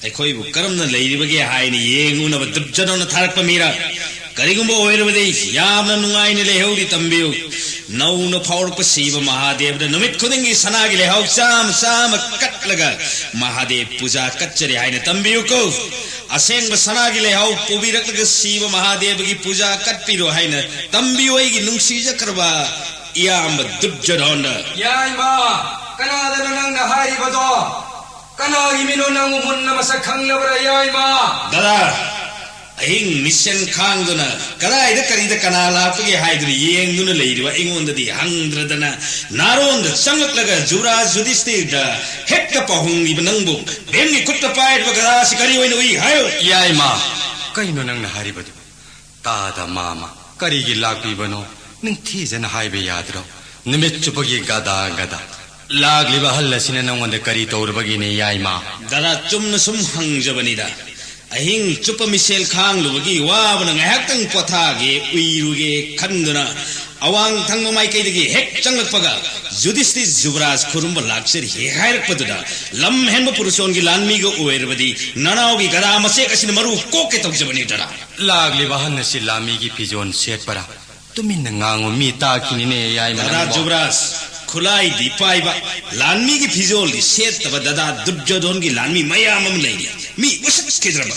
ꯑꯩꯈꯣꯏꯕꯨ ꯀꯔꯝꯅ ꯂꯩꯔꯤꯕꯒꯦ ꯍꯥꯏꯅ ꯌꯦꯡꯉꯨꯅꯕ ꯗꯨꯔꯖꯣꯙꯅꯅ ꯊꯥꯔꯛꯄ ꯃꯤꯔ? ꯀꯔꯤꯒꯨꯝꯕ ꯑꯣꯏꯔꯕꯗꯤ ꯌꯥꯝꯅ ꯅꯨꯡꯉꯥꯏꯅ ꯂꯩꯍꯧꯔꯤ꯫ ꯇꯝꯕꯤꯌꯨ꯫ ꯅꯧꯅ ꯐꯥꯎꯔꯛꯄ ꯁꯤꯕ ꯃꯍꯥꯗꯦꯕꯗ ꯅꯨꯃꯤꯠ ꯈꯨꯗꯤꯡꯒꯤ ꯁꯅꯥꯒꯤ ꯂꯩꯍꯥꯎ ꯆꯥꯝꯃ ꯆꯥꯝꯃ ꯀꯠꯂꯒ ꯃꯍꯥꯗꯦꯕ ꯄꯨꯖꯥ ꯀꯠꯆꯔꯤ ꯍꯥꯏꯅ ꯇꯝꯕꯤꯌꯨꯀꯣ꯫ ꯑꯁꯦꯡꯕ ꯁꯅꯥꯒꯤ ꯂꯩꯍꯥꯎ ꯄꯨꯕꯤꯔꯛꯂꯒ ꯁꯤꯕ ꯃꯍꯥꯗꯦꯕꯒꯤ ꯄꯨꯖꯥ ꯀꯠꯄꯤꯔꯣ ꯍꯥꯏꯅ ꯇꯝꯕꯤꯌꯨ, ꯑꯩꯒꯤ ꯅꯨꯡꯁꯤꯖꯈ꯭ꯔꯕ ꯏꯌꯥꯝꯕ ꯗꯨꯔꯖꯣꯙꯅ꯫ ꯌꯥꯏꯃ, ꯀꯅꯥꯗꯅꯣ ꯅꯪꯅ ꯍꯥꯏꯔꯤꯕꯗꯣ? ꯀꯅꯥꯒꯤ ꯃꯤꯅꯣ ꯅꯪꯕꯨ ꯃꯨꯟꯅ ꯃꯁꯛ ꯈꯪꯂꯕ꯭ꯔꯥ, ꯌꯥꯏꯃ? ꯗꯗꯥ, ꯑꯍꯤꯡ ꯃꯤꯁꯦꯜ ꯈꯥꯡꯗꯨꯅ ꯀꯗꯥꯏꯗ ꯀꯔꯤꯗ ꯀꯅꯥ ꯂꯥꯛꯄꯒꯦ ꯍꯥꯏꯗꯨꯅ ꯌꯦꯡꯗꯨꯅ ꯂꯩꯔꯤꯕ ꯑꯩꯉꯣꯟꯗꯗꯤ ꯍꯪꯗ꯭ꯔꯗꯅ ꯅꯥꯔꯣꯟꯗ ꯆꯪꯂꯛꯂꯒ ꯖꯨꯕꯔꯥꯖ ꯌꯨꯙꯤꯁꯇꯤꯔꯗ ꯍꯦꯛꯇ ꯄꯥꯎꯍꯣꯡꯂꯤꯕ ꯅꯪꯕꯨ ꯚꯤꯝꯒꯤ ꯈꯨꯠꯇ ꯄꯥꯏꯔꯤꯕ ꯒꯗꯥꯁꯤ ꯀꯔꯤ ꯑꯣꯏꯅ ꯎꯏ ꯍꯥꯏꯌꯨ? ꯌꯥꯏꯃ, ꯀꯩꯅꯣ ꯅꯪꯅ ꯍꯥꯏꯔꯤꯕꯗꯨ? ꯇꯥꯗ ꯃꯥꯃ, ꯀꯔꯤꯒꯤ ꯂꯥꯛꯄꯤꯕꯅꯣ? ꯅꯤꯡꯊꯤꯖꯅ ꯍꯥꯏꯕ ꯌꯥꯗ꯭ꯔꯣ? ꯅꯨꯃꯤꯠ ꯆꯨꯞꯄꯒꯤ ꯒꯗꯥ ꯒꯗꯥ꯫ ꯂꯥꯛꯂꯤꯕ ꯑꯍꯜ ꯑꯁꯤꯅ ꯅꯪꯉꯣꯟꯗ ꯀꯔꯤ ꯇꯧꯔꯨꯕꯒꯤꯅꯦ, ꯌꯥꯏꯃ? ꯗꯗꯥ, ꯆꯨꯝꯅ ꯁꯨꯝ ꯍꯪꯖꯕꯅꯤꯗ꯫ ꯑꯍꯤꯡ ꯆꯨꯞꯄ ꯃꯤꯁꯦꯜ ꯈꯥꯡꯂꯨꯕꯒꯤ ꯋꯥꯕꯅ ꯉꯥꯏꯍꯥꯛꯇꯪ ꯄꯣꯊꯥꯒꯦ, ꯎꯏꯔꯨꯒꯦ ꯈꯟꯗꯨꯅ ꯑꯋꯥꯡ ꯊꯪꯕ ꯃꯥꯏꯀꯩꯗꯒꯤ ꯍꯦꯛ ꯆꯪꯂꯛꯄꯒ ꯌꯨꯙꯤꯁꯇꯤꯔ ꯖꯨꯕꯔꯥꯖ ꯈꯨꯔꯨꯝꯕ ꯂꯥꯛꯆꯔꯤ ꯍꯦꯛ ꯍꯥꯏꯔꯛꯄꯗꯨꯗ, ꯂꯝ ꯍꯦꯟꯕ ꯄꯨꯔꯨꯁꯣꯟꯒꯤ ꯂꯥꯟꯃꯤꯒ ꯑꯣꯏꯔꯕꯗꯤ ꯅꯅꯥꯎꯒꯤ ꯒꯗꯥ ꯃꯆꯦꯛ ꯑꯁꯤꯅ ꯃꯔꯨ ꯀꯣꯛꯀꯦ ꯇꯧꯖꯕꯅꯤ, ꯗꯗꯥ꯫ ꯂꯥꯛꯂꯤꯕ ꯑꯍꯟ ꯑꯁꯤ ꯂꯥꯟꯃꯤꯒꯤ ꯐꯤꯖꯣꯜ ꯁꯦꯠꯄꯔꯥ? ꯇꯨꯃꯤꯟꯅ ꯉꯥꯡꯉꯨ, ꯃꯤ ꯇꯥꯈꯤꯅꯤꯅꯦ, ꯌꯥꯏꯃ ꯗꯗꯥ ꯅꯪꯕꯣ꯫ ꯖꯨꯕꯔꯥꯖ, ꯈꯨꯠꯂꯥꯏꯗꯤ ꯄꯥꯏꯕ, ꯂꯥꯟꯃꯤꯒꯤ ꯐꯤꯖꯣꯜꯗꯤ ꯁꯦꯠꯇꯕ ꯗꯗꯥ ꯗꯨꯔꯖꯣꯙꯣꯟꯒꯤ ꯂꯥꯟꯃꯤ ꯃꯌꯥꯝ ꯑꯃ ꯂꯩꯔꯤ꯫ ꯃꯤ ꯎꯁꯤꯠꯈꯤꯗ꯭ꯔꯕ,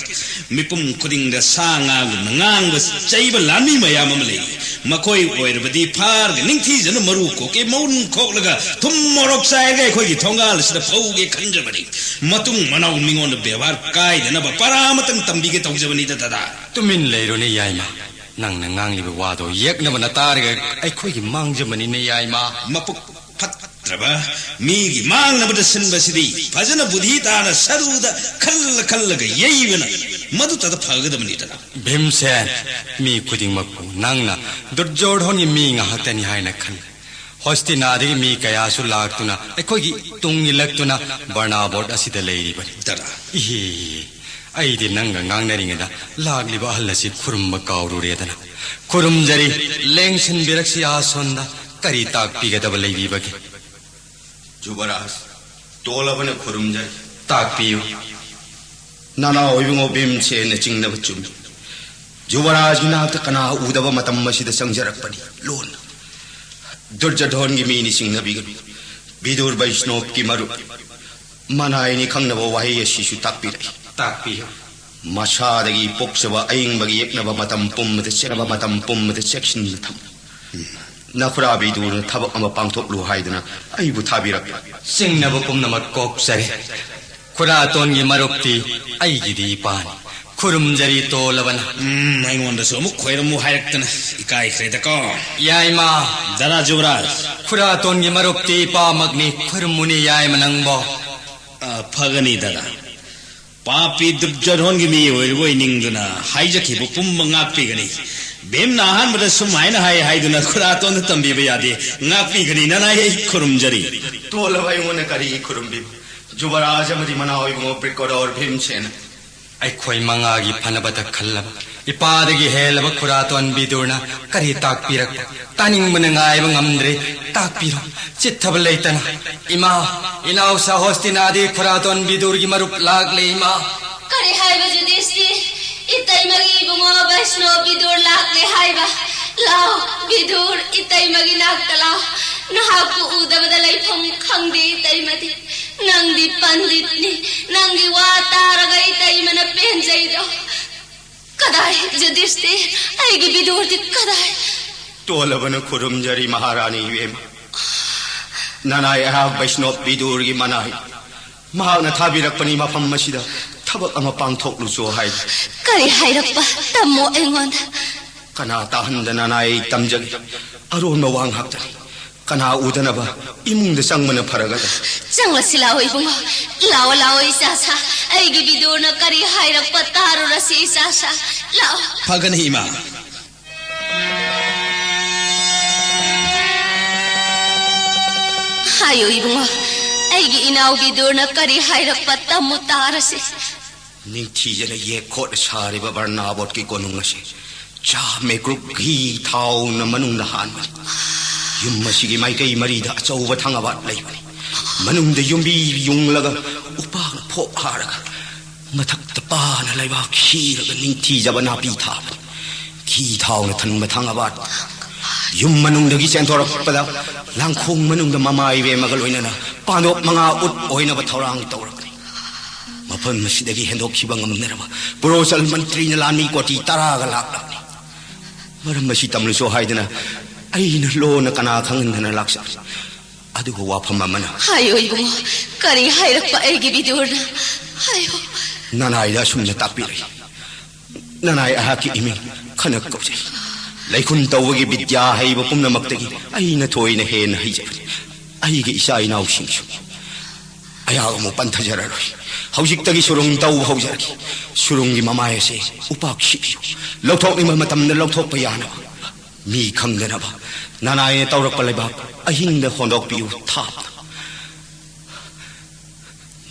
ꯃꯤꯄꯨꯝ ꯈꯨꯗꯤꯡꯗ ꯁꯥ ꯉꯥꯒꯨꯝꯅ ꯉꯥꯡꯕ ꯆꯩꯕ ꯂꯥꯟꯃꯤ ꯃꯌꯥꯝ ꯑꯃ ꯂꯩꯔꯤ꯫ ꯃꯈꯣꯏ ꯑꯣꯏꯔꯕꯗꯤ ꯐꯥꯔꯒ ꯅꯤꯡꯊꯤꯖꯅ ꯃꯔꯨ ꯀꯣꯛꯀꯦ, ꯃꯎꯟ ꯈꯣꯛꯂꯒ ꯊꯨꯝ ꯃꯣꯔꯣꯛ ꯆꯥꯏꯔꯒ ꯑꯩꯈꯣꯏꯒꯤ ꯊꯣꯡꯒꯥꯜ ꯑꯁꯤꯗ ꯐꯧꯒꯦ ꯈꯟꯖꯕꯅꯤ꯫ ꯃꯇꯨꯡ ꯃꯅꯥꯎ ꯃꯤꯉꯣꯟꯗ ꯕꯦꯕꯥꯔ ꯀꯥꯏꯗꯅꯕ ꯄꯔꯥ ꯑꯃꯇꯪ ꯇꯝꯕꯤꯒꯦ ꯇꯧꯖꯕꯅꯤꯗ, ꯗꯗꯥ꯫ ꯇꯨꯃꯤꯟ ꯂꯩꯔꯣꯅꯦ, ꯌꯥꯏꯃ꯫ ꯅꯪꯅ ꯉꯥꯡꯂꯤꯕ ꯋꯥꯗꯣ ꯌꯦꯛꯅꯕꯅ ꯇꯥꯔꯒ ꯑꯩꯈꯣꯏꯒꯤ ꯃꯥꯡꯖꯕꯅꯤꯅꯦ, ꯌꯥꯏꯃ꯫ ꯃꯄꯨꯛ ꯐꯠꯇ꯭ꯔꯕ ꯃꯤꯒꯤ ꯃꯥꯡꯅꯕꯗ ꯁꯤꯟꯕꯁꯤꯗꯤ ꯐꯖꯅ ꯕꯨꯙꯤ ꯇꯥꯅ ꯁꯔꯨꯗ ꯈꯜꯂ ꯈꯜꯂꯒ ꯌꯩꯕꯅ ꯃꯗꯨꯇꯗ ꯐꯒꯗꯕꯅꯤꯗꯅ꯫ ꯚꯤꯝꯁꯦꯟ, ꯃꯤ ꯈꯨꯗꯤꯡꯃꯛꯄꯨ ꯅꯪꯅ ꯗꯨꯔꯖꯣꯙꯣꯟꯒꯤ ꯃꯤ ꯉꯥꯛꯇꯅꯤ ꯍꯥꯏꯅ ꯈꯜꯂꯤ꯫ ꯍꯣꯁꯇꯤꯅꯥꯗꯒꯤ ꯃꯤ ꯀꯌꯥꯁꯨ ꯂꯥꯛꯇꯨꯅ ꯑꯩꯈꯣꯏꯒꯤ ꯇꯨꯡ ꯏꯜꯂꯛꯇꯨꯅ ꯕꯔꯅꯥꯕꯣꯠ ꯑꯁꯤꯗ ꯂꯩꯔꯤꯕꯅꯤ꯫ ꯗꯗꯥ꯫ ꯏꯍꯦ, ꯑꯩꯗꯤ ꯅꯪꯒ ꯉꯥꯡꯅꯔꯤꯉꯩꯗ ꯂꯥꯛꯂꯤꯕ ꯑꯍꯜ ꯑꯁꯤ ꯈꯨꯔꯨꯝꯕ ꯀꯥꯎꯔꯨꯔꯦꯗꯅ꯫ ꯈꯨꯔꯨꯝꯖꯔꯤ, ꯂꯦꯡꯁꯤꯟꯕꯤꯔꯛꯁꯤ ꯑꯥꯁꯣꯟꯗ꯫ ꯀꯔꯤ ꯇꯥꯛꯄꯤꯒꯗꯕ ꯂꯩꯕꯤꯕꯒꯦ? ꯖꯨꯕꯔꯥꯖ, ꯇꯣꯜꯂꯕꯅ ꯈꯨꯔꯨꯝꯖꯔꯤ꯫ ꯇꯥꯛꯄꯤꯌꯨ꯫ ꯅꯅꯥꯎ ꯏꯕꯨꯡꯉꯣ ꯚꯤꯝꯁꯦꯟꯅ ꯆꯤꯡꯅꯕ ꯆꯨꯝꯃꯤ꯫ ꯖꯨꯕꯔꯥꯖꯒꯤ ꯅꯥꯛꯇ ꯀꯅꯥ ꯎꯗꯕ ꯃꯇꯝ ꯑꯁꯤꯗ ꯆꯪꯖꯔꯛꯄꯅꯤ ꯂꯣꯟꯅ꯫ ꯗꯨꯔꯖꯣꯙꯣꯟꯒꯤ ꯃꯤꯅꯤ ꯆꯤꯡꯅꯕꯤꯒꯅꯨ꯫ ꯕꯤꯗꯨꯔ ꯕꯩꯁꯅꯣꯞꯀꯤ ꯃꯔꯨꯞ꯫ ꯃꯅꯥꯏꯅꯤ ꯈꯪꯅꯕ ꯋꯥꯍꯩ ꯑꯁꯤꯁꯨ ꯇꯥꯛꯄꯤꯔꯛꯏ꯫ ꯇꯥꯛꯄꯤꯌꯨ꯫ ꯃꯁꯥꯗꯒꯤ ꯄꯣꯛꯆꯕ ꯑꯏꯪꯕꯒꯤ ꯌꯦꯛꯅꯕ ꯃꯇꯝ ꯄꯨꯝꯕꯗ ꯆꯦꯛꯅꯕ ꯃꯇꯝ ꯄꯨꯝꯕꯗ ꯆꯦꯛꯁꯤꯟꯅ ꯊꯝꯃꯨ꯫ ꯅꯈꯨꯔꯥ ꯕꯤꯗꯨꯔꯅ ꯊꯕꯛ ꯑꯃ ꯄꯥꯡꯊꯣꯛꯂꯨ ꯍꯥꯏꯗꯨꯅ ꯑꯩꯕꯨ ꯊꯥꯕꯤꯔꯛꯄ꯫ ꯆꯤꯡꯅꯕ ꯄꯨꯝꯅꯃꯛ ꯀꯣꯛꯆꯔꯦ꯫ ꯈꯨꯔꯥꯇꯣꯟꯒꯤ ꯃꯔꯨꯞꯇꯤ ꯑꯩꯒꯤꯗꯤ ꯏꯄꯥꯅꯤ꯫ ꯈꯨꯔꯨꯝꯖꯔꯤ ꯇꯣꯜꯂꯕꯅ꯫ ꯎꯝ, ꯑꯩꯉꯣꯟꯗꯁꯨ ꯑꯃꯨꯛ ꯈꯣꯏꯔꯝꯃꯨ ꯍꯥꯏꯔꯛꯇꯅ ꯏꯀꯥꯏꯈ꯭ꯔꯦꯗꯀꯣ꯫ ꯌꯥꯏꯃ꯫ ꯗꯥꯗꯥ ꯖꯨꯕꯔꯥꯖ꯫ ꯈꯨꯔꯥꯇꯣꯟꯒꯤ ꯃꯔꯨꯞꯇꯤ ꯏꯄꯥꯃꯛꯅꯤ, ꯈꯨꯔꯨꯝꯃꯨꯅꯤ ꯌꯥꯏꯃ ꯅꯪꯕꯣ꯫ ꯑ, ꯐꯒꯅꯤ ꯗꯥꯗꯥ꯫ ꯄꯥꯄꯤ ꯗꯨꯔꯖꯣꯙꯣꯟꯒꯤ ꯃꯤ ꯑꯣꯏꯔꯨꯕꯣꯏ ꯅꯤꯡꯗꯨꯅ ꯍꯥꯏꯖꯈꯤꯕ ꯄꯨꯝꯕ ꯉꯥꯛꯄꯤꯒꯅꯤ꯫ ꯚꯤꯝꯅ ꯑꯍꯥꯟꯕꯗ ꯁꯨꯝ ꯍꯥꯏꯅ ꯍꯥꯏ ꯍꯥꯏꯗꯨꯅ ꯈꯨꯔꯥꯇꯣꯟꯗ ꯇꯝꯕꯤꯕ ꯌꯥꯗꯦ꯫ ꯉꯥꯛꯄꯤꯒꯅꯤ ꯅꯅꯥꯏ, ꯑꯩ ꯈꯨꯔꯨꯝꯖꯔꯤ꯫ ꯇꯣꯜꯂꯕ ꯑꯩꯉꯣꯟꯗ ꯀꯔꯤꯒꯤ ꯈꯨꯔꯨꯝꯕꯤꯕ? ꯖꯨꯕꯔꯥꯖ ꯑꯃꯗꯤ ꯃꯅꯥꯎ ꯏꯕꯨꯡꯉꯣ ꯕ꯭ꯔꯤꯀꯣꯗꯣꯔ ꯚꯤꯝꯁꯦꯟ꯫ ꯑꯩꯈꯣꯏ ꯃꯉꯥꯒꯤ ꯐꯅꯕꯗ ꯈꯜꯂꯕ ꯏꯄꯥꯗꯒꯤ ꯍꯦꯜꯂꯕ ꯈꯨꯔꯥꯇꯣꯟ ꯕꯤꯗꯨꯔꯅ ꯀꯔꯤ ꯇꯥꯛꯄꯤꯔꯛꯄ? ꯇꯥꯅꯤꯡꯕꯅ ꯉꯥꯏꯕ ꯉꯝꯗ꯭ꯔꯦ꯫ ꯇꯥꯛꯄꯤꯔꯣ, ꯆꯤꯠꯊꯕ ꯂꯩꯇꯅ꯫ ꯏꯃꯥ, ꯏꯅꯥꯎ ꯁꯥꯍꯣꯁꯇꯤꯅꯥꯗꯤ ꯈꯨꯔꯥꯇꯣꯟ ꯕꯤꯗꯨꯔꯒꯤ ꯃꯔꯨꯞ ꯂꯥꯛꯂꯦ, ꯏꯃꯥ꯫ ꯀꯔꯤ ꯍꯥꯏꯕ ꯖꯨꯗꯤꯁꯇꯤ? ꯏꯇꯩꯃꯒꯤ ꯏꯕꯨꯡꯉꯣ ꯕꯩꯁꯅꯣ ꯕꯤꯗꯨꯔ ꯂꯥꯛꯂꯦ ꯍꯥꯏꯕ? ꯂꯥꯎ, ꯕꯤꯗꯨꯔ, ꯏꯇꯩꯃꯒꯤ ꯅꯥꯛꯇ ꯂꯥꯎ꯫ ꯅꯍꯥꯛꯄꯨ ꯎꯗꯕꯗ ꯂꯩꯐꯝ ꯈꯪꯗꯦ ꯏꯇꯩꯃꯗꯤ꯫ ꯅꯪꯗꯤ ꯄꯟꯗꯤꯠꯅꯤ, ꯅꯪꯒꯤ ꯋꯥ ꯇꯥꯔꯒ ꯏꯇꯩꯃꯅ ꯄꯦꯟꯖꯩꯗꯣ꯫ ꯀꯗꯥꯏ ꯖꯨꯗꯤꯁꯇꯤ? ꯑꯩꯒꯤ ꯕꯤꯗꯨꯔꯗꯤ ꯀꯗꯥꯏ? ꯇꯣꯜꯂꯕꯅ ꯈꯨꯔꯨꯝꯖꯔꯤ ꯃꯍꯥꯔꯥꯅꯤ ꯏꯕꯦꯝꯃ꯫ ꯅꯅꯥꯏ ꯑꯩꯍꯥꯛ ꯕꯩꯁꯅꯣꯞ ꯕꯤꯗꯨꯔꯒꯤ ꯃꯅꯥꯏ꯫ ꯃꯍꯥꯛꯅ ꯊꯥꯕꯤꯔꯛꯄꯅꯤ ꯃꯐꯝ ꯑꯁꯤꯗ ꯊꯕꯛ ꯑꯃ ꯄꯥꯡꯊꯣꯛꯂꯨꯆꯣ ꯍꯥꯏ꯫ ꯀꯔꯤ ꯍꯥꯏꯔꯛꯄ? ꯇꯝꯃꯣ ꯑꯩꯉꯣꯟꯗ꯫ ꯀꯅꯥ ꯇꯥꯍꯟꯗꯅ ꯅꯥꯏ ꯇꯝꯖꯒꯦ꯫ ꯑꯔꯣꯟꯕ ꯋꯥ ꯉꯥꯛꯇꯅꯤ꯫ ꯀꯅꯥ ꯎꯗꯅꯕ ꯏꯃꯨꯡꯗ ꯆꯪꯕꯅ ꯐꯔꯒꯗ꯭ꯔꯥ? ꯆꯪꯂꯁꯤ ꯂꯥꯛꯑꯣ ꯏꯕꯨꯡꯉꯣ꯫ ꯂꯥꯛꯑꯣ, ꯂꯥꯛꯑꯣ ꯏꯆꯥꯁꯥ꯫ ꯑꯩꯒꯤ ꯕꯤꯗꯨꯔꯅ ꯀꯔꯤ ꯍꯥꯏꯔꯛꯄ ꯇꯥꯔꯨꯔꯁꯤ ꯏꯆꯥꯁꯥ꯫ ꯂꯥꯛꯑꯣ꯫ ꯐꯒꯅꯤ ꯏꯃꯥ꯫ ꯍꯥꯏꯌꯨ ꯏꯕꯨꯡꯉꯣ, ꯑꯩꯒꯤ ꯏꯅꯥꯎ ꯕꯤꯗꯨꯔꯅ ꯀꯔꯤ ꯍꯥꯏꯔꯛꯄ ꯇꯝꯃꯨ ꯇꯥꯔꯁꯤ꯫ ꯅꯤꯡꯊꯤꯖꯅ ꯌꯦꯛ ꯈꯣꯠꯅ ꯁꯥꯔꯤꯕ ꯕꯔꯅꯥꯕꯣꯠꯀꯤ ꯀꯣꯅꯨꯡ ꯑꯁꯤ ꯆꯥ ꯃꯦꯀ꯭ꯔꯨꯛ ꯘꯤ ꯊꯥꯎꯅ ꯃꯅꯨꯡꯗ ꯍꯥꯟꯕꯅꯤ꯫ ꯌꯨꯝ ꯑꯁꯤꯒꯤ ꯃꯥꯏꯀꯩ ꯃꯔꯤꯗ ꯑꯆꯧꯕ ꯊꯪꯒꯥꯕꯥꯠ ꯂꯩꯕꯅꯤ꯫ ꯃꯅꯨꯡꯗ ꯌꯨꯝꯕꯤ ꯌꯨꯡꯂꯒ ꯎꯄꯥꯛꯅ ꯐꯣꯞ ꯍꯥꯔꯒ ꯃꯊꯛꯇ ꯄꯥꯅ ꯂꯩꯕꯥꯛ ꯁꯤꯔꯒ ꯅꯤꯡꯊꯤꯖꯕ ꯅꯥꯄꯤ ꯊꯥꯕꯅꯤ꯫ ꯘꯤ ꯊꯥꯎꯅ ꯊꯟꯕ ꯊꯪꯒꯥꯕꯥꯠ ꯌꯨꯝ ꯃꯅꯨꯡꯗꯒꯤ ꯆꯦꯟꯊꯣꯔꯛꯄꯗ ꯂꯥꯡꯈꯣꯡ ꯃꯅꯨꯡꯗ ꯃꯃꯥ ꯏꯕꯦꯝꯃꯒ ꯂꯣꯏꯅꯅ ꯄꯥꯟꯗꯣꯞ ꯃꯉꯥ ꯎꯠ ꯑꯣꯏꯅꯕ ꯊꯧꯔꯥꯡ ꯇꯧꯔꯕꯅꯤ꯫ ꯃꯐꯝ ꯑꯁꯤꯗꯒꯤ ꯍꯦꯟꯗꯣꯛꯈꯤꯕ ꯉꯝꯅꯅꯕ ꯄꯨꯔꯣꯆꯜ ꯃꯟꯇ꯭ꯔꯤꯅ ꯂꯥꯟꯃꯤ ꯀꯣꯇꯤ ꯇꯔꯥꯒ ꯂꯥꯛꯂꯕꯅꯤ꯫ ꯃꯔꯝ ꯑꯁꯤ ꯇꯝꯂꯨꯁꯣ ꯍꯥꯏꯗꯅ ꯑꯩꯅ ꯂꯣꯟꯅ ꯀꯅꯥ ꯈꯪꯍꯟꯗꯅ ꯂꯥꯛꯆꯕꯅꯤ꯫ ꯑꯗꯨꯒ ꯋꯥꯐꯝ ꯑꯃꯅ ꯍꯥꯏꯌꯣ ꯏꯕꯨꯡꯉꯣ, ꯀꯔꯤ ꯍꯥꯏꯔꯛꯄ ꯑꯩꯒꯤ ꯕꯤꯗꯨꯔꯅ? ꯍꯥꯏꯌꯣ꯫ ꯅꯅꯥꯏꯗ ꯑꯁꯨꯝꯅ ꯇꯥꯛꯄꯤꯔꯛꯏ꯫ ꯅꯅꯥꯏ ꯑꯩꯍꯥꯛꯀꯤ ꯏꯃꯤꯡ ꯈꯅ ꯀꯧꯖꯩ꯫ ꯂꯩꯈꯨꯟ ꯇꯧꯕꯒꯤ ꯕꯤꯗ꯭ꯌꯥ ꯍꯩꯕ ꯄꯨꯝꯅꯃꯛꯇꯒꯤ ꯑꯩꯅ ꯊꯣꯏꯅ ꯍꯦꯟꯅ ꯍꯩꯖꯕꯅꯤ꯫ ꯑꯩꯒꯤ ꯏꯆꯥ ꯏꯅꯥꯎꯁꯤꯡꯁꯨ ꯑꯩꯍꯥꯛ ꯑꯃꯨꯛ ꯄꯟꯊꯖꯔꯔꯣꯏ꯫ ꯍꯧꯖꯤꯛꯇꯒꯤ ꯁꯨꯔꯨꯡ ꯇꯧꯕ ꯍꯧꯖꯔꯒꯦ꯫ ꯁꯨꯔꯨꯡꯒꯤ ꯃꯃꯥꯏ ꯑꯁꯦ ꯎꯄꯥꯛ ꯁꯤꯕꯤꯌꯨ꯫ ꯂꯧꯊꯣꯛꯅꯤꯡꯕ ꯃꯇꯝꯗ ꯂꯧꯊꯣꯛꯄ ꯌꯥꯅꯕ, ꯃꯤ ꯈꯪꯗꯅꯕ, ꯅꯅꯥꯏꯅ ꯇꯧꯔꯛꯄ ꯂꯩꯕꯥꯛ ꯑꯍꯤꯡꯗ ꯍꯣꯟꯗꯣꯛꯄꯤꯌꯨ ꯊꯥꯞꯅ꯫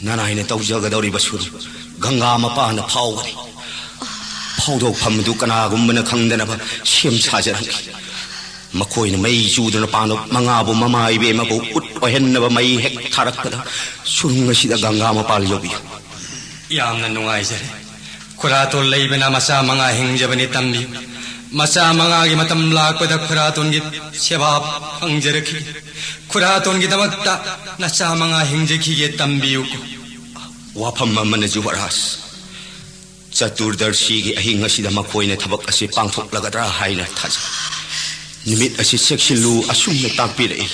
ꯅꯅꯥꯏꯅ ꯇꯧꯖꯒꯗꯧꯔꯤꯕ ꯁꯨꯔꯨꯡ ꯒꯪꯒꯥ ꯃꯄꯥꯟꯗ ꯐꯥꯎꯒꯅꯤ꯫ ꯐꯥꯎꯗꯣꯛꯐꯝ ꯑꯗꯨ ꯀꯅꯥꯒꯨꯝꯕꯅ ꯈꯪꯗꯅꯕ ꯁꯦꯝ ꯁꯥꯖꯔꯝꯈꯤ꯫ ꯃꯈꯣꯏꯅ ꯃꯩ ꯆꯨꯗꯨꯅ ꯄꯥꯟꯗꯣꯞ ꯃꯉꯥꯕꯨ ꯃꯃꯥ ꯏꯕꯦꯝꯃꯕꯨ ꯎꯠ ꯑꯣꯏꯍꯟꯅꯕ ꯃꯩ ꯍꯦꯛ ꯊꯥꯔꯛꯄꯗ ꯁꯨꯔꯨꯡ ꯑꯁꯤꯗ ꯒꯪꯒꯥ ꯃꯄꯥꯜ ꯌꯧꯕꯤꯌꯨ꯫ ꯌꯥꯝꯅ ꯅꯨꯡꯉꯥꯏꯖꯔꯦ꯫ ꯈꯨꯔꯥꯇꯣꯟ ꯂꯩꯕꯅ ꯃꯆꯥ ꯃꯉꯥ ꯍꯤꯡꯖꯕꯅꯤ ꯇꯝꯕꯤꯌꯨ꯫ ꯃꯆꯥ ꯃꯉꯥꯒꯤ ꯃꯇꯝ ꯂꯥꯛꯄꯗ ꯈꯨꯔꯥꯇꯣꯟꯒꯤ ꯁꯦꯕꯥ ꯐꯪꯖꯔꯛꯈꯤ꯫ ꯈꯨꯔꯥꯇꯣꯟꯒꯤꯗꯃꯛꯇ ꯅꯆꯥ ꯃꯉꯥ ꯍꯤꯡꯖꯈꯤꯒꯦ ꯇꯝꯕꯤꯌꯨ꯫ ꯋꯥꯐꯝ ꯑꯃꯅ ꯖꯨꯕꯔꯥꯖ, ꯆꯇꯨꯔꯗꯔꯁꯤꯒꯤ ꯑꯍꯤꯡ ꯑꯁꯤꯗ ꯃꯈꯣꯏꯅ ꯊꯕꯛ ꯑꯁꯤ ꯄꯥꯡꯊꯣꯛꯂꯒꯗ꯭ꯔꯥ ꯍꯥꯏꯅ ꯊꯥꯖꯩ꯫ ꯅꯨꯃꯤꯠ ꯑꯁꯤ ꯆꯦꯛꯁꯤꯜꯂꯨ ꯑꯁꯨꯝꯅ ꯇꯥꯛꯄꯤꯔꯛꯏ꯫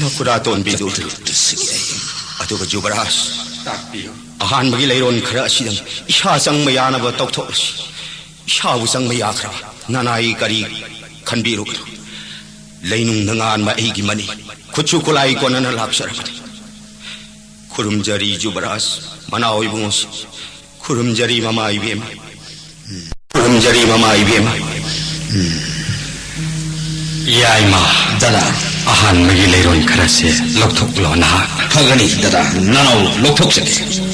ꯅꯈꯨꯔꯥꯇꯣꯟꯕꯤꯗꯨ꯫ ꯆꯇꯨꯔꯗꯁꯤꯒꯤ ꯑꯍꯤꯡ꯫ ꯑꯗꯨꯒ ꯖꯨꯕꯔꯥꯖ, ꯇꯥꯛꯄꯤꯌꯨ꯫ ꯑꯍꯥꯟꯕꯒꯤ ꯂꯩꯔꯣꯟ ꯈꯔ ꯑꯁꯤꯗꯪ ꯏꯁꯥ ꯆꯪꯕ ꯌꯥꯅꯕ ꯇꯧꯊꯣꯛꯂꯁꯤ꯫ ꯏꯁꯥꯕꯨ ꯆꯪꯕ ꯌꯥꯈ꯭ꯔꯕ ꯅꯅꯥꯏ ꯀꯔꯤ ꯈꯟꯕꯤꯔꯨꯒꯅꯨ꯫ ꯂꯩꯅꯨꯡꯗ ꯉꯥꯟꯕ ꯑꯩꯒꯤ ꯃꯅꯤ ꯈꯨꯠꯁꯨ ꯈꯨꯠꯂꯥꯏ ꯀꯣꯟꯅꯅ ꯂꯥꯛꯆꯔꯕꯅꯤ꯫ ꯈꯨꯔꯨꯝꯖꯔꯤ ꯖꯨꯕꯔꯥꯖ, ꯃꯅꯥꯎ ꯏꯕꯨꯡꯉꯣꯁꯤ꯫ ꯈꯨꯔꯨꯝꯖꯔꯤ ꯃꯃꯥ ꯏꯕꯦꯝꯃ꯫ ꯈꯨꯔꯨꯝꯖꯔꯤ ꯃꯃꯥ ꯏꯕꯦꯝꯃ꯫ ꯌꯥꯏꯃ꯫ ꯗꯗꯥ꯫ ꯑꯍꯥꯟꯕꯒꯤ ꯂꯩꯔꯣꯟ ꯈꯔꯁꯦ ꯂꯧꯊꯣꯛꯂꯣ ꯅꯍꯥꯛ꯫ ꯐꯒꯅꯤ ꯗꯗꯥ, ꯅꯅꯥꯎ ꯂꯧꯊꯣꯛꯆꯒꯦ꯫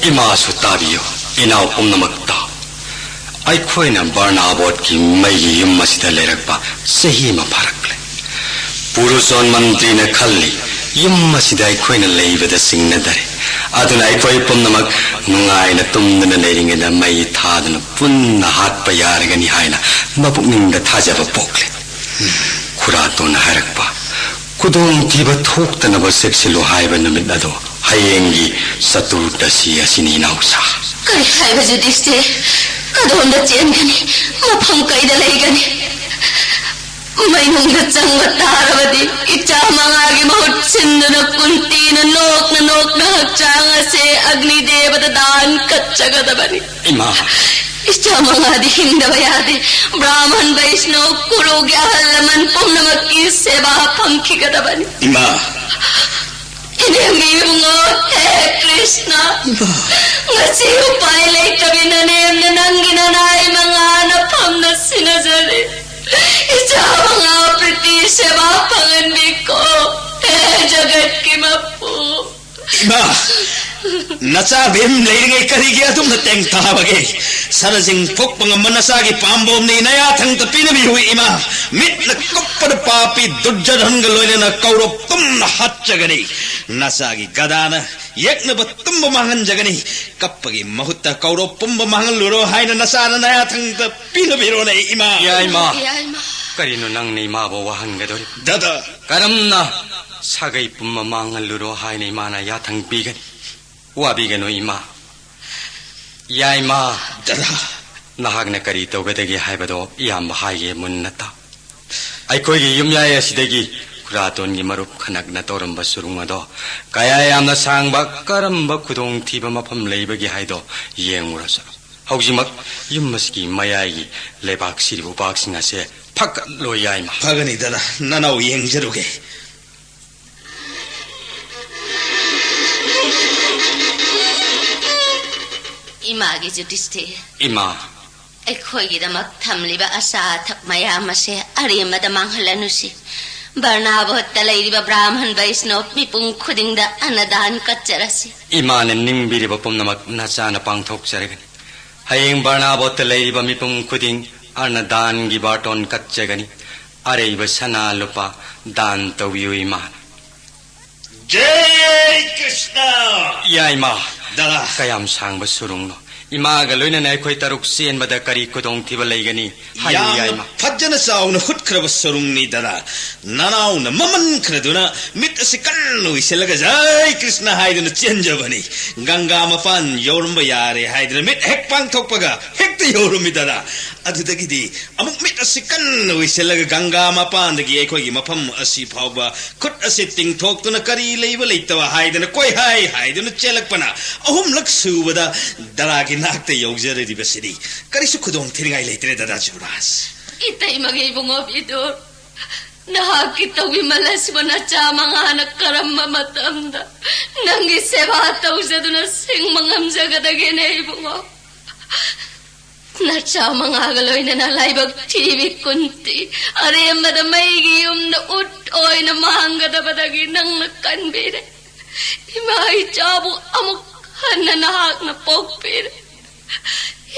ꯏꯃꯥꯁꯨ ꯇꯥꯕꯤꯌꯨ, ꯏꯅꯥꯎ ꯄꯨꯝꯅꯃꯛꯇ꯫ ꯑꯩꯈꯣꯏꯅ ꯕꯔꯅꯥꯕꯣꯠꯀꯤ ꯃꯩꯒꯤ ꯌꯨꯝ ꯑꯁꯤꯗ ꯂꯩꯔꯛꯄ ꯆꯍꯤ ꯑꯃ ꯐꯥꯔꯛꯂꯦ꯫ ꯄꯨꯔꯨꯆꯣꯟ ꯃꯟꯇ꯭ꯔꯤꯅ ꯈꯜꯂꯤ, ꯌꯨꯝ ꯑꯁꯤꯗ ꯑꯩꯈꯣꯏꯅ ꯂꯩꯕꯗ ꯆꯤꯡꯅꯗꯔꯦ꯫ ꯑꯗꯨꯅ ꯑꯩꯈꯣꯏ ꯄꯨꯝꯅꯃꯛ ꯅꯨꯡꯉꯥꯏꯅ ꯇꯨꯝꯗꯨꯅ ꯂꯩꯔꯤꯉꯩꯗ ꯃꯩ ꯊꯥꯗꯨꯅ ꯄꯨꯟꯅ ꯍꯥꯠꯄ ꯌꯥꯔꯒꯅꯤ ꯍꯥꯏꯅ ꯃꯄꯨꯛꯅꯤꯡꯗ ꯊꯥꯖꯕ ꯄꯣꯛꯂꯦ꯫ ꯈꯨꯔꯥꯇꯣꯟꯅ ꯍꯥꯏꯔꯛꯄ, "ꯈꯨꯗꯣꯡꯊꯤꯕ ꯊꯣꯛꯇꯅꯕ ꯆꯦꯛꯁꯤꯜꯂꯨ ꯍꯥꯏꯕ ꯅꯨꯃꯤꯠ ꯑꯗꯣ ꯍꯌꯦꯡꯒꯤ ꯆꯇꯨꯔꯗꯁꯤ ꯑꯁꯤꯅꯤ, ꯏꯅꯥꯎꯆꯥ꯫" ꯀꯔꯤ ꯍꯥꯏꯕ ꯌꯨꯙꯤꯁꯇꯤꯔ? ꯀꯗꯣꯝꯗ ꯆꯦꯟꯒꯅꯤ? ꯃꯐꯝ ꯀꯩꯗ ꯂꯩꯒꯅꯤ? ꯃꯩꯅꯨꯡꯗ ꯆꯪꯕ ꯇꯥꯔꯕꯗꯤ ꯏꯆꯥ ꯃꯉꯥꯒꯤ ꯃꯍꯨꯠ ꯁꯤꯟꯗꯨꯅ ꯀꯨꯟꯇꯤꯅ ꯅꯣꯛꯅ ꯅꯣꯛꯅ ꯍꯛꯆꯥꯡ ꯑꯁꯦ ꯑꯒꯅꯤ ꯗꯦꯕꯗ ꯗꯥꯟ ꯀꯠꯆꯒꯗꯕꯅꯤ꯫ ꯏꯃꯥ! ꯏꯆꯥ ꯃꯉꯥꯗꯤ ꯍꯤꯡꯗꯕ ꯌꯥꯗꯦ꯫ ꯕ꯭ꯔꯥꯍꯃꯟ, ꯕꯩꯁꯅꯣ, ꯀꯨꯔꯨꯒꯤ ꯑꯍꯜ ꯂꯃꯟ ꯄꯨꯝꯅꯃꯛꯀꯤ ꯁꯦꯕꯥ ꯐꯪꯈꯤꯒꯗꯕꯅꯤ꯫ ꯏꯃꯥ! ꯏꯅꯦꯝꯒꯤ ꯏꯕꯨꯡꯉꯣ, ꯍꯦ ꯀ꯭ꯔꯤꯁꯅ, ꯏꯃꯥ! ꯉꯁꯤ ꯎꯄꯥꯏ ꯂꯩꯇꯕꯤ ꯅꯅꯦꯝꯅ ꯅꯪꯒꯤ ꯅꯅꯥꯏ ꯃꯉꯥꯅ ꯐꯝꯅ ꯁꯤꯟꯅꯖꯔꯦ꯫ ꯏꯆꯥ ꯃꯉꯥ ꯄ꯭ꯔꯤꯇꯤ ꯁꯦꯕꯥ ꯐꯪꯍꯟꯕꯤꯀꯣ, ꯍꯦ ꯖꯒꯠꯀꯤ ꯃꯄꯨ꯫ ꯏꯃꯥ! ꯅꯆꯥ ꯚꯤꯝ ꯂꯩꯔꯤꯉꯩ ꯀꯔꯤꯒꯤ ꯑꯗꯨꯝꯅ ꯇꯦꯡꯊꯥꯕꯒꯦ? ꯁꯅꯥꯖꯤꯡ ꯐꯨꯛꯄ ꯉꯝꯕ ꯅꯆꯥꯒꯤ ꯄꯥꯝꯕꯣꯝꯅꯤ, ꯅꯌꯥꯊꯪꯗ ꯄꯤꯅꯕꯤꯌꯨ ꯏꯃꯥ꯫ ꯃꯤꯠꯅ ꯀꯨꯞꯄꯗ ꯄꯥꯄꯤ ꯗꯨꯔꯖꯣꯙꯟꯒ ꯂꯣꯏꯅꯅ ꯀꯧꯔꯣꯞ ꯇꯨꯝꯅ ꯍꯥꯠꯆꯒꯅꯤ꯫ ꯅꯆꯥꯒꯤ ꯒꯗꯥꯅ ꯌꯦꯛꯅꯕ ꯇꯨꯝꯕ ꯃꯥꯡꯍꯟꯖꯒꯅꯤ꯫ ꯀꯞꯄꯒꯤ ꯃꯍꯨꯠꯇ ꯀꯧꯔꯣꯞ ꯄꯨꯝꯕ ꯃꯥꯡꯍꯜꯂꯨꯔꯣ ꯍꯥꯏꯅ ꯅꯆꯥꯅ ꯅꯌꯥꯊꯪꯗ ꯄꯤꯅꯕꯤꯔꯣꯅꯦ ꯏꯃꯥ꯫ ꯌꯥꯏꯃ꯫ ꯌꯥꯏꯃ꯫ ꯀꯔꯤꯅꯣ ꯅꯪꯅ ꯏꯃꯥꯕꯨ ꯋꯥꯍꯟꯒꯗꯧꯔꯤꯕ? ꯗꯥꯗꯥ꯫ ꯀꯔꯝꯅ ꯁꯥꯒꯩ ꯄꯨꯝꯕ ꯃꯥꯡꯍꯜꯂꯨꯔꯣ ꯍꯥꯏꯅ ꯏꯃꯥꯅ ꯌꯥꯊꯪ ꯄꯤꯒꯅꯤ? ꯋꯥꯕꯤꯒꯅꯨ ꯏꯃꯥ꯫ ꯌꯥꯏꯃ꯫ ꯗꯥꯗꯥ꯫ ꯅꯍꯥꯛꯅ ꯀꯔꯤ ꯇꯧꯒꯗꯒꯦ ꯍꯥꯏꯕꯗꯣ ꯏꯌꯥꯝꯕ ꯍꯥꯏꯒꯦ ꯃꯨꯟꯅ ꯇꯥꯎ꯫ ꯑꯩꯈꯣꯏꯒꯤ ꯌꯨꯝꯌꯥꯏ ꯑꯁꯤꯗꯒꯤ ꯈꯨꯔꯥꯇꯣꯟꯒꯤ ꯃꯔꯨꯞ ꯈꯅꯛꯅ ꯇꯧꯔꯝꯕ ꯁꯨꯔꯨꯡ ꯑꯗꯣ ꯀꯌꯥ ꯌꯥꯝꯅ ꯁꯥꯡꯕ, ꯀꯔꯝꯕ ꯈꯨꯗꯣꯡꯊꯤꯕ ꯃꯐꯝ ꯂꯩꯕꯒꯦ ꯍꯥꯏꯗꯣ ꯌꯦꯡꯉꯨꯔꯁꯤ꯫ ꯍꯧꯖꯤꯛꯃꯛ ꯌꯨꯝ ꯑꯁꯤꯒꯤ ꯃꯌꯥꯏꯒꯤ ꯂꯩꯕꯥꯛ ꯁꯤꯔꯤꯕ ꯎꯄꯥꯛꯁꯤꯡ ꯑꯁꯦ ꯐꯒꯠꯂꯣ ꯌꯥꯏꯃ꯫ ꯐꯒꯅꯤ ꯗꯥꯗꯥ, ꯅꯅꯥꯎ ꯌꯦꯡꯖꯔꯨꯒꯦ꯫ ꯏꯃꯥꯒꯤ ꯌꯨꯙꯤꯁꯇꯤꯔ꯫ ꯏꯃꯥ꯫ ꯑꯩꯈꯣꯏꯒꯤꯗꯃꯛ ꯊꯝꯂꯤꯕ ꯑꯆꯥ ꯑꯊꯛ ꯃꯌꯥꯝ ꯑꯁꯦ ꯑꯔꯦꯝꯕꯗ ꯃꯥꯡꯍꯜꯂꯅꯨꯁꯤ꯫ ꯕꯔꯅꯥꯕꯣꯠꯇ ꯂꯩꯔꯤꯕ ꯕ꯭ꯔꯥꯍꯃꯟ ꯕꯩꯁꯅꯣꯞ ꯃꯤꯄꯨꯝ ꯈꯨꯗꯤꯡꯗ ꯑꯟꯅꯗꯥꯟ ꯀꯠꯆꯔꯁꯤ꯫ ꯏꯃꯥꯅ ꯅꯤꯡꯕꯤꯔꯤꯕ ꯄꯨꯝꯅꯃꯛ ꯅꯆꯥꯅ ꯄꯥꯡꯊꯣꯛꯆꯔꯒꯅꯤ꯫ ꯍꯌꯦꯡ ꯕꯔꯅꯥꯕꯣꯠꯇ ꯂꯩꯔꯤꯕ ꯃꯤꯄꯨꯝ ꯈꯨꯗꯤꯡ ꯑꯔꯅꯗꯥꯟꯒꯤ ꯕꯥꯔꯇꯣꯟ ꯀꯠꯆꯒꯅꯤ꯫ ꯑꯔꯩꯕ ꯁꯅꯥ ꯂꯨꯄꯥ ꯗꯥꯟ ꯇꯧꯕꯤꯌꯨ, ꯏꯃꯥ꯫ ꯖꯩ ꯀ꯭ꯔꯤꯁꯅ! ꯌꯥꯏꯃ! ꯗꯥꯗꯥ! ꯀꯌꯥꯝ ꯁꯥꯡꯕ ꯁꯨꯔꯨꯡꯅꯣ? ꯏꯃꯥꯒ ꯂꯣꯏꯅꯅ ꯑꯩꯈꯣꯏ ꯇꯔꯨꯛ ꯆꯦꯟꯕꯗ ꯀꯔꯤ ꯈꯨꯗꯣꯡꯊꯤꯕ ꯂꯩꯒꯅꯤ? ꯍꯥꯏꯌꯨ, ꯌꯥꯝꯅ ꯌꯥꯏꯃ꯫ ꯐꯖꯅ ꯆꯥꯎꯅ ꯍꯨꯠꯈ꯭ꯔꯕ ꯁꯨꯔꯨꯡꯅꯤ, ꯗꯥꯗꯥ꯫ ꯅꯅꯥꯎꯅ ꯃꯃꯟ ꯈꯔꯗꯨꯅ ꯃꯤꯠ ꯑꯁꯤ ꯀꯟꯅ ꯎꯏꯁꯤꯜꯂꯒ "ꯖꯩ ꯀ꯭ꯔꯤꯁꯅ" ꯍꯥꯏꯗꯨꯅ ꯆꯦꯟꯖꯕꯅꯤ꯫ ꯒꯪꯒꯥ ꯃꯄꯥꯟ ꯌꯧꯔꯝꯕ ꯌꯥꯔꯦ ꯍꯥꯏꯗꯨꯅ ꯃꯤꯠ ꯍꯦꯛ ꯄꯥꯡꯊꯣꯛꯄꯒ ꯍꯦꯛꯇ ꯌꯧꯔꯝꯃꯤ, ꯗꯥꯗꯥ꯫ ꯑꯗꯨꯗꯒꯤꯗꯤ ꯑꯃꯨꯛ ꯃꯤꯠ ꯑꯁꯤ ꯀꯟꯅ ꯎꯏꯁꯤꯜꯂꯒ ꯒꯪꯒꯥ ꯃꯄꯥꯟꯗꯒꯤ ꯑꯩꯈꯣꯏꯒꯤ ꯃꯐꯝ ꯑꯁꯤ ꯐꯥꯎꯕ ꯈꯨꯠ ꯑꯁꯤ ꯇꯤꯡꯊꯣꯛꯇꯨꯅ ꯀꯔꯤ ꯂꯩꯕ ꯂꯩꯇꯕ ꯍꯥꯏꯗꯅ ꯀꯣꯏꯍꯥꯏ ꯍꯥꯏꯗꯨꯅ ꯆꯦꯜꯂꯛꯄꯅ ꯑꯍꯨꯝꯂꯛ ꯁꯨꯕꯗ ꯗꯥꯗꯥꯒꯤ ꯅꯥꯛꯇ ꯌꯧꯖꯔꯤꯕꯁꯤꯗꯤ꯫ ꯀꯔꯤꯁꯨ ꯈꯨꯗꯣꯡ ꯊꯤꯅꯤꯡꯉꯥꯏ ꯂꯩꯇ꯭ꯔꯦ, ꯗꯥꯗꯥ ꯖꯨꯕꯔꯥꯖ꯫ ꯏꯇꯩꯃꯒꯤ ꯏꯕꯨꯡꯉꯣ ꯕꯤꯗꯨꯔ, ꯅꯍꯥꯛꯀꯤ ꯇꯧꯕꯤꯃꯜ ꯑꯁꯤꯕꯨ ꯅꯆꯥ ꯃꯉꯥꯅ ꯀꯔꯝꯕ ꯃꯇꯝꯗ ꯅꯪꯒꯤ ꯁꯦꯕꯥ ꯇꯧꯖꯗꯨꯅ ꯁꯤꯡꯕ ꯉꯝꯖꯒꯗꯒꯦꯅꯦ ꯏꯕꯨꯡꯉꯣ? ꯅꯆꯥ ꯃꯉꯥꯒ ꯂꯣꯏꯅꯅ ꯂꯥꯏꯕꯛ ꯊꯤꯕꯤ ꯀꯨꯟꯇꯤ ꯑꯔꯦꯝꯕꯗ ꯃꯩꯒꯤ ꯌꯨꯝꯗ ꯎꯠ ꯑꯣꯏꯅ ꯃꯥꯡꯒꯗꯕꯗꯒꯤ ꯅꯪꯅ ꯀꯟꯕꯤꯔꯦ꯫ ꯏꯃꯥ ꯏꯆꯥꯕꯨ ꯑꯃꯨꯛ ꯍꯟꯅ ꯅꯍꯥꯛꯅ ꯄꯣꯛꯄꯤꯔꯦ꯫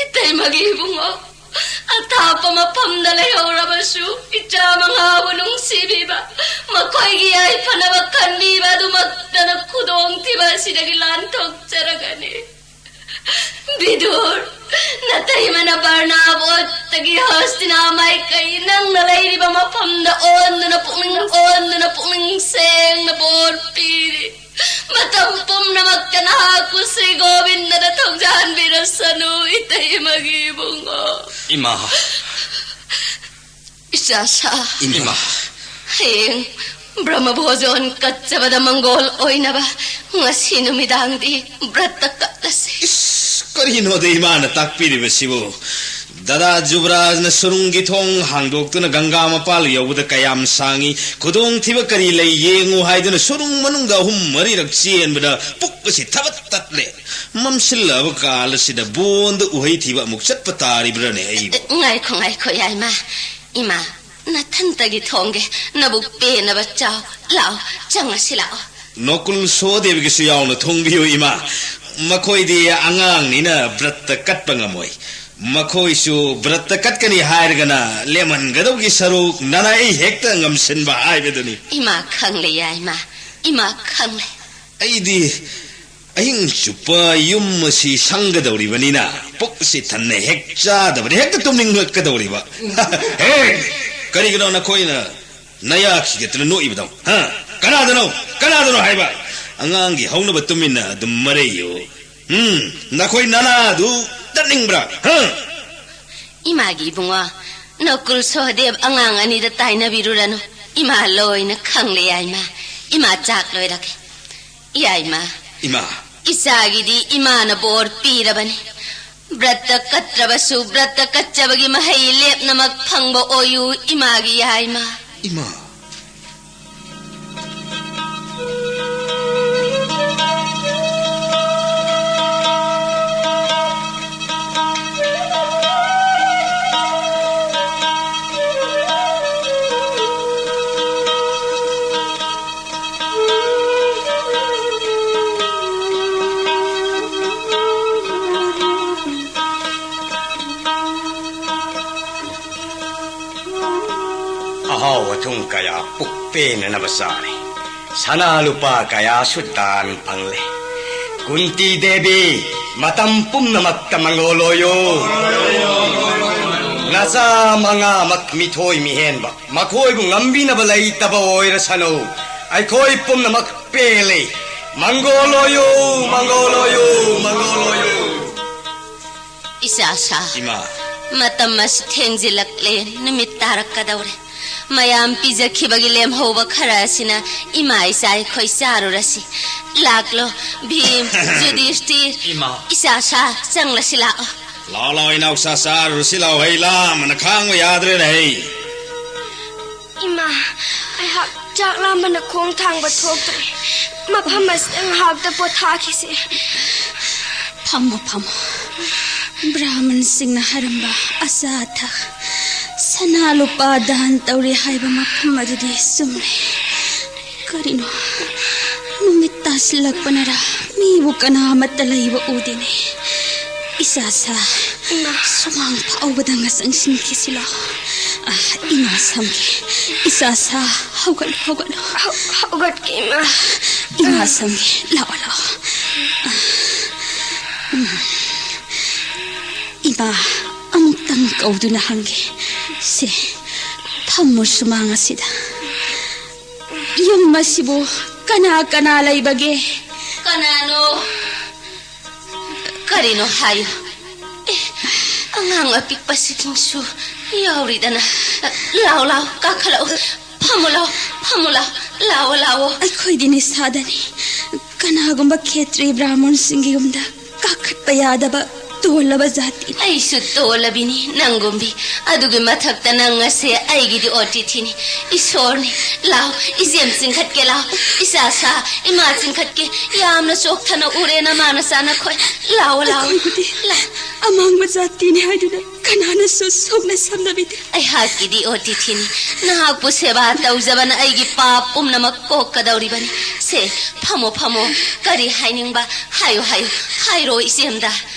ꯏꯇꯩꯃꯒꯤ ꯏꯕꯨꯡꯉꯣ, ꯑꯊꯥꯞꯄ ꯃꯐꯝꯗ ꯂꯩꯍꯧꯔꯕꯁꯨ ꯏꯆꯥ ꯃꯉꯥꯕꯨ ꯅꯨꯡꯁꯤꯕꯤꯕ, ꯃꯈꯣꯏꯒꯤ ꯌꯥꯏꯐꯅꯕ ꯈꯟꯕꯤꯕ ꯑꯗꯨꯃꯛꯇꯅ ꯈꯨꯗꯣꯡꯊꯤꯕ ꯑꯁꯤꯗꯒꯤ ꯂꯥꯟꯊꯣꯛꯆꯔꯒꯅꯤ꯫ ꯕꯤꯗꯨꯔ, ꯅꯇꯩꯃꯅ ꯕꯔꯅꯥꯕꯣꯠꯇꯒꯤ ꯍꯁꯇꯤꯅꯥ ꯃꯥꯏꯀꯩ ꯅꯪꯅ ꯂꯩꯔꯤꯕ ꯃꯐꯝꯗ ꯑꯣꯟꯗꯨꯅ ꯄꯨꯛꯅꯤꯡ, ꯑꯣꯟꯗꯨꯅ ꯄꯨꯛꯅꯤꯡ ꯁꯦꯡꯅ ꯕꯣꯔ ꯄꯤꯔꯤ꯫ ꯃꯇꯝ ꯄꯨꯝꯅꯃꯛꯇ ꯅꯍꯥꯛꯄꯨ ꯁ꯭ꯔꯤ ꯒꯣꯕꯤꯟꯗꯅ ꯊꯧꯖꯥꯟꯕꯤꯔꯁꯅꯨ, ꯏꯇꯩꯃꯒꯤ ꯏꯕꯨꯡꯉꯣ꯫ ꯏꯃꯥ꯫ ꯏꯆꯥꯁꯥ꯫ ꯏꯃꯥ꯫ ꯍꯌꯦꯡ ꯕ꯭ꯔꯍ꯭ꯃ ꯚꯣꯖꯣꯟ ꯀꯠꯆꯕꯗ ꯃꯪꯒꯣꯜ ꯑꯣꯏꯅꯕ ꯉꯁꯤ ꯅꯨꯃꯤꯗꯥꯡꯗꯤ ꯕ꯭ꯔꯠꯇ ꯀꯠꯂꯁꯤ꯫ ꯏꯁ, ꯀꯔꯤꯅꯣꯗ ꯏꯃꯥꯅ ꯇꯥꯛꯄꯤꯔꯤꯕꯁꯤꯕꯨ? ꯗꯥꯗꯥ ꯖꯨꯕꯔꯥꯖꯅ ꯁꯨꯔꯨꯡꯒꯤ ꯊꯣꯡ ꯍꯥꯡꯗꯣꯛꯇꯨꯅ ꯒꯪꯒꯥ ꯃꯄꯥꯜ ꯌꯧꯕꯗ ꯀꯌꯥꯝ ꯁꯥꯡꯉꯤ, ꯈꯨꯗꯣꯡꯊꯤꯕ ꯀꯔꯤ ꯂꯩ ꯌꯦꯡꯉꯨ ꯍꯥꯏꯗꯨꯅ ꯁꯨꯔꯨꯡ ꯃꯅꯨꯡꯗ ꯑꯍꯨꯝ ꯃꯔꯤꯔꯛ ꯆꯦꯟꯕꯗ ꯄꯨꯛ ꯑꯁꯤ ꯊꯕꯠ ꯇꯠꯂꯦ꯫ ꯃꯝꯁꯤꯜꯂꯛꯑꯕ ꯀꯥꯜ ꯑꯁꯤꯗ ꯕꯣꯟꯗ ꯎꯍꯩ ꯊꯤꯕ ꯑꯃꯨꯛ ꯆꯠꯄ ꯇꯥꯔꯤꯕ꯭ꯔꯥꯅꯦ ꯑꯩꯕꯨ? ꯉꯥꯏꯈꯣ, ꯉꯥꯏꯈꯣ, ꯌꯥꯏꯃ꯫ ꯏꯃꯥ, ꯅꯊꯟꯇꯒꯤ ꯊꯣꯡꯒꯦ꯫ ꯅꯕꯨꯛ ꯄꯦꯟꯅꯕ ꯆꯥꯎ꯫ ꯂꯥꯛꯑꯣ, ꯆꯪꯉꯁꯤ ꯂꯥꯛꯑꯣ꯫ ꯅꯣꯀꯨꯜ ꯁꯣꯍꯗꯦꯕꯒꯤꯁꯨ ꯌꯥꯎꯅ ꯊꯣꯡꯕꯤꯌꯨ, ꯏꯃꯥ꯫ ꯃꯈꯣꯏꯗꯤ ꯑꯉꯥꯡꯅꯤꯅ ꯕ꯭ꯔꯠꯇ ꯀꯠꯄ ꯉꯝꯃꯣꯏ꯫ ꯃꯈꯣꯏꯁꯨ ꯕ꯭ꯔꯠꯇ ꯀꯠꯀꯅꯤ ꯍꯥꯏꯔꯒꯅ ꯂꯦꯝꯍꯟꯒꯗꯧꯒꯤ ꯁꯔꯨꯛ ꯅꯅꯥꯏ ꯍꯦꯛꯇ ꯉꯝꯁꯤꯟꯕ ꯍꯥꯏꯕꯗꯨꯅꯤ꯫ ꯏꯃꯥ ꯈꯪꯂꯦ, ꯌꯥꯏꯃ꯫ ꯏꯃꯥ ꯈꯪꯂꯦ꯫ ꯑꯩꯗꯤ ꯑꯍꯤꯡ ꯆꯨꯞꯄ ꯌꯨꯝ ꯑꯁꯤ ꯁꯪꯒꯗꯧꯔꯤꯕꯅꯤꯅ ꯄꯨꯛꯁꯤ ꯊꯟꯅ ꯍꯦꯛ ꯆꯥꯗꯕꯗꯤ ꯍꯦꯛꯇ ꯇꯨꯝꯅꯤꯡꯂꯛꯀꯗꯧꯔꯤꯕ꯫ ꯍꯦ! ꯀꯔꯤꯒꯤꯅꯣ ꯅꯈꯣꯏꯅ ꯅꯌꯥ ꯈꯤꯒꯠꯇꯅ ꯅꯣꯛꯏꯕꯗꯣ? ꯍꯥ? ꯀꯅꯥꯗꯅꯣ? ꯀꯅꯥꯗꯅꯣ ꯍꯥꯏꯕ? ꯑꯉꯥꯡꯒꯤ ꯍꯧꯅꯕ ꯇꯨꯃꯤꯟꯅ ꯑꯗꯨꯝ ꯃꯔꯩꯌꯨ꯫ ꯎꯝ, ꯅꯈꯣꯏ ꯅꯅꯥꯗꯨ ꯇꯠꯅꯤꯡꯕ꯭ꯔꯥ? ꯍꯥ? ꯏꯃꯥꯒꯤ ꯏꯕꯨꯡꯉꯣ, ꯅꯀꯨꯜ ꯁꯣꯍꯗꯦꯕ ꯑꯉꯥꯡ ꯑꯅꯤꯗ ꯇꯥꯏꯅꯕꯤꯔꯨꯔꯅꯨ꯫ ꯏꯃꯥ ꯂꯣꯏꯅ ꯈꯪꯂꯦ, ꯌꯥꯏꯃ꯫ ꯏꯃꯥ ꯆꯥꯛ ꯂꯣꯏꯔꯒꯦ꯫ ꯌꯥꯏꯃ꯫ ꯏꯃꯥ꯫ ꯏꯆꯥꯒꯤꯗꯤ ꯏꯃꯥꯅ ꯕꯣꯔ ꯄꯤꯔꯕꯅꯤ꯫ ꯕ꯭ꯔꯠꯇ ꯀꯠꯇ꯭ꯔꯕꯁꯨ ꯕ꯭ꯔꯠꯇ ꯀꯠꯆꯕꯒꯤ ꯃꯍꯩ ꯂꯦꯞꯅꯃꯛ ꯐꯪꯕ ꯑꯣꯏꯌꯨ, ꯏꯃꯥꯒꯤ ꯌꯥꯏꯃ꯫ ꯏꯃꯥ꯫ ꯑꯍꯥꯎ ꯑꯊꯨꯝ ꯀꯌꯥ ꯄꯨꯛ ꯄꯦꯟꯅꯅꯕ ꯆꯥꯔꯦ꯫ ꯁꯅꯥ ꯂꯨꯄꯥ ꯀꯌꯥꯁꯨ ꯗꯥꯟ ꯐꯪꯂꯦ꯫ ꯀꯨꯟꯇꯤ ꯗꯦꯕꯤ, ꯃꯇꯝ ꯄꯨꯝꯅꯃꯛꯇ ꯃꯪꯒꯣꯜ ꯑꯣꯏꯌꯨ꯫ ꯅꯆꯥ ꯃꯉꯥꯃꯛ ꯃꯤꯊꯣꯏ ꯃꯤꯍꯦꯟꯕ, ꯃꯈꯣꯏꯕꯨ ꯉꯝꯕꯤꯅꯕ ꯂꯩꯇꯕ ꯑꯣꯏꯔꯁꯅꯨ꯫ ꯑꯩꯈꯣꯏ ꯄꯨꯝꯅꯃꯛ ꯄꯦꯜꯂꯤ꯫ ꯃꯪꯒꯣꯜ ꯑꯣꯏꯌꯨ, ꯃꯪꯒꯣꯜ ꯑꯣꯏꯌꯨ, ꯃꯪꯒꯣꯜ ꯑꯣꯏꯌꯨ꯫ ꯏꯆꯥ ꯁꯥ꯫ ꯏꯃꯥ꯫ ꯃꯇꯝ ꯑꯁꯤ ꯊꯦꯡꯖꯤꯜꯂꯛꯂꯦ, ꯅꯨꯃꯤꯠ ꯇꯥꯔꯛꯀꯗꯧꯔꯦ꯫ ꯃꯌꯥꯝ ꯄꯤꯖꯈꯤꯕꯒꯤ ꯂꯦꯝꯍꯧꯕ ꯈꯔ ꯑꯁꯤꯅ ꯏꯃꯥ ꯏꯆꯥ ꯑꯩꯈꯣꯏ ꯆꯥꯔꯨꯔꯁꯤ꯫ ꯂꯥꯛꯂꯣ, ꯚꯤꯝ, ꯖꯨꯙꯤꯁꯇꯤꯔ, ꯏꯃꯥ꯫ ꯏꯆꯥ ꯁꯥ, ꯆꯪꯂꯁꯤ ꯂꯥꯛꯑꯣ꯫ ꯂꯥꯛꯑꯣ, ꯂꯥꯛꯑꯣ, ꯏꯅꯥꯎꯆꯥ, ꯆꯥꯔꯨꯔꯁꯤ ꯂꯥꯛꯑꯣ, ꯍꯩ ꯂꯥꯝꯕꯅ ꯈꯥꯡꯕ ꯌꯥꯗ꯭ꯔꯦꯅꯦ, ꯍꯩ꯫ ꯏꯃꯥ, ꯑꯩꯍꯥꯛ ꯆꯥꯛ ꯂꯥꯝꯕꯅ ꯈꯣꯡ ꯊꯥꯡꯕ ꯊꯣꯛꯇ꯭ꯔꯦ꯫ ꯃꯐꯝ ꯑꯁꯤꯗ ꯉꯥꯏꯍꯥꯛꯇ ꯄꯣꯊꯥꯈꯤꯁꯤ꯫ ꯐꯝꯃꯣ, ꯐꯝꯃꯣ꯫ ꯕ꯭ꯔꯥꯍꯃꯟꯁꯤꯡꯅ ꯍꯥꯏꯔꯝꯕ ꯑꯆꯥ ꯑꯊꯛ, ꯁꯅꯥ ꯂꯨꯄꯥ ꯗꯥꯟ ꯇꯧꯔꯤ ꯍꯥꯏꯕ ꯃꯐꯝ ꯑꯗꯨꯗꯤ ꯆꯨꯝꯂꯦ꯫ ꯀꯔꯤꯅꯣ, ꯅꯨꯃꯤꯠ ꯇꯥꯁꯤꯜꯂꯛꯄꯅꯔꯥ? ꯃꯤꯕꯨ ꯀꯅꯥꯃꯠꯇ ꯂꯩꯕ ꯎꯗꯦꯅꯦ꯫ ꯏꯆꯥꯁꯥ, ꯏꯃꯥ꯫ ꯁꯨꯃꯥꯡ ꯐꯥꯎꯕꯗ ꯉꯁꯪ ꯁꯤꯟꯈꯤꯁꯤ ꯂꯥꯎ꯫ ꯑ, ꯏꯃꯥ ꯁꯝꯒꯦ꯫ ꯏꯆꯥꯁꯥ, ꯍꯧꯒꯠꯂꯣ, ꯍꯧꯒꯠꯂꯣ꯫ ꯍꯧ-, ꯍꯧꯒꯠꯀꯦ, ꯏꯃꯥ꯫ ꯏꯃꯥ ꯁꯝꯒꯦ, ꯂꯥꯛꯑꯣ, ꯂꯥꯛꯑꯣ꯫ ꯑ, ꯎꯝ꯫ ꯏꯃꯥ, ꯑꯃꯨꯛꯇꯪ ꯀꯧꯗꯨꯅ ꯍꯪꯒꯦ꯫ ꯁꯦ, ꯐꯝꯃꯨ ꯁꯨꯃꯥꯡ ꯑꯁꯤꯗ꯫ ꯌꯨꯝ ꯑꯁꯤꯕꯨ ꯀꯅꯥ ꯀꯅꯥ ꯂꯩꯕꯒꯦ? ꯀꯅꯥꯅꯣ? ꯀꯔꯤꯅꯣ ꯍꯥꯏꯌꯨ꯫ ꯑꯦ, ꯑꯉꯥꯡ ꯑꯄꯤꯛꯄꯁꯤꯡꯁꯨ ꯌꯥꯎꯔꯤꯗꯅ꯫ ꯂꯥꯎ, ꯂꯥꯎ, ꯀꯥꯈꯠꯂꯛꯎ꯫ ꯐꯝꯃꯨ ꯂꯥꯎ, ꯐꯝꯃꯨ ꯂꯥꯎ, ꯂꯥꯎꯑꯣ, ꯂꯥꯎꯑꯣ꯫ ꯑꯩꯈꯣꯏꯗꯤ ꯅꯤꯁꯥꯗꯅꯤ꯫ ꯀꯅꯥꯒꯨꯝꯕ ꯈꯦꯇ꯭ꯔꯤ ꯕ꯭ꯔꯥꯍꯃꯣꯟꯁꯤꯡꯒꯤ ꯌꯨꯝꯗ ꯀꯥꯈꯠꯄ ꯌꯥꯗꯕ ꯇꯣꯜꯂꯕ ꯖꯥꯇꯤꯅꯤ꯫ ꯑꯩꯁꯨ ꯇꯣꯜꯂꯕꯤꯅꯤ ꯅꯪꯒꯨꯝꯕꯤ꯫ ꯑꯗꯨꯒꯤ ꯃꯊꯛꯇ ꯅꯪ ꯑꯁꯦ ꯑꯩꯒꯤꯗꯤ ꯑꯣꯇꯤꯊꯤꯅꯤ, ꯏꯁꯣꯔꯅꯤ꯫ ꯂꯥꯎ, ꯏꯆꯦꯝ ꯆꯤꯡꯈꯠꯀꯦ ꯂꯥꯎ꯫ ꯏꯆꯥꯁꯥ, ꯏꯃꯥ ꯆꯤꯡꯈꯠꯀꯦ꯫ ꯌꯥꯝꯅ ꯆꯣꯛꯊꯅ ꯎꯔꯦ ꯅꯃꯥ ꯅꯆꯥ ꯅꯈꯣꯏ꯫ ꯂꯥꯎꯑꯣ, ꯂꯥꯎꯑꯣ꯫ ꯑꯩꯈꯣꯏꯕꯨꯗꯤ ꯂꯥꯎ꯫ ꯑꯃꯥꯡꯕ ꯖꯥꯇꯤꯅꯤ ꯍꯥꯏꯗꯨꯅ ꯀꯅꯥꯅꯁꯨ ꯁꯣꯛꯅ ꯁꯝꯅꯕꯤꯗꯦ꯫ ꯑꯩꯍꯥꯛꯀꯤꯗꯤ ꯑꯣꯇꯤꯊꯤꯅꯤ꯫ ꯅꯍꯥꯛꯄꯨ ꯁꯦꯕꯥ ꯇꯧꯖꯕꯅ ꯑꯩꯒꯤ ꯄꯥꯞ ꯄꯨꯝꯅꯃꯛ ꯀꯣꯛꯀꯗꯧꯔꯤꯕꯅꯤ꯫ ꯁꯦ, ꯐꯝꯃꯣ, ꯐꯝꯃꯣ꯫ ꯀꯔꯤ ꯍꯥꯏꯅꯤꯡꯕ? ꯍꯥꯏꯌꯨ, ꯍꯥꯏꯌꯨ꯫ ꯍꯥꯏꯔꯣ, ꯏꯆꯦꯝꯗ꯫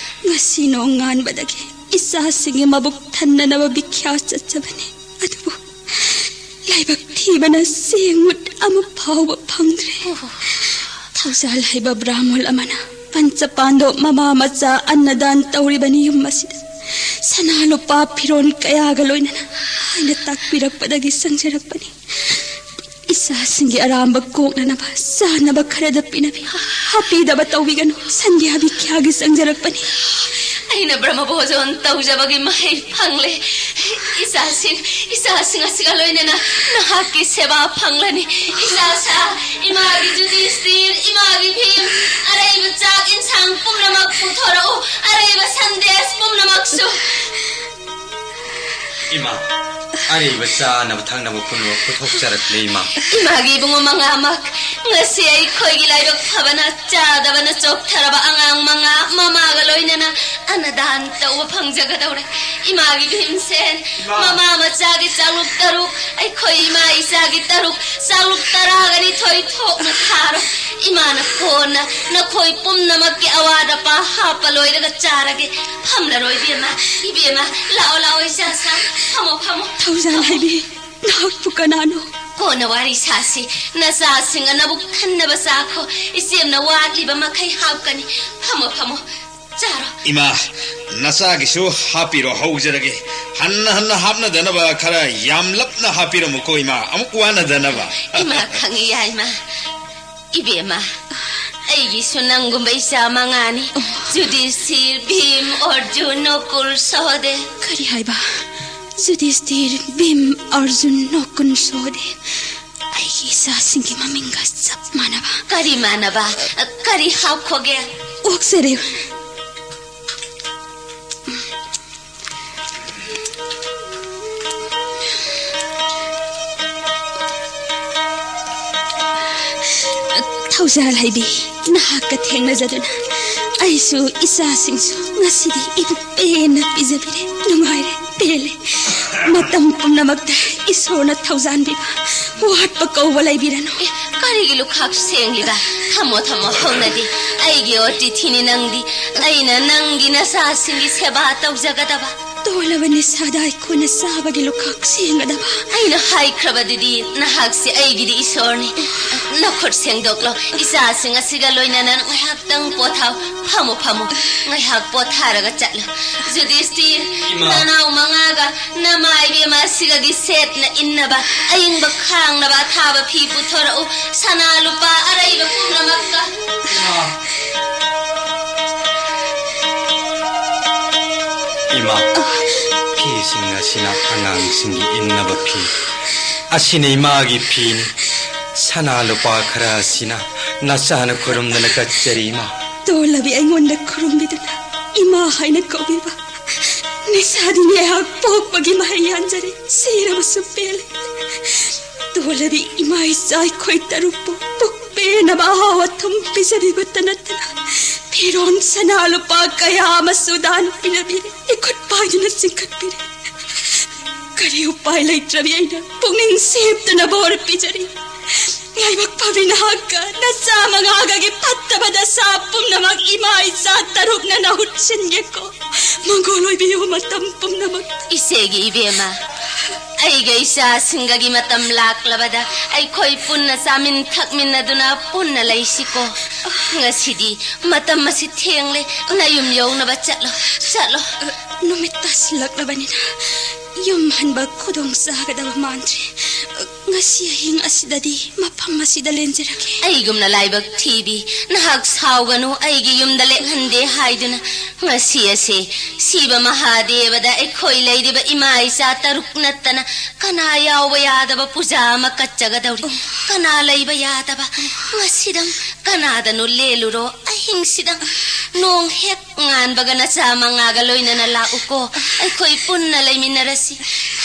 ꯉꯁꯤ ꯅꯣꯡꯉꯥꯟꯕꯗꯒꯤ ꯏꯆꯥꯁꯤꯡꯒꯤ ꯃꯕꯨꯛ ꯊꯟꯅꯅꯕ ꯚꯤꯈ꯭ꯌꯥ ꯆꯠꯆꯕꯅꯤ꯫ ꯑꯗꯨꯕꯨ ꯂꯥꯏꯕꯛ ꯊꯤꯕꯅ ꯆꯦꯡ ꯃꯨꯠ ꯑꯃ ꯐꯥꯎꯕ ꯐꯪꯗ꯭ꯔꯦ꯫ ꯊꯧꯖꯥꯜ ꯍꯩꯕ ꯕ꯭ꯔꯥꯍꯃꯣꯜ ꯑꯃꯅ ꯄꯟꯆꯄꯥꯟꯗꯣ ꯃꯃꯥ ꯃꯆꯥ ꯑꯟꯅꯗꯥꯟ ꯇꯧꯔꯤꯕꯅꯤ ꯌꯨꯝ ꯑꯁꯤꯗ꯫ ꯁꯅꯥ ꯂꯨꯄꯥ ꯐꯤꯔꯣꯜ ꯀꯌꯥꯒ ꯂꯣꯏꯅꯅ ꯍꯥꯏꯅ ꯇꯥꯛꯄꯤꯔꯛꯄꯗꯒꯤ ꯆꯪꯖꯔꯛꯄꯅꯤ꯫ ꯏꯆꯥꯁꯤꯡꯒꯤ ꯑꯔꯥꯝꯕ ꯀꯣꯛꯅꯅꯕ ꯆꯥꯅꯕ ꯈꯔꯗ ꯄꯤꯅꯕꯤ꯫ ꯍꯥꯄꯤꯗꯕ ꯇꯧꯕꯤꯒꯅꯨ꯫ ꯁꯟꯙ꯭ꯌꯥ ꯚꯤꯈ꯭ꯌꯥꯒꯤ ꯆꯪꯖꯔꯛꯄꯅꯤ꯫ ꯑꯩꯅ ꯕ꯭ꯔꯍ꯭ꯃ ꯚꯣꯖꯣꯟ ꯇꯧꯖꯕꯒꯤ ꯃꯍꯩ ꯐꯪꯂꯦ꯫ ꯏꯆꯥꯁꯤꯡ, ꯏꯆꯥꯁꯤꯡ ꯑꯁꯤꯒ ꯂꯣꯏꯅꯅ ꯅꯍꯥꯛꯀꯤ ꯁꯦꯕꯥ ꯐꯪꯂꯅꯤ꯫ ꯏꯆꯥꯁꯥ, ꯏꯃꯥꯒꯤ ꯖꯨꯗꯤꯁꯇꯤꯔ, ꯏꯃꯥꯒꯤ ꯚꯤꯝ, ꯑꯔꯩꯕ ꯆꯥꯛ ꯏꯟꯁꯥꯡ ꯄꯨꯝꯅꯃꯛ ꯄꯨꯊꯣꯔꯛꯎ꯫ ꯑꯔꯩꯕ ꯁꯟꯗꯦꯁ ꯄꯨꯝꯅꯃꯛꯁꯨ꯫ ꯏꯃꯥ, ꯑꯔꯩꯕ ꯆꯥꯅꯕ ꯊꯛꯅꯕ ꯄꯨꯝꯅꯃꯛ ꯄꯨꯊꯣꯛꯆꯔꯛꯂꯦ, ꯏꯃꯥ꯫ ꯏꯃꯥꯒꯤ ꯏꯕꯨꯡꯉꯣ ꯃꯉꯥꯃꯛ, ꯉꯁꯤ ꯑꯩꯈꯣꯏꯒꯤ ꯂꯥꯏꯕꯛ ꯐꯕꯅ ꯆꯥꯗꯕꯅ ꯆꯣꯛꯊꯔꯕ ꯑꯉꯥꯡ ꯃꯉꯥ ꯃꯃꯥꯒ ꯂꯣꯏꯅꯅ ꯑꯟꯅꯗꯥꯟ ꯇꯧꯕ ꯐꯪꯖꯒꯗꯧꯔꯦ꯫ ꯏꯃꯥꯒꯤ ꯚꯤꯝꯁꯦꯟ, ꯏꯃꯥ꯫ ꯃꯃꯥ ꯏꯆꯥꯒꯤ ꯆꯥꯛꯂꯨꯛ ꯇꯔꯨꯛ, ꯑꯩꯈꯣꯏ ꯏꯃꯥ ꯏꯆꯥꯒꯤ ꯇꯔꯨꯛ, ꯆꯥꯛꯂꯨꯛ ꯇꯔꯥꯒ ꯅꯤꯊꯣꯏ ꯊꯣꯛꯅ ꯊꯥꯔꯣ꯫ ꯏꯃꯥꯅ ꯀꯣꯟꯅ ꯅꯈꯣꯏ ꯄꯨꯝꯅꯃꯛꯀꯤ ꯑꯋꯥꯠ ꯑꯄꯥ ꯍꯥꯞꯄ ꯂꯣꯏꯔꯒ ꯆꯥꯔꯒꯦ꯫ ꯐꯝꯂꯔꯣꯏ ꯏꯕꯦꯝꯃ, ꯏꯕꯦꯝꯃ, ꯂꯥꯛꯑꯣ, ꯂꯥꯛꯑꯣ, ꯏꯆꯥ ꯁꯥ, ꯐꯝꯃꯣ, ꯐꯝꯃꯣ꯫ ꯊꯧꯖꯥꯜ ꯍꯥꯏꯕꯤ, ꯅꯍꯥꯛꯄꯨ ꯀꯅꯥꯅꯣ? ꯀꯣꯟꯅ ꯋꯥꯔꯤ ꯁꯥꯁꯤ꯫ ꯅꯆꯥꯁꯤꯡ ꯑꯅꯕꯨ ꯈꯟꯅꯕ ꯆꯥꯈꯣ꯫ ꯏꯆꯦꯝꯅ ꯋꯥꯠꯂꯤꯕ ꯃꯈꯩ ꯍꯥꯞꯀꯅꯤ꯫ ꯐꯝꯃꯣ, ꯐꯝꯃꯣ꯫ ꯆꯥꯔꯣ꯫ ꯏꯃꯥ, ꯅꯆꯥꯒꯤꯁꯨ ꯍꯥꯞꯄꯤꯔꯣ, ꯍꯧꯖꯔꯒꯦ꯫ ꯍꯟꯅ ꯍꯟꯅ ꯍꯥꯞꯅꯗꯅꯕ ꯈꯔ ꯌꯥꯝꯂꯞꯅ ꯍꯥꯞꯄꯤꯔꯝꯃꯨꯀꯣ, ꯏꯃꯥ, ꯑꯃꯨꯛ ꯋꯥꯅꯗꯅꯕ꯫ ꯏꯃꯥ ꯈꯪꯉꯤ, ꯌꯥꯏꯃ꯫ ꯏꯕꯦꯝꯃ, ꯑꯩꯒꯤꯁꯨ ꯅꯪꯒꯨꯝꯕ ꯏꯆꯥ ꯃꯉꯥꯅꯤ꯫ ꯌꯨꯙꯤꯁꯊꯤꯔ, ꯚꯤꯝ, ꯑꯔꯖꯨꯟ, ꯅꯀꯨꯜ, ꯁꯍꯗꯦꯕ꯫ ꯀꯔꯤ ꯍꯥꯏꯕ? ꯌꯨꯙꯤꯁꯊꯤꯔ, ꯚꯤꯝ, ꯑꯔꯖꯨꯟ, ꯅꯀꯨꯜ, ꯁꯍꯗꯦꯕ꯫ ꯑꯩꯒꯤ ꯏꯆꯥꯁꯤꯡꯒꯤ ꯃꯃꯤꯡꯒ ꯆꯞ ꯃꯥꯟꯅꯕ꯫ ꯀꯔꯤ ꯃꯥꯟꯅꯕ? ꯀꯔꯤ ꯍꯥꯞꯈꯣꯒꯦ? ꯑꯣꯛꯆꯔꯦ꯫ ꯊꯧꯖꯥꯜ ꯍꯩꯕꯤ, ꯅꯍꯥꯛꯀ ꯊꯦꯡꯅꯖꯗꯨꯅ ꯑꯩꯁꯨ ꯏꯆꯥꯁꯤꯡꯁꯨ ꯉꯁꯤꯗꯤ ꯏꯕꯨꯛ ꯄꯦꯟꯅ ꯄꯤꯖꯕꯤꯔꯦ꯫ ꯅꯨꯡꯉꯥꯏꯔꯦ, ꯄꯦꯜꯂꯦ꯫ ꯃꯇꯝ ꯄꯨꯝꯅꯃꯛꯇ ꯏꯁꯣꯔꯅ ꯊꯧꯖꯥꯟꯕꯤꯕ, ꯋꯥꯠꯄ ꯀꯧꯕ ꯂꯩꯕꯤꯔꯅꯨ꯫ ꯑꯦ, ꯀꯔꯤꯒꯤ ꯂꯨꯈꯥꯛ ꯁꯦꯡꯂꯤꯕ? ꯊꯝꯃꯣ, ꯊꯝꯃꯣ, ꯍꯧꯅꯗꯦ꯫ ꯑꯩꯒꯤ ꯑꯣꯇꯤꯊꯤꯅꯤ ꯅꯪꯗꯤ꯫ ꯑꯩꯅ ꯅꯪꯒꯤ ꯅꯆꯥꯁꯤꯡꯒꯤ ꯁꯦꯕꯥ ꯇꯧꯖꯒꯗꯕ꯫ ꯇꯣꯜꯂꯕ ꯅꯤꯁꯥꯗ ꯑꯩꯈꯣꯏꯅ ꯆꯥꯕꯒꯤ ꯂꯨꯈꯥꯛ ꯁꯦꯡꯒꯗꯕ꯫ ꯑꯩꯅ ꯍꯥꯏꯈ꯭ꯔꯕꯗꯨꯗꯤ, ꯅꯍꯥꯛꯁꯦ ꯑꯩꯒꯤꯗꯤ ꯏꯁꯣꯔꯅꯤ꯫ ꯅꯈꯨꯠ ꯁꯦꯡꯗꯣꯛꯂꯣ꯫ ꯏꯆꯥꯁꯤꯡ ꯑꯁꯤꯒ ꯂꯣꯏꯅꯅ ꯉꯥꯏꯍꯥꯛꯇꯪ ꯄꯣꯊꯥꯎ꯫ ꯐꯝꯃꯨ, ꯐꯝꯃꯨ꯫ ꯉꯥꯏꯍꯥꯛ ꯄꯣꯊꯥꯔꯒ ꯆꯠꯂꯨ꯫ ꯌꯨꯙꯤꯁꯊꯤꯔ, ꯏꯃꯥ꯫ ꯅꯅꯥꯎ ꯃꯉꯥꯒ ꯅꯃꯥ ꯏꯕꯦꯝꯃ ꯑꯁꯤꯒꯒꯤ ꯁꯦꯠꯅ ꯏꯟꯅꯕ ꯑꯏꯪꯕ ꯈꯥꯡꯅꯕ ꯑꯊꯥꯕ ꯐꯤ ꯄꯨꯊꯣꯔꯛꯎ꯫ ꯁꯅꯥ ꯂꯨꯄꯥ ꯑꯔꯩꯕ ꯄꯨꯝꯅꯃꯛꯀ꯫ ꯏꯃꯥ꯫ ꯏꯃꯥ, ꯐꯤꯁꯤꯡ ꯑꯁꯤꯅ ꯑꯉꯥꯡꯁꯤꯡꯒꯤ ꯏꯟꯅꯕ ꯐꯤ꯫ ꯑꯁꯤꯅ ꯏꯃꯥꯒꯤ ꯐꯤꯅꯤ꯫ ꯁꯅꯥ ꯂꯨꯄꯥ ꯈꯔ ꯑꯁꯤꯅ ꯅꯆꯥꯅ ꯈꯨꯔꯨꯝꯗꯅ ꯀꯠꯆꯔꯤ, ꯏꯃꯥ꯫ ꯇꯣꯜꯂꯕꯤ ꯑꯩꯉꯣꯟꯗ ꯈꯨꯔꯨꯝꯕꯤꯗꯨꯅ ꯏꯃꯥ ꯍꯥꯏꯅ ꯀꯧꯕꯤꯕ꯫ ꯅꯤꯁꯥꯗꯤ ꯉꯥꯏꯍꯥꯛ ꯄꯣꯛꯄꯒꯤ ꯃꯍꯩ ꯌꯥꯟꯖꯔꯦ, ꯁꯤꯔꯕꯁꯨ ꯄꯦꯜꯂꯦ꯫ ꯇꯣꯜꯂꯕꯤ ꯏꯃꯥ ꯏꯆꯥ ꯑꯩꯈꯣꯏ ꯇꯔꯨꯛꯄꯨ ꯄꯨꯛ ꯄꯦꯟꯅꯕ ꯑꯍꯥꯎ ꯑꯊꯨꯝ ꯄꯤꯖꯕꯤꯕꯇ ꯅꯠꯇꯅ ꯐꯤꯔꯣꯟ ꯁꯅꯥ ꯂꯨꯄꯥ ꯀꯌꯥ ꯑꯃꯁꯨ ꯗꯥꯟ ꯄꯤꯔꯕꯤꯔꯦ, ꯏꯈꯨꯠ ꯄꯥꯏꯗꯨꯅ ꯆꯤꯡꯈꯠꯄꯤꯔꯦ꯫ ꯀꯔꯤ ꯎꯄꯥꯏ ꯂꯩꯇ꯭ꯔꯕꯤ ꯑꯩꯅ ꯄꯨꯛꯅꯤꯡ ꯁꯦꯞꯇꯅ ꯕꯣꯔ ꯄꯤꯖꯔꯤ꯫ ꯂꯥꯏꯕꯛ ꯐꯕꯤ ꯅꯍꯥꯛꯀ ꯅꯆꯥ ꯃꯉꯥꯒꯒꯤ ꯐꯠꯇꯕ ꯗꯁꯥ ꯄꯨꯝꯅꯃꯛ ꯏꯃꯥ ꯏꯆꯥ ꯇꯔꯨꯛꯅ ꯅꯍꯨꯠ ꯁꯤꯟꯒꯦꯀꯣ꯫ ꯃꯪꯒꯣꯜ ꯑꯣꯏꯕꯤꯌꯨ ꯃꯇꯝ ꯄꯨꯝꯅꯃꯛ꯫ ꯏꯆꯦꯒꯤ ꯏꯕꯦꯝꯃ, ꯑꯩꯒ ꯏꯆꯥꯁꯤꯡꯒꯒꯤ ꯃꯇꯝ ꯂꯥꯛꯂꯕꯗ ꯑꯩꯈꯣꯏ ꯄꯨꯟꯅ ꯆꯥꯃꯤꯟ ꯊꯛꯃꯤꯟꯅꯗꯨꯅ ꯄꯨꯟꯅ ꯂꯩꯁꯤꯀꯣ꯫ ꯉꯁꯤꯗꯤ ꯃꯇꯝ ꯑꯁꯤ ꯊꯦꯡꯂꯦ, ꯅꯌꯨꯝ ꯌꯧꯅꯕ ꯆꯠꯂꯣ, ꯆꯠꯂꯣ꯫ ꯅꯨꯃꯤꯠ ꯇꯥꯁꯤꯜꯂꯛꯂꯕꯅꯤꯅ ꯌꯨꯝ ꯍꯟꯕ ꯈꯨꯗꯣꯡ ꯆꯥꯒꯗꯕ ꯃꯥꯟꯗ꯭ꯔꯦ꯫ ꯉꯁꯤ ꯑꯍꯤꯡ ꯑꯁꯤꯗꯗꯤ ꯃꯐꯝ ꯑꯁꯤꯗ ꯂꯦꯟꯖꯔꯒꯦ꯫ ꯑꯩꯒꯨꯝꯅ ꯂꯥꯏꯕꯛ ꯊꯤꯕꯤ ꯅꯍꯥꯛ ꯁꯥꯎꯒꯅꯨ, ꯑꯩꯒꯤ ꯌꯨꯝꯗ ꯂꯦꯛꯍꯟꯗꯦ ꯍꯥꯏꯗꯨꯅ꯫ ꯉꯁꯤ ꯑꯁꯦ ꯁꯤꯕ ꯃꯍꯥꯗꯦꯕꯗ ꯑꯩꯈꯣꯏ ꯂꯩꯔꯤꯕ ꯏꯃꯥ ꯏꯆꯥ ꯇꯔꯨꯛ ꯅꯠꯇꯅ ꯀꯅꯥ ꯌꯥꯎꯕ ꯌꯥꯗꯕ ꯄꯨꯖꯥ ꯑꯃ ꯀꯠꯆꯒꯗꯧꯔꯤ꯫ ꯀꯅꯥ ꯂꯩꯕ ꯌꯥꯗꯕ? ꯉꯁꯤꯗꯪ ꯀꯅꯥꯗꯅꯣ ꯂꯦꯜꯂꯨꯔꯣ꯫ ꯑꯍꯤꯡꯁꯤꯗꯪ ꯅꯣꯡ ꯍꯦꯛ ꯉꯥꯟꯕꯒ ꯅꯆꯥ ꯃꯉꯥꯒ ꯂꯣꯏꯅꯅ ꯂꯥꯛꯎꯀꯣ꯫ ꯑꯩꯈꯣꯏ ꯄꯨꯟꯅ ꯂꯩꯃꯤꯟꯅꯔꯁꯤ꯫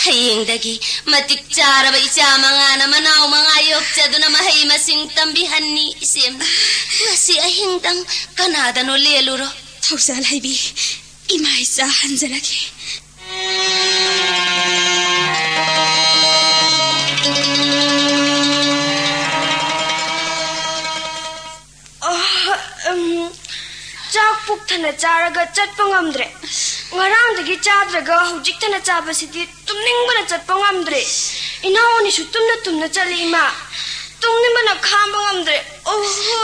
ꯍꯌꯦꯡꯗꯒꯤ ꯃꯇꯤꯛ ꯆꯥꯔꯕ ꯏꯆꯥ ꯃꯉꯥꯅ ꯃꯅꯥꯎ ꯃꯉꯥ ꯌꯣꯛꯆꯗꯨꯅ ꯃꯍꯩ ꯃꯁꯤꯡ ꯇꯝꯕꯤꯍꯟꯅꯤ꯫ ꯏꯆꯦꯝ, ꯉꯁꯤ ꯑꯍꯤꯡꯗꯪ ꯀꯅꯥꯗꯅꯣ ꯂꯦꯜꯂꯨꯔꯣ꯫ ꯊꯧꯖꯥꯜ ꯍꯩꯕꯤ, ꯏꯃꯥ ꯏꯆꯥ ꯍꯟꯖꯔꯒꯦ꯫ ꯑ, ꯎꯝ, ꯆꯥꯛ ꯄꯨꯛ ꯊꯟꯅ ꯆꯥꯔꯒ ꯆꯠꯄ ꯉꯝꯗ꯭ꯔꯦ꯫ ꯉꯔꯥꯡꯗꯒꯤ ꯆꯥꯗ꯭ꯔꯒ ꯍꯧꯖꯤꯛ ꯊꯟꯅ ꯆꯥꯕꯁꯤꯗꯤ ꯇꯨꯝꯅꯤꯡꯕꯅ ꯆꯠꯄ ꯉꯝꯗ꯭ꯔꯦ꯫ ꯏꯅꯥꯎ ꯑꯅꯤꯁꯨ ꯇꯨꯝꯅ ꯇꯨꯝꯅ ꯆꯠꯂꯤ, ꯏꯃꯥ꯫ ꯇꯨꯝꯅꯤꯡꯕꯅ ꯈꯥꯡꯕ ꯉꯝꯗ꯭ꯔꯦ꯫ ꯑꯣꯍꯣ꯫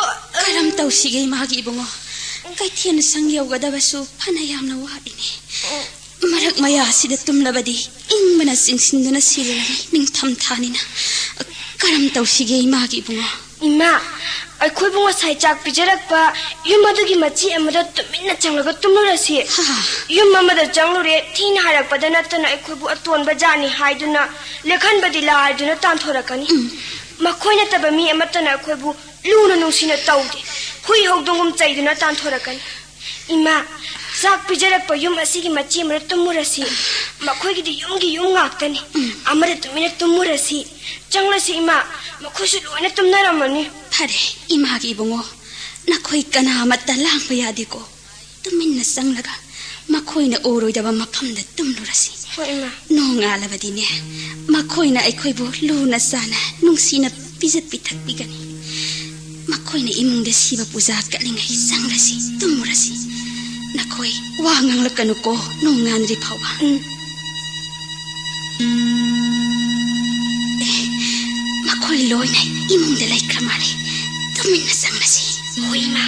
ꯀꯔꯝ ꯇꯧꯁꯤꯒꯦ ꯏꯃꯥꯒꯤ ꯏꯕꯨꯡꯉꯣ? ꯀꯩꯊꯦꯜ ꯁꯪ ꯌꯧꯒꯗꯕꯁꯨ ꯐꯅ ꯌꯥꯝꯅ ꯋꯥꯠꯂꯤꯅꯦ꯫ ꯃꯔꯛ ꯃꯌꯥ ꯑꯁꯤꯗ ꯇꯨꯝꯂꯕꯗꯤ ꯏꯪꯕꯅ ꯆꯤꯡꯁꯤꯟꯗꯨꯅ ꯁꯤꯔꯅꯤ, ꯅꯤꯡꯊꯝ ꯊꯥꯅꯤꯅ꯫ ꯀꯔꯝ ꯇꯧꯁꯤꯒꯦ ꯏꯃꯥꯒꯤ ꯏꯕꯨꯡꯉꯣ? ꯏꯃꯥ, ꯑꯩꯈꯣꯏꯕꯨ ꯉꯁꯥꯏ ꯆꯥꯛ ꯄꯤꯖꯔꯛꯄ ꯌꯨꯝ ꯑꯗꯨꯒꯤ ꯃꯆꯤ ꯑꯃꯗ ꯇꯨꯃꯤꯟꯅ ꯆꯪꯂꯒ ꯇꯨꯝꯂꯨꯔꯁꯤ꯫ ꯍꯥ? ꯌꯨꯝ ꯑꯃꯗ ꯆꯪꯂꯨꯔꯦ, ꯊꯤꯅ ꯍꯥꯏꯔꯛꯄꯗ ꯅꯠꯇꯅ ꯑꯩꯈꯣꯏꯕꯨ ꯑꯇꯣꯟꯕ ꯖꯥꯠꯅꯤ ꯍꯥꯏꯗꯨꯅ ꯂꯦꯛꯍꯟꯕꯗꯤ ꯂꯥꯏꯗꯨꯅ ꯇꯥꯟꯊꯣꯔꯛꯀꯅꯤ꯫ ꯎꯝ꯫ ꯃꯈꯣꯏ ꯅꯠꯇꯕ ꯃꯤ ꯑꯃꯠꯇꯅ ꯑꯩꯈꯣꯏꯕꯨ ꯂꯨꯅ ꯅꯨꯡꯁꯤꯅ ꯇꯧꯗꯦ꯫ ꯍꯨꯏ ꯍꯧꯗꯣꯡꯒꯨꯝ ꯆꯩꯗꯨꯅ ꯇꯥꯟꯊꯣꯔꯛꯀꯅꯤ꯫ ꯏꯃꯥ, ꯆꯥꯛ ꯄꯤꯖꯔꯛꯄ ꯌꯨꯝ ꯑꯁꯤꯒꯤ ꯃꯆꯤ ꯑꯃꯗ ꯇꯨꯝꯃꯨꯔꯁꯤ꯫ ꯃꯈꯣꯏꯒꯤꯗꯤ ꯌꯨꯝꯒꯤ ꯌꯨꯝ ꯉꯥꯛꯇꯅꯤ꯫ ꯎꯝ꯫ ꯑꯃꯗ ꯇꯨꯃꯤꯟꯅ ꯇꯨꯝꯃꯨꯔꯁꯤ꯫ ꯆꯪꯂꯁꯤ ꯏꯃꯥ, ꯃꯈꯣꯏꯁꯨ ꯂꯣꯏꯅ ꯇꯨꯝꯅꯔꯝꯃꯅꯤ꯫ ꯐꯔꯦ, ꯏꯃꯥꯒꯤ ꯏꯕꯨꯡꯉꯣ, ꯅꯈꯣꯏ ꯀꯅꯥꯃꯠꯇ ꯂꯥꯡꯕ ꯌꯥꯗꯦꯀꯣ꯫ ꯇꯨꯃꯤꯟꯅ ꯆꯪꯂꯒ ꯃꯈꯣꯏꯅ ꯎꯔꯣꯏꯗꯕ ꯃꯐꯝꯗ ꯇꯨꯝꯂꯨꯔꯁꯤ꯫ ꯍꯣꯏ, ꯏꯃꯥ꯫ ꯅꯣꯡꯉꯥꯜꯂꯕꯗꯤꯅꯦ, ꯃꯈꯣꯏꯅ ꯑꯩꯈꯣꯏꯕꯨ ꯂꯨꯅ ꯆꯥꯅ ꯅꯨꯡꯁꯤꯅ ꯄꯤꯖ ꯄꯤꯊꯛꯄꯤꯒꯅꯤ꯫ ꯃꯈꯣꯏꯅ ꯏꯃꯨꯡꯗ ꯁꯤꯕ ꯄꯨꯖꯥ ꯀꯠꯂꯤꯉꯩ ꯆꯪꯂꯁꯤ, ꯇꯨꯝꯃꯨꯔꯁꯤ꯫ ꯅꯈꯣꯏ ꯋꯥ ꯉꯥꯡꯂꯛꯀꯅꯨꯀꯣ, ꯅꯣꯡꯉꯥꯟꯗ꯭ꯔꯤ ꯐꯥꯎꯕ꯫ ꯎꯝ꯫ ꯑꯦ, ꯃꯈꯣꯏ ꯂꯣꯏꯅ ꯏꯃꯨꯡꯗ ꯂꯩꯈ꯭ꯔ ꯃꯥꯜꯂꯦ꯫ ꯇꯨꯃꯤꯟꯅ ꯆꯪꯂꯁꯤ꯫ ꯍꯣꯏ, ꯏꯃꯥ꯫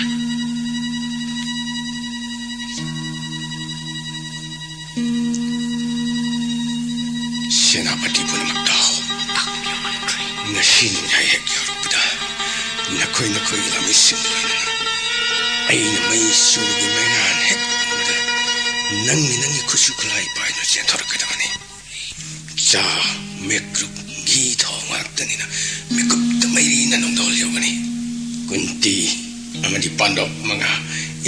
ꯁꯦꯅꯥꯄꯇꯤ ꯄꯨꯝꯅꯃꯛ ꯇꯥꯎ꯫ ꯉꯁꯤ ꯅꯣꯡꯌꯥꯏ ꯍꯦꯛ ꯌꯧꯔꯛꯄꯗ ꯅꯈꯣꯏ ꯅꯈꯣꯏꯒꯤ ꯂꯥꯟꯃꯤꯁꯤꯡ ꯂꯣꯏꯅꯅ ꯑꯩꯅ ꯃꯩ ꯆꯨꯕꯒꯤ ꯃꯩꯉꯥꯟ ꯍꯦꯛ ꯎꯕꯗ ꯅꯪꯒꯤ ꯅꯪꯒꯤ ꯈꯨꯠꯁꯨ ꯈꯨꯠꯂꯥꯏ ꯄꯥꯏꯗꯨꯅ ꯆꯦꯟꯊꯣꯔꯛꯀꯗꯕꯅꯤ꯫ ꯆꯥ, ꯃꯦꯀ꯭ꯔꯨꯞ, ꯘꯤ, ꯊꯥꯎ ꯉꯥꯛꯇꯅꯤꯅ ꯃꯤꯀꯨꯞꯇ ꯃꯩꯔꯤꯅ ꯅꯣꯡꯗꯣꯜ ꯌꯧꯒꯅꯤ꯫ ꯀꯨꯟꯇꯤ ꯑꯃꯗꯤ ꯄꯥꯟꯗꯣꯞ ꯃꯉꯥ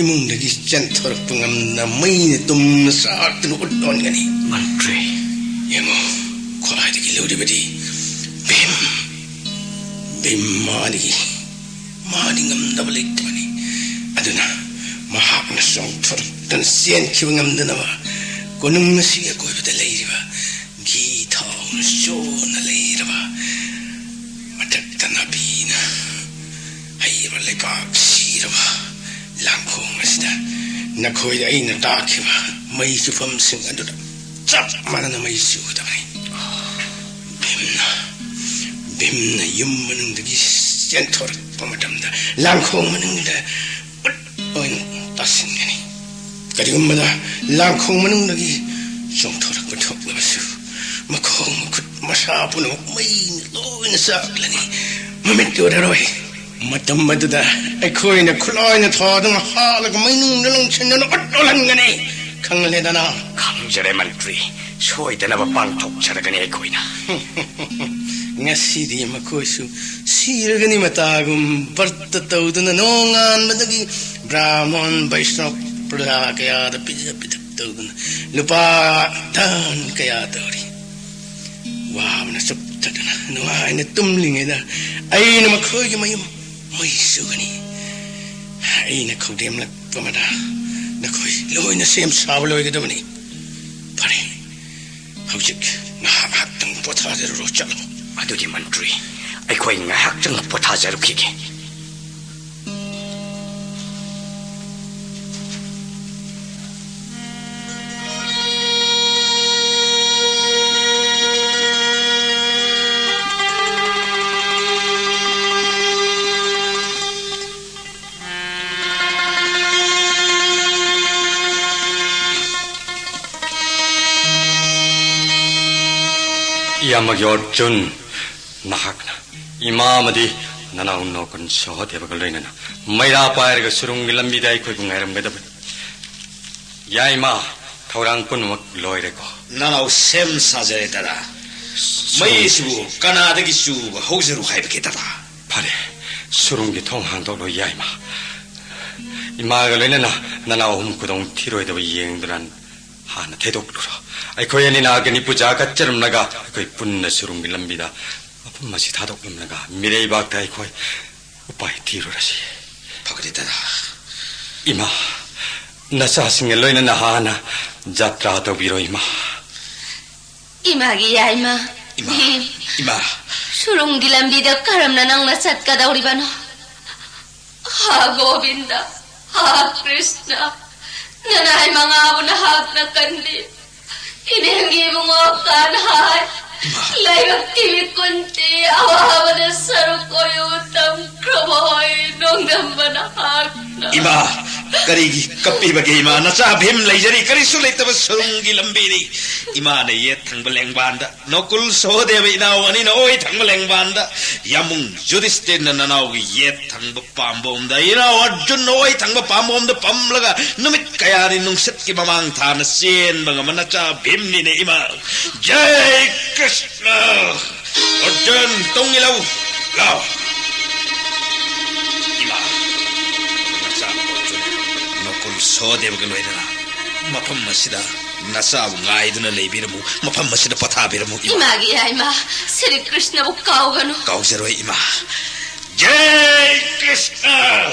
ꯏꯃꯨꯡꯗꯒꯤ ꯆꯦꯟꯊꯣꯔꯛꯄ ꯉꯝꯗꯅ ꯃꯩꯅ ꯇꯨꯝꯅ ꯆꯥꯛꯇꯨꯅ ꯎꯠ ꯑꯣꯟꯒꯅꯤ꯫ ꯃꯟꯇ꯭ꯔꯤ꯫ ꯌꯦꯡꯉꯨ, ꯈ꯭ꯋꯥꯏꯗꯒꯤ ꯂꯨꯔꯤꯕꯗꯤ ꯚꯤꯝ꯫ ꯚꯤꯝ ꯃꯥꯗꯤ, ꯃꯥꯗꯤ ꯉꯝꯗꯕ ꯂꯩꯇꯕꯅꯤ꯫ ꯑꯗꯨꯅ ꯃꯍꯥꯛꯅ ꯆꯣꯡꯊꯣꯔꯛꯇꯨꯅ ꯆꯦꯟꯈꯤꯕ ꯉꯝꯗꯅꯕ ꯀꯣꯅꯨꯡ ꯑꯁꯤꯒꯤ ꯑꯀꯣꯏꯕꯗ ꯂꯩꯔꯤꯕ ꯘꯤ ꯊꯥꯎꯅ ꯆꯣꯟꯅ ꯂꯩꯔꯕ, ꯃꯊꯛꯇ ꯅꯥꯄꯤꯅ ꯍꯩꯔꯕ, ꯂꯩꯕꯥꯛ ꯁꯤꯔꯕ ꯂꯥꯡꯈꯣꯡ ꯑꯁꯤꯗ ꯅꯈꯣꯏꯗ ꯑꯩꯅ ꯇꯥꯛꯈꯤꯕ ꯃꯩ ꯆꯨꯐꯝꯁꯤꯡ ꯑꯗꯨꯗ ꯆꯞ ꯃꯥꯟꯅꯅ ꯃꯩ ꯆꯨꯒꯗꯕꯅꯤ꯫ ꯚꯤꯝꯅ, ꯚꯤꯝꯅ ꯌꯨꯝ ꯃꯅꯨꯡꯗꯒꯤ ꯆꯦꯟꯊꯣꯔꯛꯄ ꯃꯇꯝꯗ ꯂꯥꯡꯈꯣꯡ ꯃꯅꯨꯡꯗ ꯎꯠ ꯑꯣꯏꯅ ꯇꯥꯁꯤꯟꯒꯅꯤ꯫ ꯀꯔꯤꯒꯨꯝꯕꯗ ꯂꯥꯡꯈꯣꯡ ꯃꯅꯨꯡꯗꯒꯤ ꯆꯣꯡꯊꯣꯔꯛꯄ ꯊꯣꯛꯂꯕꯁꯨ, ꯃꯈꯣꯡ ꯃꯈꯨꯠ ꯃꯁꯥ ꯄꯨꯝꯅꯃꯛ ꯃꯩꯅ ꯂꯣꯏꯅ ꯆꯥꯛꯂꯅꯤ꯫ ꯃꯃꯤꯠ ꯎꯔꯔꯣꯏ꯫ ꯃꯇꯝ ꯑꯗꯨꯗ ꯑꯩꯈꯣꯏꯅ ꯈꯨꯠꯂꯥꯏꯅ ꯊꯥꯗꯨꯅ ꯍꯥꯠꯂꯒ ꯃꯩꯅꯨꯡꯗ ꯂꯪꯁꯤꯟꯗꯨꯅ ꯎꯠ ꯑꯣꯜꯍꯟꯒꯅꯤ꯫ ꯈꯪꯂꯦꯗꯅ? ꯈꯪꯖꯔꯦ ꯃꯟꯇ꯭ꯔꯤ꯫ ꯁꯣꯏꯗꯅꯕ ꯄꯥꯡꯊꯣꯛꯆꯔꯒꯅꯤ ꯑꯩꯈꯣꯏꯅ꯫ ꯉꯁꯤꯗꯤ ꯃꯈꯣꯏꯁꯨ ꯁꯤꯔꯒꯅꯤ ꯃꯇꯥꯒꯨꯝ ꯕ꯭ꯔꯠꯇ ꯇꯧꯗꯨꯅ ꯅꯣꯡꯉꯥꯟꯕꯗꯒꯤ ꯕ꯭ꯔꯥꯍꯃꯟ ꯕꯩꯁꯅꯕ ꯄ꯭ꯔꯖꯥ ꯀꯌꯥꯗ ꯄꯤꯖ ꯄꯤꯊꯛ ꯇꯧꯗꯨꯅ ꯂꯨꯄꯥ ꯗꯥꯟ ꯀꯌꯥ ꯇꯧꯔꯤ꯫ ꯋꯥꯕꯅ ꯆꯨꯞꯊꯗꯨꯅ ꯅꯨꯡꯉꯥꯏꯅ ꯇꯨꯝꯂꯤꯉꯩꯗ ꯑꯩꯅ ꯃꯈꯣꯏꯒꯤ ꯃꯌꯨꯝ ꯃꯩ ꯆꯨꯒꯅꯤ꯫ ꯑꯩꯅ ꯈꯧꯗꯦꯝꯂꯛꯄ ꯑꯃꯗ ꯅꯈꯣꯏ ꯂꯣꯏꯅ ꯁꯦꯝ ꯁꯥꯕ ꯂꯣꯏꯒꯗꯕꯅꯤ꯫ ꯐꯔꯦ, ꯍꯧꯖꯤꯛ ꯉꯥꯏꯍꯥꯛ ꯉꯥꯏꯍꯥꯛꯇꯪ ꯄꯣꯊꯥꯖꯔꯨꯔꯣ, ꯆꯠꯂꯣ꯫ ꯑꯗꯨꯗꯤ ꯃꯟꯇ꯭ꯔꯤ, ꯑꯩꯈꯣꯏ ꯉꯥꯏꯍꯥꯛꯇꯪ ꯄꯣꯊꯥꯖꯔꯨꯈꯤꯒꯦ꯫ ꯏꯌꯥꯝꯕꯒꯤ ꯑꯔꯖꯨꯟ, ꯅꯍꯥꯛꯅ ꯏꯃꯥ ꯑꯃꯗꯤ ꯅꯅꯥꯎ ꯅꯣꯀꯨꯟ ꯁꯍꯗꯦꯕꯒ ꯂꯣꯏꯅꯅ ꯃꯩꯔꯥ ꯄꯥꯏꯔꯒ ꯁꯨꯔꯨꯡꯒꯤ ꯂꯝꯕꯤꯗ ꯑꯩꯈꯣꯏꯕꯨ ꯉꯥꯏꯔꯝꯒꯗꯕꯅꯤ꯫ ꯌꯥꯏꯃ, ꯊꯧꯔꯥꯡ ꯄꯨꯝꯅꯃꯛ ꯂꯣꯏꯔꯦꯀꯣ? ꯅꯅꯥꯎ ꯁꯦꯝ ꯁꯥꯖꯔꯦ, ꯗꯗꯥ꯫ ꯁꯨꯔꯨꯡ- ꯃꯩ ꯑꯁꯤꯕꯨ ꯀꯅꯥꯗꯒꯤ ꯆꯨꯕ ꯍꯧꯖꯔꯨ ꯍꯥꯏꯕꯒꯦ, ꯗꯗꯥ? ꯐꯔꯦ, ꯁꯨꯔꯨꯡꯒꯤ ꯊꯣꯡ ꯍꯥꯡꯗꯣꯛꯂꯣ, ꯌꯥꯏꯃ꯫ ꯏꯃꯥꯒ ꯂꯣꯏꯅꯅ ꯅꯅꯥꯎ ꯑꯍꯨꯝ ꯈꯨꯗꯣꯡ ꯊꯤꯔꯣꯏꯗꯕ ꯌꯦꯡꯗꯨꯅ ꯍꯥꯟꯅ ꯊꯩꯗꯣꯛꯂꯨꯔꯣ꯫ ꯑꯩꯈꯣꯏ ꯑꯅꯤꯅ ꯑꯒꯅꯤ ꯄꯨꯖꯥ ꯀꯠꯆꯔꯝꯂꯒ ꯑꯩꯈꯣꯏ ꯄꯨꯟꯅ ꯁꯨꯔꯨꯡꯒꯤ ꯂꯝꯕꯤꯗ ꯃꯐꯝ ꯑꯁꯤ ꯊꯥꯗꯣꯛꯂꯝꯂꯒ ꯃꯤꯔꯩꯕꯥꯛꯇ ꯑꯩꯈꯣꯏ ꯎꯄꯥꯏ ꯊꯤꯔꯨꯔꯁꯤ꯫ ꯐꯒꯅꯤ, ꯗꯗꯥ꯫ ꯏꯃꯥ, ꯅꯆꯥꯁꯤꯡꯒ ꯂꯣꯏꯅꯅ ꯍꯥꯟꯅ ꯖꯥꯇ꯭ꯔꯥ ꯇꯧꯕꯤꯔꯣ, ꯏꯃꯥ꯫ ꯏꯃꯥꯒꯤ ꯌꯥꯏꯃ, ꯏꯃꯥ, ꯚꯤꯝ, ꯏꯃꯥ꯫ ꯁꯨꯔꯨꯡꯒꯤ ꯂꯝꯕꯤꯗ ꯀꯔꯝꯅ ꯅꯪꯅ ꯆꯠꯀꯗꯧꯔꯤꯕꯅꯣ? ꯍꯥ ꯒꯣꯕꯤꯟꯗ, ꯍꯥ ꯀ꯭ꯔꯤꯁꯅ, ꯅꯅꯥꯏ ꯃꯉꯥꯕꯨ ꯅꯍꯥꯛꯅ ꯀꯟꯕꯤ꯫ ꯏꯅꯦꯒꯤ ꯏꯕꯨꯡꯉꯣ ꯀꯥꯟꯍꯥꯏ, ꯏꯃꯥ꯫ ꯂꯩꯕꯥꯛꯀꯤ ꯃꯤꯀꯨꯟꯇꯤ ꯑꯋꯥꯕꯗ ꯁꯔꯨꯛ ꯑꯣꯏꯌꯨ, ꯇꯝꯈ꯭ꯔꯕ ꯍꯣꯏ, ꯅꯣꯡꯗꯝꯕ ꯅꯍꯥꯛꯅ꯫ ꯏꯃꯥ, ꯀꯔꯤꯒꯤ ꯀꯞꯄꯤꯕꯒꯦ ꯏꯃꯥ? ꯅꯆꯥ ꯚꯤꯝ ꯂꯩꯖꯔꯤ, ꯀꯔꯤꯁꯨ ꯂꯩꯇꯕ ꯁꯨꯔꯨꯡꯒꯤ ꯂꯝꯕꯤꯅꯤ꯫ ꯏꯃꯥꯅ ꯌꯦꯠ ꯊꯪꯕ ꯂꯦꯡꯕꯥꯟꯗ, ꯅꯣꯀꯨꯜ ꯁꯣꯍꯗꯦꯕ ꯏꯅꯥꯎ ꯑꯅꯤꯅ ꯑꯣꯏ ꯊꯪꯕ ꯂꯦꯡꯕꯥꯟꯗ, ꯌꯥꯃꯨꯡ ꯌꯨꯙꯤꯁꯇꯤꯔꯅ ꯅꯅꯥꯎꯒꯤ ꯌꯦꯠ ꯊꯪꯕ ꯄꯥꯝꯕꯣꯝꯗ, ꯏꯅꯥꯎ ꯑꯔꯖꯨꯟꯅ ꯑꯣꯏ ꯊꯪꯕ ꯄꯥꯝꯕꯣꯝꯗ ꯄꯝꯂꯒ ꯅꯨꯃꯤꯠ ꯀꯌꯥꯅꯤ ꯅꯨꯡꯁꯤꯠꯀꯤ ꯃꯃꯥꯡ ꯊꯥꯅ ꯆꯦꯟꯕ ꯉꯝꯕ ꯅꯆꯥ ꯚꯤꯝꯅꯤꯅꯦ ꯏꯃꯥ꯫ ꯖꯩ ꯀ꯭ꯔꯤꯁꯅ! ꯑꯔꯖꯨꯟ, ꯇꯨꯡ ꯏꯜꯂꯨ꯫ ꯂꯥꯎ꯫ ꯏꯃꯥ, ꯅꯆꯥ ꯑꯔꯖꯨꯟ, ꯅꯀꯨꯜ ꯁꯣꯍꯗꯦꯕꯒ ꯂꯣꯏꯅꯅ ꯃꯐꯝ ꯑꯁꯤꯗ ꯅꯆꯥꯕꯨ ꯉꯥꯏꯗꯨꯅ ꯂꯩꯕꯤꯔꯝꯃꯨ, ꯃꯐꯝ ꯑꯁꯤꯗ ꯄꯣꯊꯥꯕꯤꯔꯝꯃꯨ, ꯏꯃꯥ꯫ ꯏꯃꯥꯒꯤ ꯌꯥꯏꯃ, ꯁ꯭ꯔꯤ ꯀ꯭ꯔꯤꯁꯅꯕꯨ ꯀꯥꯎꯒꯅꯨ꯫ ꯀꯥꯎꯖꯔꯣꯏ, ꯏꯃꯥ꯫ ꯖꯩ ꯀ꯭ꯔꯤꯁꯅ!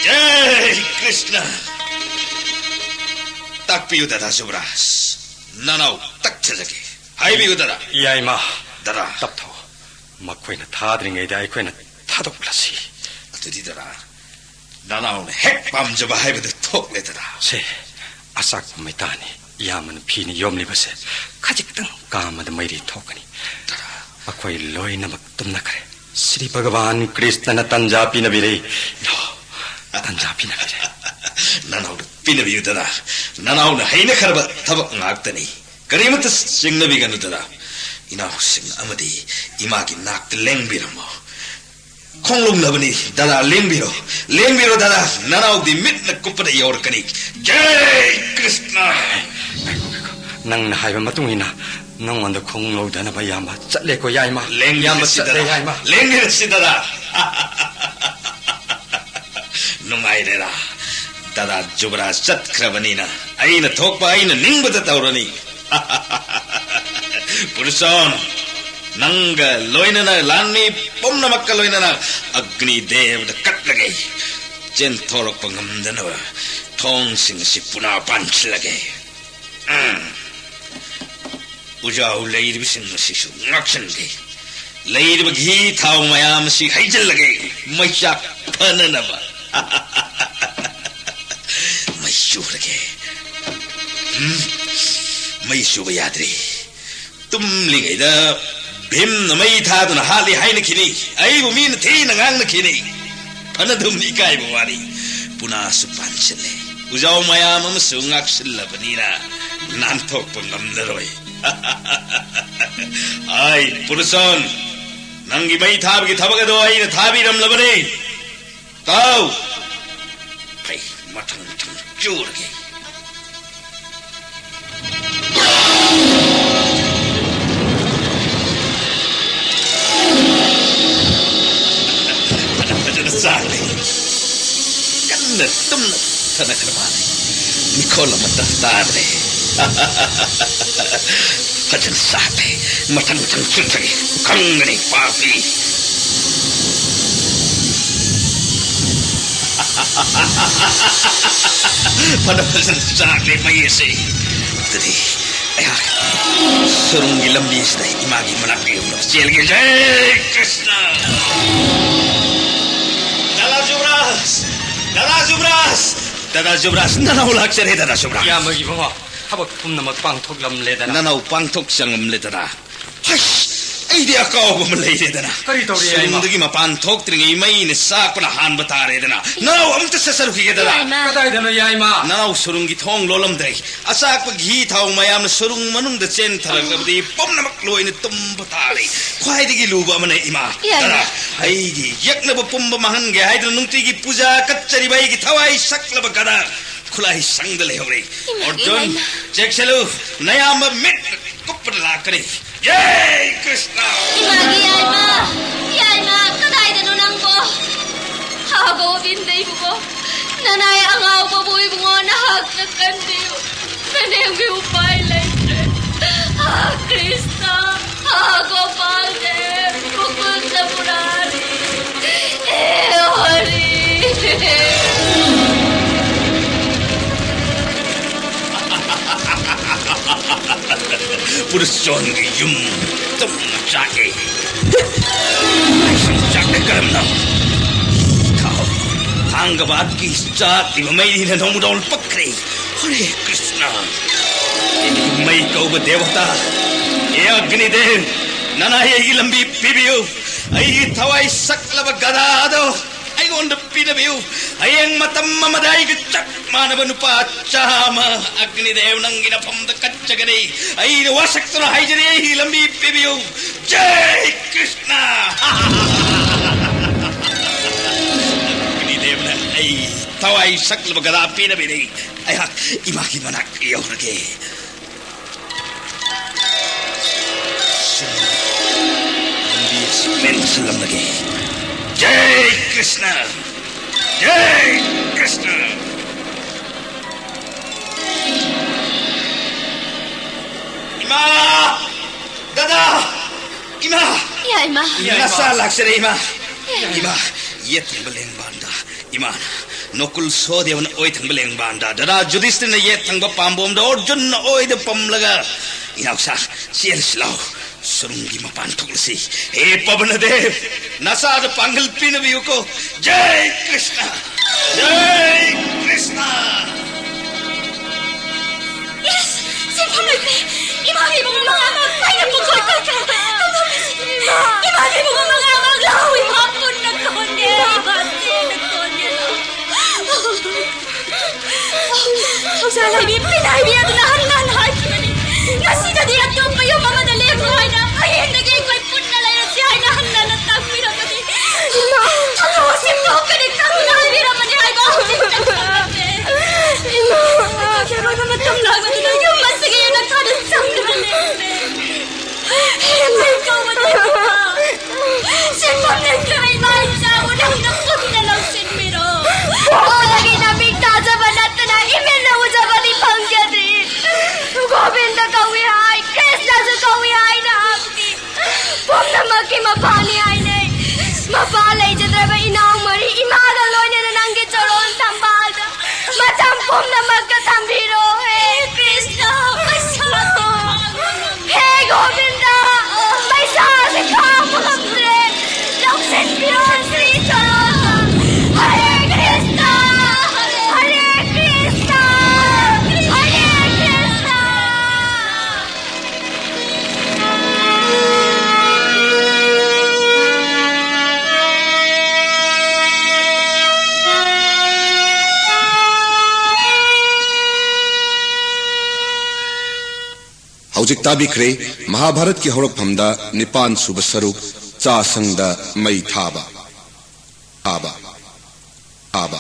ꯖꯩ ꯀ꯭ꯔꯤꯁꯅ! ꯇꯥꯛꯄꯤꯌꯨ ꯗꯗꯥ ꯖꯨꯕꯔꯥꯖ꯫ ꯅꯅꯥꯎ ꯇꯛꯊꯖꯒꯦ꯫ ꯍꯥꯏꯕꯤꯌꯨ ꯗꯗꯥ꯫ ꯏꯌꯥꯏꯃ, ꯗꯗꯥ꯫ ꯇꯞꯊꯧ꯫ ꯃꯈꯣꯏꯅ ꯊꯥꯗ꯭ꯔꯤꯉꯩꯗ ꯑꯩꯈꯣꯏꯅ ꯊꯥꯗꯣꯛꯂꯁꯤ꯫ ꯑꯗꯨꯗꯤ ꯗꯗꯥ, ꯅꯅꯥꯎꯅ ꯍꯦꯛ ꯄꯥꯝꯖꯕ ꯍꯥꯏꯕꯗꯨ ꯊꯣꯛꯂꯦ ꯗꯗꯥ꯫ ꯁꯦ, ꯑꯆꯥꯛꯄ ꯃꯩꯇꯥꯅꯤ꯫ ꯏꯌꯥꯝꯕꯅ ꯐꯤꯅ ꯌꯣꯝꯂꯤꯕꯁꯦ ꯈꯖꯤꯛꯇꯪ ꯀꯥꯝꯃꯗ ꯃꯩꯔꯤ ꯊꯣꯛꯀꯅꯤ꯫ ꯗꯗꯥ꯫ ꯑꯩꯈꯣꯏ ꯂꯣꯏꯅꯃꯛ ꯇꯨꯝꯅꯈ꯭ꯔꯦ꯫ ꯁ꯭ꯔꯤ ꯚꯒꯋꯥꯟ ꯀ꯭ꯔꯤꯁꯅꯅ ꯇꯟꯖꯥ ꯄꯤꯅꯕꯤꯔꯦ꯫ ꯇꯟꯖꯥ ꯄꯤꯅꯕꯤꯔꯦ꯫ ꯅꯅꯥꯎꯗ ꯄꯤꯅꯕꯤꯌꯨ ꯗꯗꯥ꯫ ꯅꯅꯥꯎꯅ ꯍꯩꯅꯈ꯭ꯔꯕ ꯊꯕꯛ ꯉꯥꯛꯇꯅꯤ꯫ ꯀꯔꯤꯃꯠꯇ ꯆꯤꯡꯅꯕꯤꯒꯅꯨ ꯗꯗꯥ꯫ ꯏꯅꯥꯎꯁꯤꯡ ꯑꯃꯗꯤ ꯏꯃꯥꯒꯤ ꯅꯥꯛꯇ ꯂꯦꯡꯕꯤꯔꯝꯃꯣ꯫ ꯈꯣꯡꯂꯣꯡꯅꯕꯅꯤ ꯗꯗꯥ, ꯂꯦꯡꯕꯤꯔꯣ꯫ ꯂꯦꯡꯕꯤꯔꯣ ꯗꯗꯥ, ꯅꯅꯥꯎꯗꯤ ꯃꯤꯠꯅ ꯀꯨꯞꯄꯗ ꯌꯧꯔꯛꯀꯅꯤ꯫ ꯖꯩ ꯀ꯭ꯔꯤꯁꯅ꯫ ꯉꯥꯏꯈꯣ, ꯉꯥꯏꯈꯣ꯫ ꯅꯪꯅ ꯍꯥꯏꯕ ꯃꯇꯨꯡ ꯏꯟꯅ ꯅꯉꯣꯟꯗ ꯈꯣꯡ ꯂꯧꯗꯅꯕ ꯌꯥꯝꯕ ꯆꯠꯂꯦꯀꯣ, ꯌꯥꯏꯃ꯫ ꯂꯦꯡꯕꯤꯔꯁꯤ ꯌꯥꯝꯕ ꯆꯠꯂꯦ, ꯗꯗꯥ꯫ ꯌꯥꯏꯃ꯫ ꯂꯦꯡꯕꯤꯔꯁꯤ ꯗꯗꯥ꯫ ꯅꯨꯡꯉꯥꯏꯔꯦꯗ꯫ ꯗꯗꯥ ꯖꯨꯕꯔꯥꯖ ꯆꯠꯈ꯭ꯔꯕꯅꯤꯅ ꯑꯩꯅ ꯊꯣꯛꯄ ꯑꯩꯅ ꯅꯤꯡꯕꯗ ꯇꯧꯔꯅꯤ꯫ ꯄꯨꯔꯨꯁꯣꯟ, ꯅꯪꯒ ꯂꯣꯏꯅꯅ ꯂꯥꯟꯃꯤ ꯄꯨꯝꯅꯃꯛꯀ ꯂꯣꯏꯅꯅ ꯑꯒ꯭ꯅꯤ ꯗꯦꯕꯗ ꯀꯠꯂꯒꯦ꯫ ꯆꯦꯟꯊꯣꯔꯛꯄ ꯉꯝꯗꯅꯕ ꯊꯣꯡꯁꯤꯡ ꯑꯁꯤ ꯄꯨꯅꯥ ꯄꯥꯟꯁꯤꯜꯂꯒꯦ꯫ ꯎꯝ꯫ ꯎꯖꯥꯎ ꯂꯩꯔꯤꯕꯁꯤꯡ ꯑꯁꯤꯁꯨ ꯉꯥꯛꯁꯤꯟꯒꯦ꯫ ꯂꯩꯔꯤꯕ ꯘꯤ ꯊꯥꯎ ꯃꯌꯥꯝ ꯑꯁꯤ ꯍꯩꯖꯤꯜꯂꯒꯦ, ꯃꯩꯆꯥꯛ ꯐꯅꯅꯕ꯫ ꯃꯩ ꯆꯨꯔꯒꯦ꯫ ꯎꯝ, ꯃꯩ ꯆꯨꯕ ꯌꯥꯗ꯭ꯔꯦ꯫ ꯇꯨꯝꯂꯤꯉꯩꯗ ꯚꯤꯝꯅ ꯃꯩ ꯊꯥꯗꯨꯅ ꯍꯥꯠꯂꯤ ꯍꯥꯏꯅꯈꯤꯅꯤ꯫ ꯑꯩꯕꯨ ꯃꯤꯅ ꯊꯤꯅ ꯉꯥꯡꯅꯈꯤꯅꯤ꯫ ꯐꯅꯗꯨꯝ ꯏꯀꯥꯏꯕ ꯋꯥꯅꯤ꯫ ꯄꯨꯅꯥꯁꯨ ꯄꯥꯟꯁꯤꯜꯂꯦ꯫ ꯎꯖꯥꯎ ꯃꯌꯥꯝ ꯑꯃꯁꯨ ꯉꯥꯛꯁꯤꯜꯂꯕꯅꯤꯅ ꯅꯥꯟꯊꯣꯛꯄ ꯉꯝꯂꯔꯣꯏ꯫ ꯑꯩ ꯄꯨꯔꯨꯁꯣꯟ, ꯅꯪꯒꯤ ꯃꯩ ꯊꯥꯕꯒꯤ ꯊꯕꯛ ꯑꯗꯣ ꯑꯩꯅ ꯊꯥꯕꯤꯔꯝꯂꯕꯅꯤ꯫ ꯇꯥꯎ! ꯐꯩ, ꯃꯊꯪ ꯃꯊꯪ ꯆꯨꯔꯒꯦ꯫ ꯐꯖꯅ ꯆꯥꯔꯦ꯫ ꯀꯟꯅ ꯇꯨꯝꯅ ꯊꯅꯈ꯭ꯔ ꯃꯥꯜꯂꯦ꯫ ꯃꯤꯈꯣꯜ ꯑꯃꯠꯇ ꯇꯥꯗ꯭ꯔꯦ꯫ ꯐꯖꯅ ꯆꯥꯔꯦ꯫ ꯃꯊꯪ ꯃꯊꯪ ꯆꯨꯊꯒꯦ꯫ ꯈꯪꯒꯅꯤ ꯄꯥꯄꯤ꯫ ꯐꯅ ꯐꯖꯅ ꯆꯥꯛꯂꯦ ꯃꯩ ꯑꯁꯤ꯫ ꯑꯗꯨꯗꯤ ꯑꯩꯍꯥꯛ ꯁꯨꯔꯨꯡꯒꯤ ꯂꯝꯕꯤꯁꯤꯗ ꯏꯃꯥꯒꯤ ꯃꯅꯥꯛꯇ ꯌꯧꯅꯕ ꯆꯦꯜꯒꯦ꯫ ꯖꯩ ꯀ꯭ꯔꯤꯁꯅ! ꯗꯥꯗꯥ ꯖꯨꯕꯔꯥꯖ! ꯗꯥꯗꯥ ꯖꯨꯕꯔꯥꯖ! ꯗꯥꯗꯥ ꯖꯨꯕꯔꯥꯖ, ꯅꯅꯥꯎ ꯂꯥꯛꯆꯔꯦ, ꯗꯥꯗꯥ ꯖꯨꯕꯔꯥꯖ꯫ ꯏꯌꯥꯝꯕꯒꯤ ꯕꯕꯥ, ꯊꯕꯛ ꯄꯨꯝꯅꯃꯛ ꯄꯥꯡꯊꯣꯛꯂꯝꯂꯦꯗꯅ꯫ ꯅꯅꯥꯎ ꯄꯥꯡꯊꯣꯛ ꯆꯪꯂꯝꯂꯦꯗꯅ꯫ ꯍꯩꯁ! ꯑꯩꯗꯤ ꯑꯀꯥꯎꯕ ꯑꯃ ꯂꯩꯔꯦꯗꯅ꯫ ꯀꯔꯤ ꯇꯧꯔꯦ, ꯏꯃꯥ? ꯁꯨꯔꯨꯡꯗꯒꯤ ꯃꯄꯥꯟ ꯊꯣꯛꯇ꯭ꯔꯤꯉꯩ ꯃꯩꯅ ꯆꯥꯛꯄꯅ ꯍꯥꯟꯕ ꯇꯥꯔꯦꯗꯅ꯫ ꯅꯅꯥꯎ ꯑꯝꯇ ꯆꯠꯆꯔꯨꯈꯤꯒꯦꯗꯅ꯫ ꯌꯥꯏꯃ꯫ ꯀꯗꯥꯏꯗꯅꯣ, ꯌꯥꯏꯃ? ꯅꯅꯥꯎ ꯁꯨꯔꯨꯡꯒꯤ ꯊꯣꯡ ꯂꯣꯜꯂꯝꯗ꯭ꯔꯦ꯫ ꯑꯆꯥꯛꯄ ꯘꯤ ꯊꯥꯎ ꯃꯌꯥꯝꯅ ꯁꯨꯔꯨꯡ ꯃꯅꯨꯡꯗ ꯆꯦꯟꯊꯔꯛꯂꯕꯗꯤ ꯄꯨꯝꯅꯃꯛ ꯂꯣꯏꯅ ꯇꯨꯝꯕ ꯇꯥꯔꯦ꯫ ꯈ꯭ꯋꯥꯏꯗꯒꯤ ꯂꯨꯕ ꯑꯃꯅ ꯏꯃꯥ꯫ ꯌꯥꯏꯃ꯫ ꯒꯗꯥ, ꯑꯩꯒꯤ ꯌꯦꯛꯅꯕ ꯄꯨꯝꯕ ꯃꯥꯡꯍꯟꯒꯦ ꯍꯥꯏꯗꯨꯅ ꯅꯨꯡꯇꯤꯒꯤ ꯄꯨꯖꯥ ꯀꯠꯆꯔꯤꯕ ꯑꯩꯒꯤ ꯊꯋꯥꯏ ꯁꯛꯂꯕ ꯒꯗꯥ ꯈꯨꯠꯂꯥꯏ ꯁꯪꯗ ꯂꯩꯍꯧꯔꯦ꯫ ꯏꯃꯥꯒꯤ ꯑꯣꯔꯖꯨꯟ, ꯂꯥꯏꯅ꯫ ꯆꯦꯛꯁꯤꯜꯂꯨ, ꯅꯌꯥꯝꯕ ꯃꯤꯠ ꯀꯨꯞꯄꯗ ꯂꯥꯛꯀꯅꯤ꯫ ꯖꯩ ꯀ꯭ꯔꯤꯁꯅ! ꯏꯃꯥꯒꯤ ꯌꯥꯏꯃ! ꯌꯥꯏꯃ, ꯀꯗꯥꯏꯗꯅꯣ ꯅꯪꯕꯣ? ꯍꯥ ꯒꯣꯕꯤꯟꯗ ꯏꯕꯨꯡꯉꯣ, ꯅꯅꯥꯏ ꯑꯉꯥꯎꯕꯕꯨ ꯏꯕꯨꯡꯉꯣ ꯅꯍꯥꯛꯅ ꯀꯟꯕꯤꯌꯨ꯫ ꯅꯅꯦꯝꯒꯤ ꯎꯄꯥꯏ ꯂꯩꯇ꯭ꯔꯦ꯫ ꯍꯥ ꯀ꯭ꯔꯤꯁꯅ! ꯍꯥ ꯒꯣꯄꯥꯜ ꯗꯦꯕ! ꯃꯨꯀꯨꯟꯗ ꯃꯨꯔꯥꯔꯤ! ꯍꯦ ꯍꯔꯤ! ꯄꯨꯔꯨꯁꯣꯟꯒꯤ ꯌꯨꯝ ꯇꯨꯝꯅ ꯆꯥꯛꯏ꯫ ꯆꯥꯛꯅ ꯀꯔꯝꯅ? ꯊꯥꯎ꯫ ꯊꯥꯡꯒꯕꯥꯠꯀꯤ ꯆꯥꯛꯂꯤꯕ ꯃꯩꯅ ꯅꯣꯡꯃꯗꯣꯜ ꯄꯛꯈ꯭ꯔꯦ꯫ ꯍꯔꯦ ꯀ꯭ꯔꯤꯁꯅ꯫ ꯑꯩꯒꯤ ꯃꯩ ꯀꯧꯕ ꯗꯦꯕꯇꯥ, ꯍꯦ ꯑꯒ꯭ꯅꯤꯗꯦꯕ, ꯅꯅꯥꯏ ꯑꯩꯒꯤ ꯂꯝꯕꯤ ꯄꯤꯕꯤꯌꯨ꯫ ꯑꯩꯒꯤ ꯊꯋꯥꯏ ꯁꯛꯂꯕ ꯒꯗꯥ ꯑꯗꯣ ꯑꯩꯉꯣꯟꯗ ꯄꯤꯅꯕꯤꯌꯨ꯫ ꯍꯌꯦꯡ ꯃꯇꯝ ꯑꯃꯗ ꯑꯩꯒ ꯆꯞ ꯃꯥꯟꯅꯕ ꯅꯨꯄꯥ ꯆꯥꯝꯃ ꯑꯒ꯭ꯅꯤꯗꯦꯕ ꯅꯪꯒꯤ ꯅꯐꯝꯗ ꯀꯠꯆꯒꯅꯤ꯫ ꯑꯩꯅ ꯋꯥꯁꯛꯇꯨꯅ ꯍꯥꯏꯖꯔꯤ, ꯑꯩꯒꯤ ꯂꯝꯕꯤ ꯄꯤꯕꯤꯌꯨ꯫ ꯖꯩ ꯀ꯭ꯔꯤꯁꯅ! ꯑꯒ꯭ꯅꯤꯗꯦꯕꯅ ꯑꯩ ꯊꯋꯥꯏ ꯁꯛꯂꯕ ꯒꯗꯥ ꯄꯤꯅꯕꯤꯔꯤ꯫ ꯑꯩꯍꯥꯛ ꯏꯃꯥꯒꯤ ꯃꯅꯥꯛ ꯌꯧꯔꯒꯦ꯫ ꯂꯝꯕꯤ ꯑꯁꯤ ꯃꯦꯟꯁꯤꯜꯂꯝꯂꯒꯦ꯫ ꯖꯩ ꯀ꯭ꯔꯤꯁꯅ! ꯖꯩ ꯀ꯭ꯔꯤꯁꯅ! ꯏꯃꯥ! ꯗꯗꯥ! ꯏꯃꯥ! ꯌꯥꯏꯃ꯫ ꯅꯆꯥ ꯂꯥꯛꯆꯔꯦ, ꯏꯃꯥ꯫ ꯏꯃꯥ, ꯌꯦꯠꯊꯪꯕ ꯂꯦꯡꯕꯥꯟꯗ ꯏꯃꯥꯅ ꯅꯀꯨꯜ ꯁꯍꯗꯦꯕꯅ ꯑꯣꯏ ꯊꯪꯕ ꯂꯦꯡꯕꯥꯟꯗ, ꯗꯗꯥ ꯌꯨꯙꯤꯁꯊꯤꯔꯅ ꯌꯦꯠ ꯊꯪꯕ ꯄꯥꯝꯕꯣꯝꯗ, ꯑꯔꯖꯨꯟꯅ ꯑꯣꯏꯗ ꯄꯝꯂꯒ, "ꯏꯅꯥꯎꯁꯥ, ꯆꯦꯜꯂꯁꯤ ꯂꯥꯎ, ꯁꯨꯔꯨꯡꯒꯤ ꯃꯄꯥꯟ ꯊꯣꯛꯂꯁꯤ꯫ ꯍꯦ ꯄꯕꯅꯗꯦꯕ, ꯅꯆꯥꯗ ꯄꯥꯡꯒꯜ ꯄꯤꯅꯕꯤꯌꯨꯀꯣ꯫ ꯖꯩ ꯀ꯭ꯔꯤꯁꯅ! ꯖꯩ ꯀ꯭ꯔꯤꯁꯅ!" ꯏꯁ, ꯁꯦꯟꯐꯝ ꯂꯩꯇ꯭ꯔꯦ꯫ ꯏꯃꯥꯒꯤ ꯏꯕꯨꯡꯉꯣ ꯃꯉꯥꯃꯛ ꯑꯩꯅ ꯄꯨꯡꯁꯣꯏ ꯁꯣꯏꯈ꯭ꯔꯦ꯫ ꯏꯃꯥꯒꯤ ꯏꯕꯨꯡꯉꯣ ꯃꯉꯥꯃꯛ ꯂꯧ, ꯏꯃꯥ ꯄꯨꯟꯅ ꯀꯣꯟꯒꯦ꯫ ꯏꯃꯥ ꯄꯨꯟꯅ ꯀꯣꯟꯒꯦ꯫ ꯊꯧꯖꯥꯜ ꯍꯩꯕꯤ, ꯄꯤꯅꯥꯏꯕꯤ ꯑꯗꯨꯅ ꯍꯟꯅ ꯍꯟꯅ ꯍꯥꯏꯈꯤꯕꯅꯤ꯫ ꯉꯁꯤꯗꯗꯤ ꯑꯇꯣꯞꯄ ꯌꯨꯝ ꯑꯃꯗ ꯂꯦꯛꯂꯣ ꯍꯥꯏꯅ, ꯍꯌꯦꯡꯗꯒꯤ ꯑꯩꯈꯣꯏ ꯄꯨꯟꯅ ꯂꯩꯔꯁꯤ ꯍꯥꯏꯅ ꯍꯟꯅ ꯍꯟꯅ ꯇꯥꯛꯄꯤꯔꯕꯅꯤ꯫ ꯏꯃꯥ! ꯊꯧꯗꯣꯛ ꯑꯁꯤ ꯊꯣꯛꯀꯅꯤ ꯈꯪꯗꯨꯅ ꯍꯥꯏꯕꯤꯔꯝꯕꯅꯤ ꯍꯥꯏꯕ ꯍꯧꯖꯤꯛꯇ ꯈꯪꯂꯝꯃꯦ꯫ ꯏꯃꯥ! ꯑꯩꯈꯣꯏꯒꯤ ꯑꯔꯣꯏꯕ ꯃꯇꯝ ꯂꯥꯛꯄꯗꯨꯗ ꯌꯨꯝ ꯑꯁꯤꯒꯤ ꯌꯦꯅꯈꯥꯗ ꯆꯪꯗꯨꯅ ꯂꯩꯔꯝꯃꯦ꯫ ꯍꯦ ꯃꯩ ꯀꯧꯕ ꯗꯦꯕꯤꯀꯥ! ꯁꯦꯟꯐꯝ ꯂꯩꯇ꯭ꯔꯕ ꯏꯃꯥ ꯏꯆꯥꯕꯨ ꯅꯪꯅ ꯄꯨꯟꯅ ꯂꯧꯁꯤꯟꯕꯤꯔꯣ꯫ ꯄꯣꯛꯄꯗꯒꯤ ꯅꯃꯤꯠ ꯇꯥꯖꯕ ꯅꯠꯇꯅ ꯏꯃꯤꯠꯅ ꯎꯖꯕꯗꯤ ꯐꯪꯖꯗ꯭ꯔꯤ꯫ ꯒꯣꯕꯤꯟꯗ ꯀꯧꯏ ꯍꯥꯏ, ꯀ꯭ꯔꯤꯁꯅꯁꯨ ꯀꯧꯏ ꯍꯥꯏ ꯅꯍꯥꯛꯇꯤ꯫ ꯄꯨꯝꯅꯃꯛꯀꯤ ꯃꯄꯥꯅꯤ ꯍꯥꯏꯅꯩ꯫ ꯃꯄꯥ ꯂꯩꯖꯗ꯭ꯔꯕ ꯏꯅꯥꯎ ꯃꯔꯤ ꯏꯃꯥꯒ ꯂꯣꯏꯅꯅ ꯅꯪꯒꯤ ꯆꯔꯣꯟ ꯊꯝꯕꯥꯜꯗ ꯃꯇꯝ ꯄꯨꯝꯅꯃꯛꯇ ꯊꯝꯕꯤꯔꯣ꯫ ꯍꯦ ꯀ꯭ꯔꯤꯁꯅ, ꯄꯩꯁꯥ ꯍꯦ ꯒꯣꯕꯤꯟꯗ, ꯄꯩꯁꯥꯁꯦ ꯈꯥꯡꯕ ꯉꯝꯗ꯭ꯔꯦ꯫ ꯂꯧꯁꯤꯟꯕꯤꯔꯣ ꯁ꯭ꯔꯤ ꯆꯔꯣꯟꯗ꯫ ꯍꯔꯦ ꯀ꯭ꯔꯤꯁꯅ, ꯍꯔꯦ ꯀ꯭ꯔꯤꯁꯅ, ꯍꯔꯦ ꯀ꯭ꯔꯤꯁꯅ꯫ ꯍꯧꯖꯤꯛ ꯇꯥꯕꯤꯈ꯭ꯔꯦ ꯃꯍꯥꯚꯥꯔꯠꯀꯤ ꯍꯧꯔꯛꯐꯝꯗ ꯅꯤꯄꯥꯟ ꯁꯨꯕ ꯁꯔꯨꯛ, ꯆꯥꯁꯪꯗ ꯃꯩ ꯊꯥꯕ꯫ ꯊꯥꯕ꯫ ꯊꯥꯕ꯫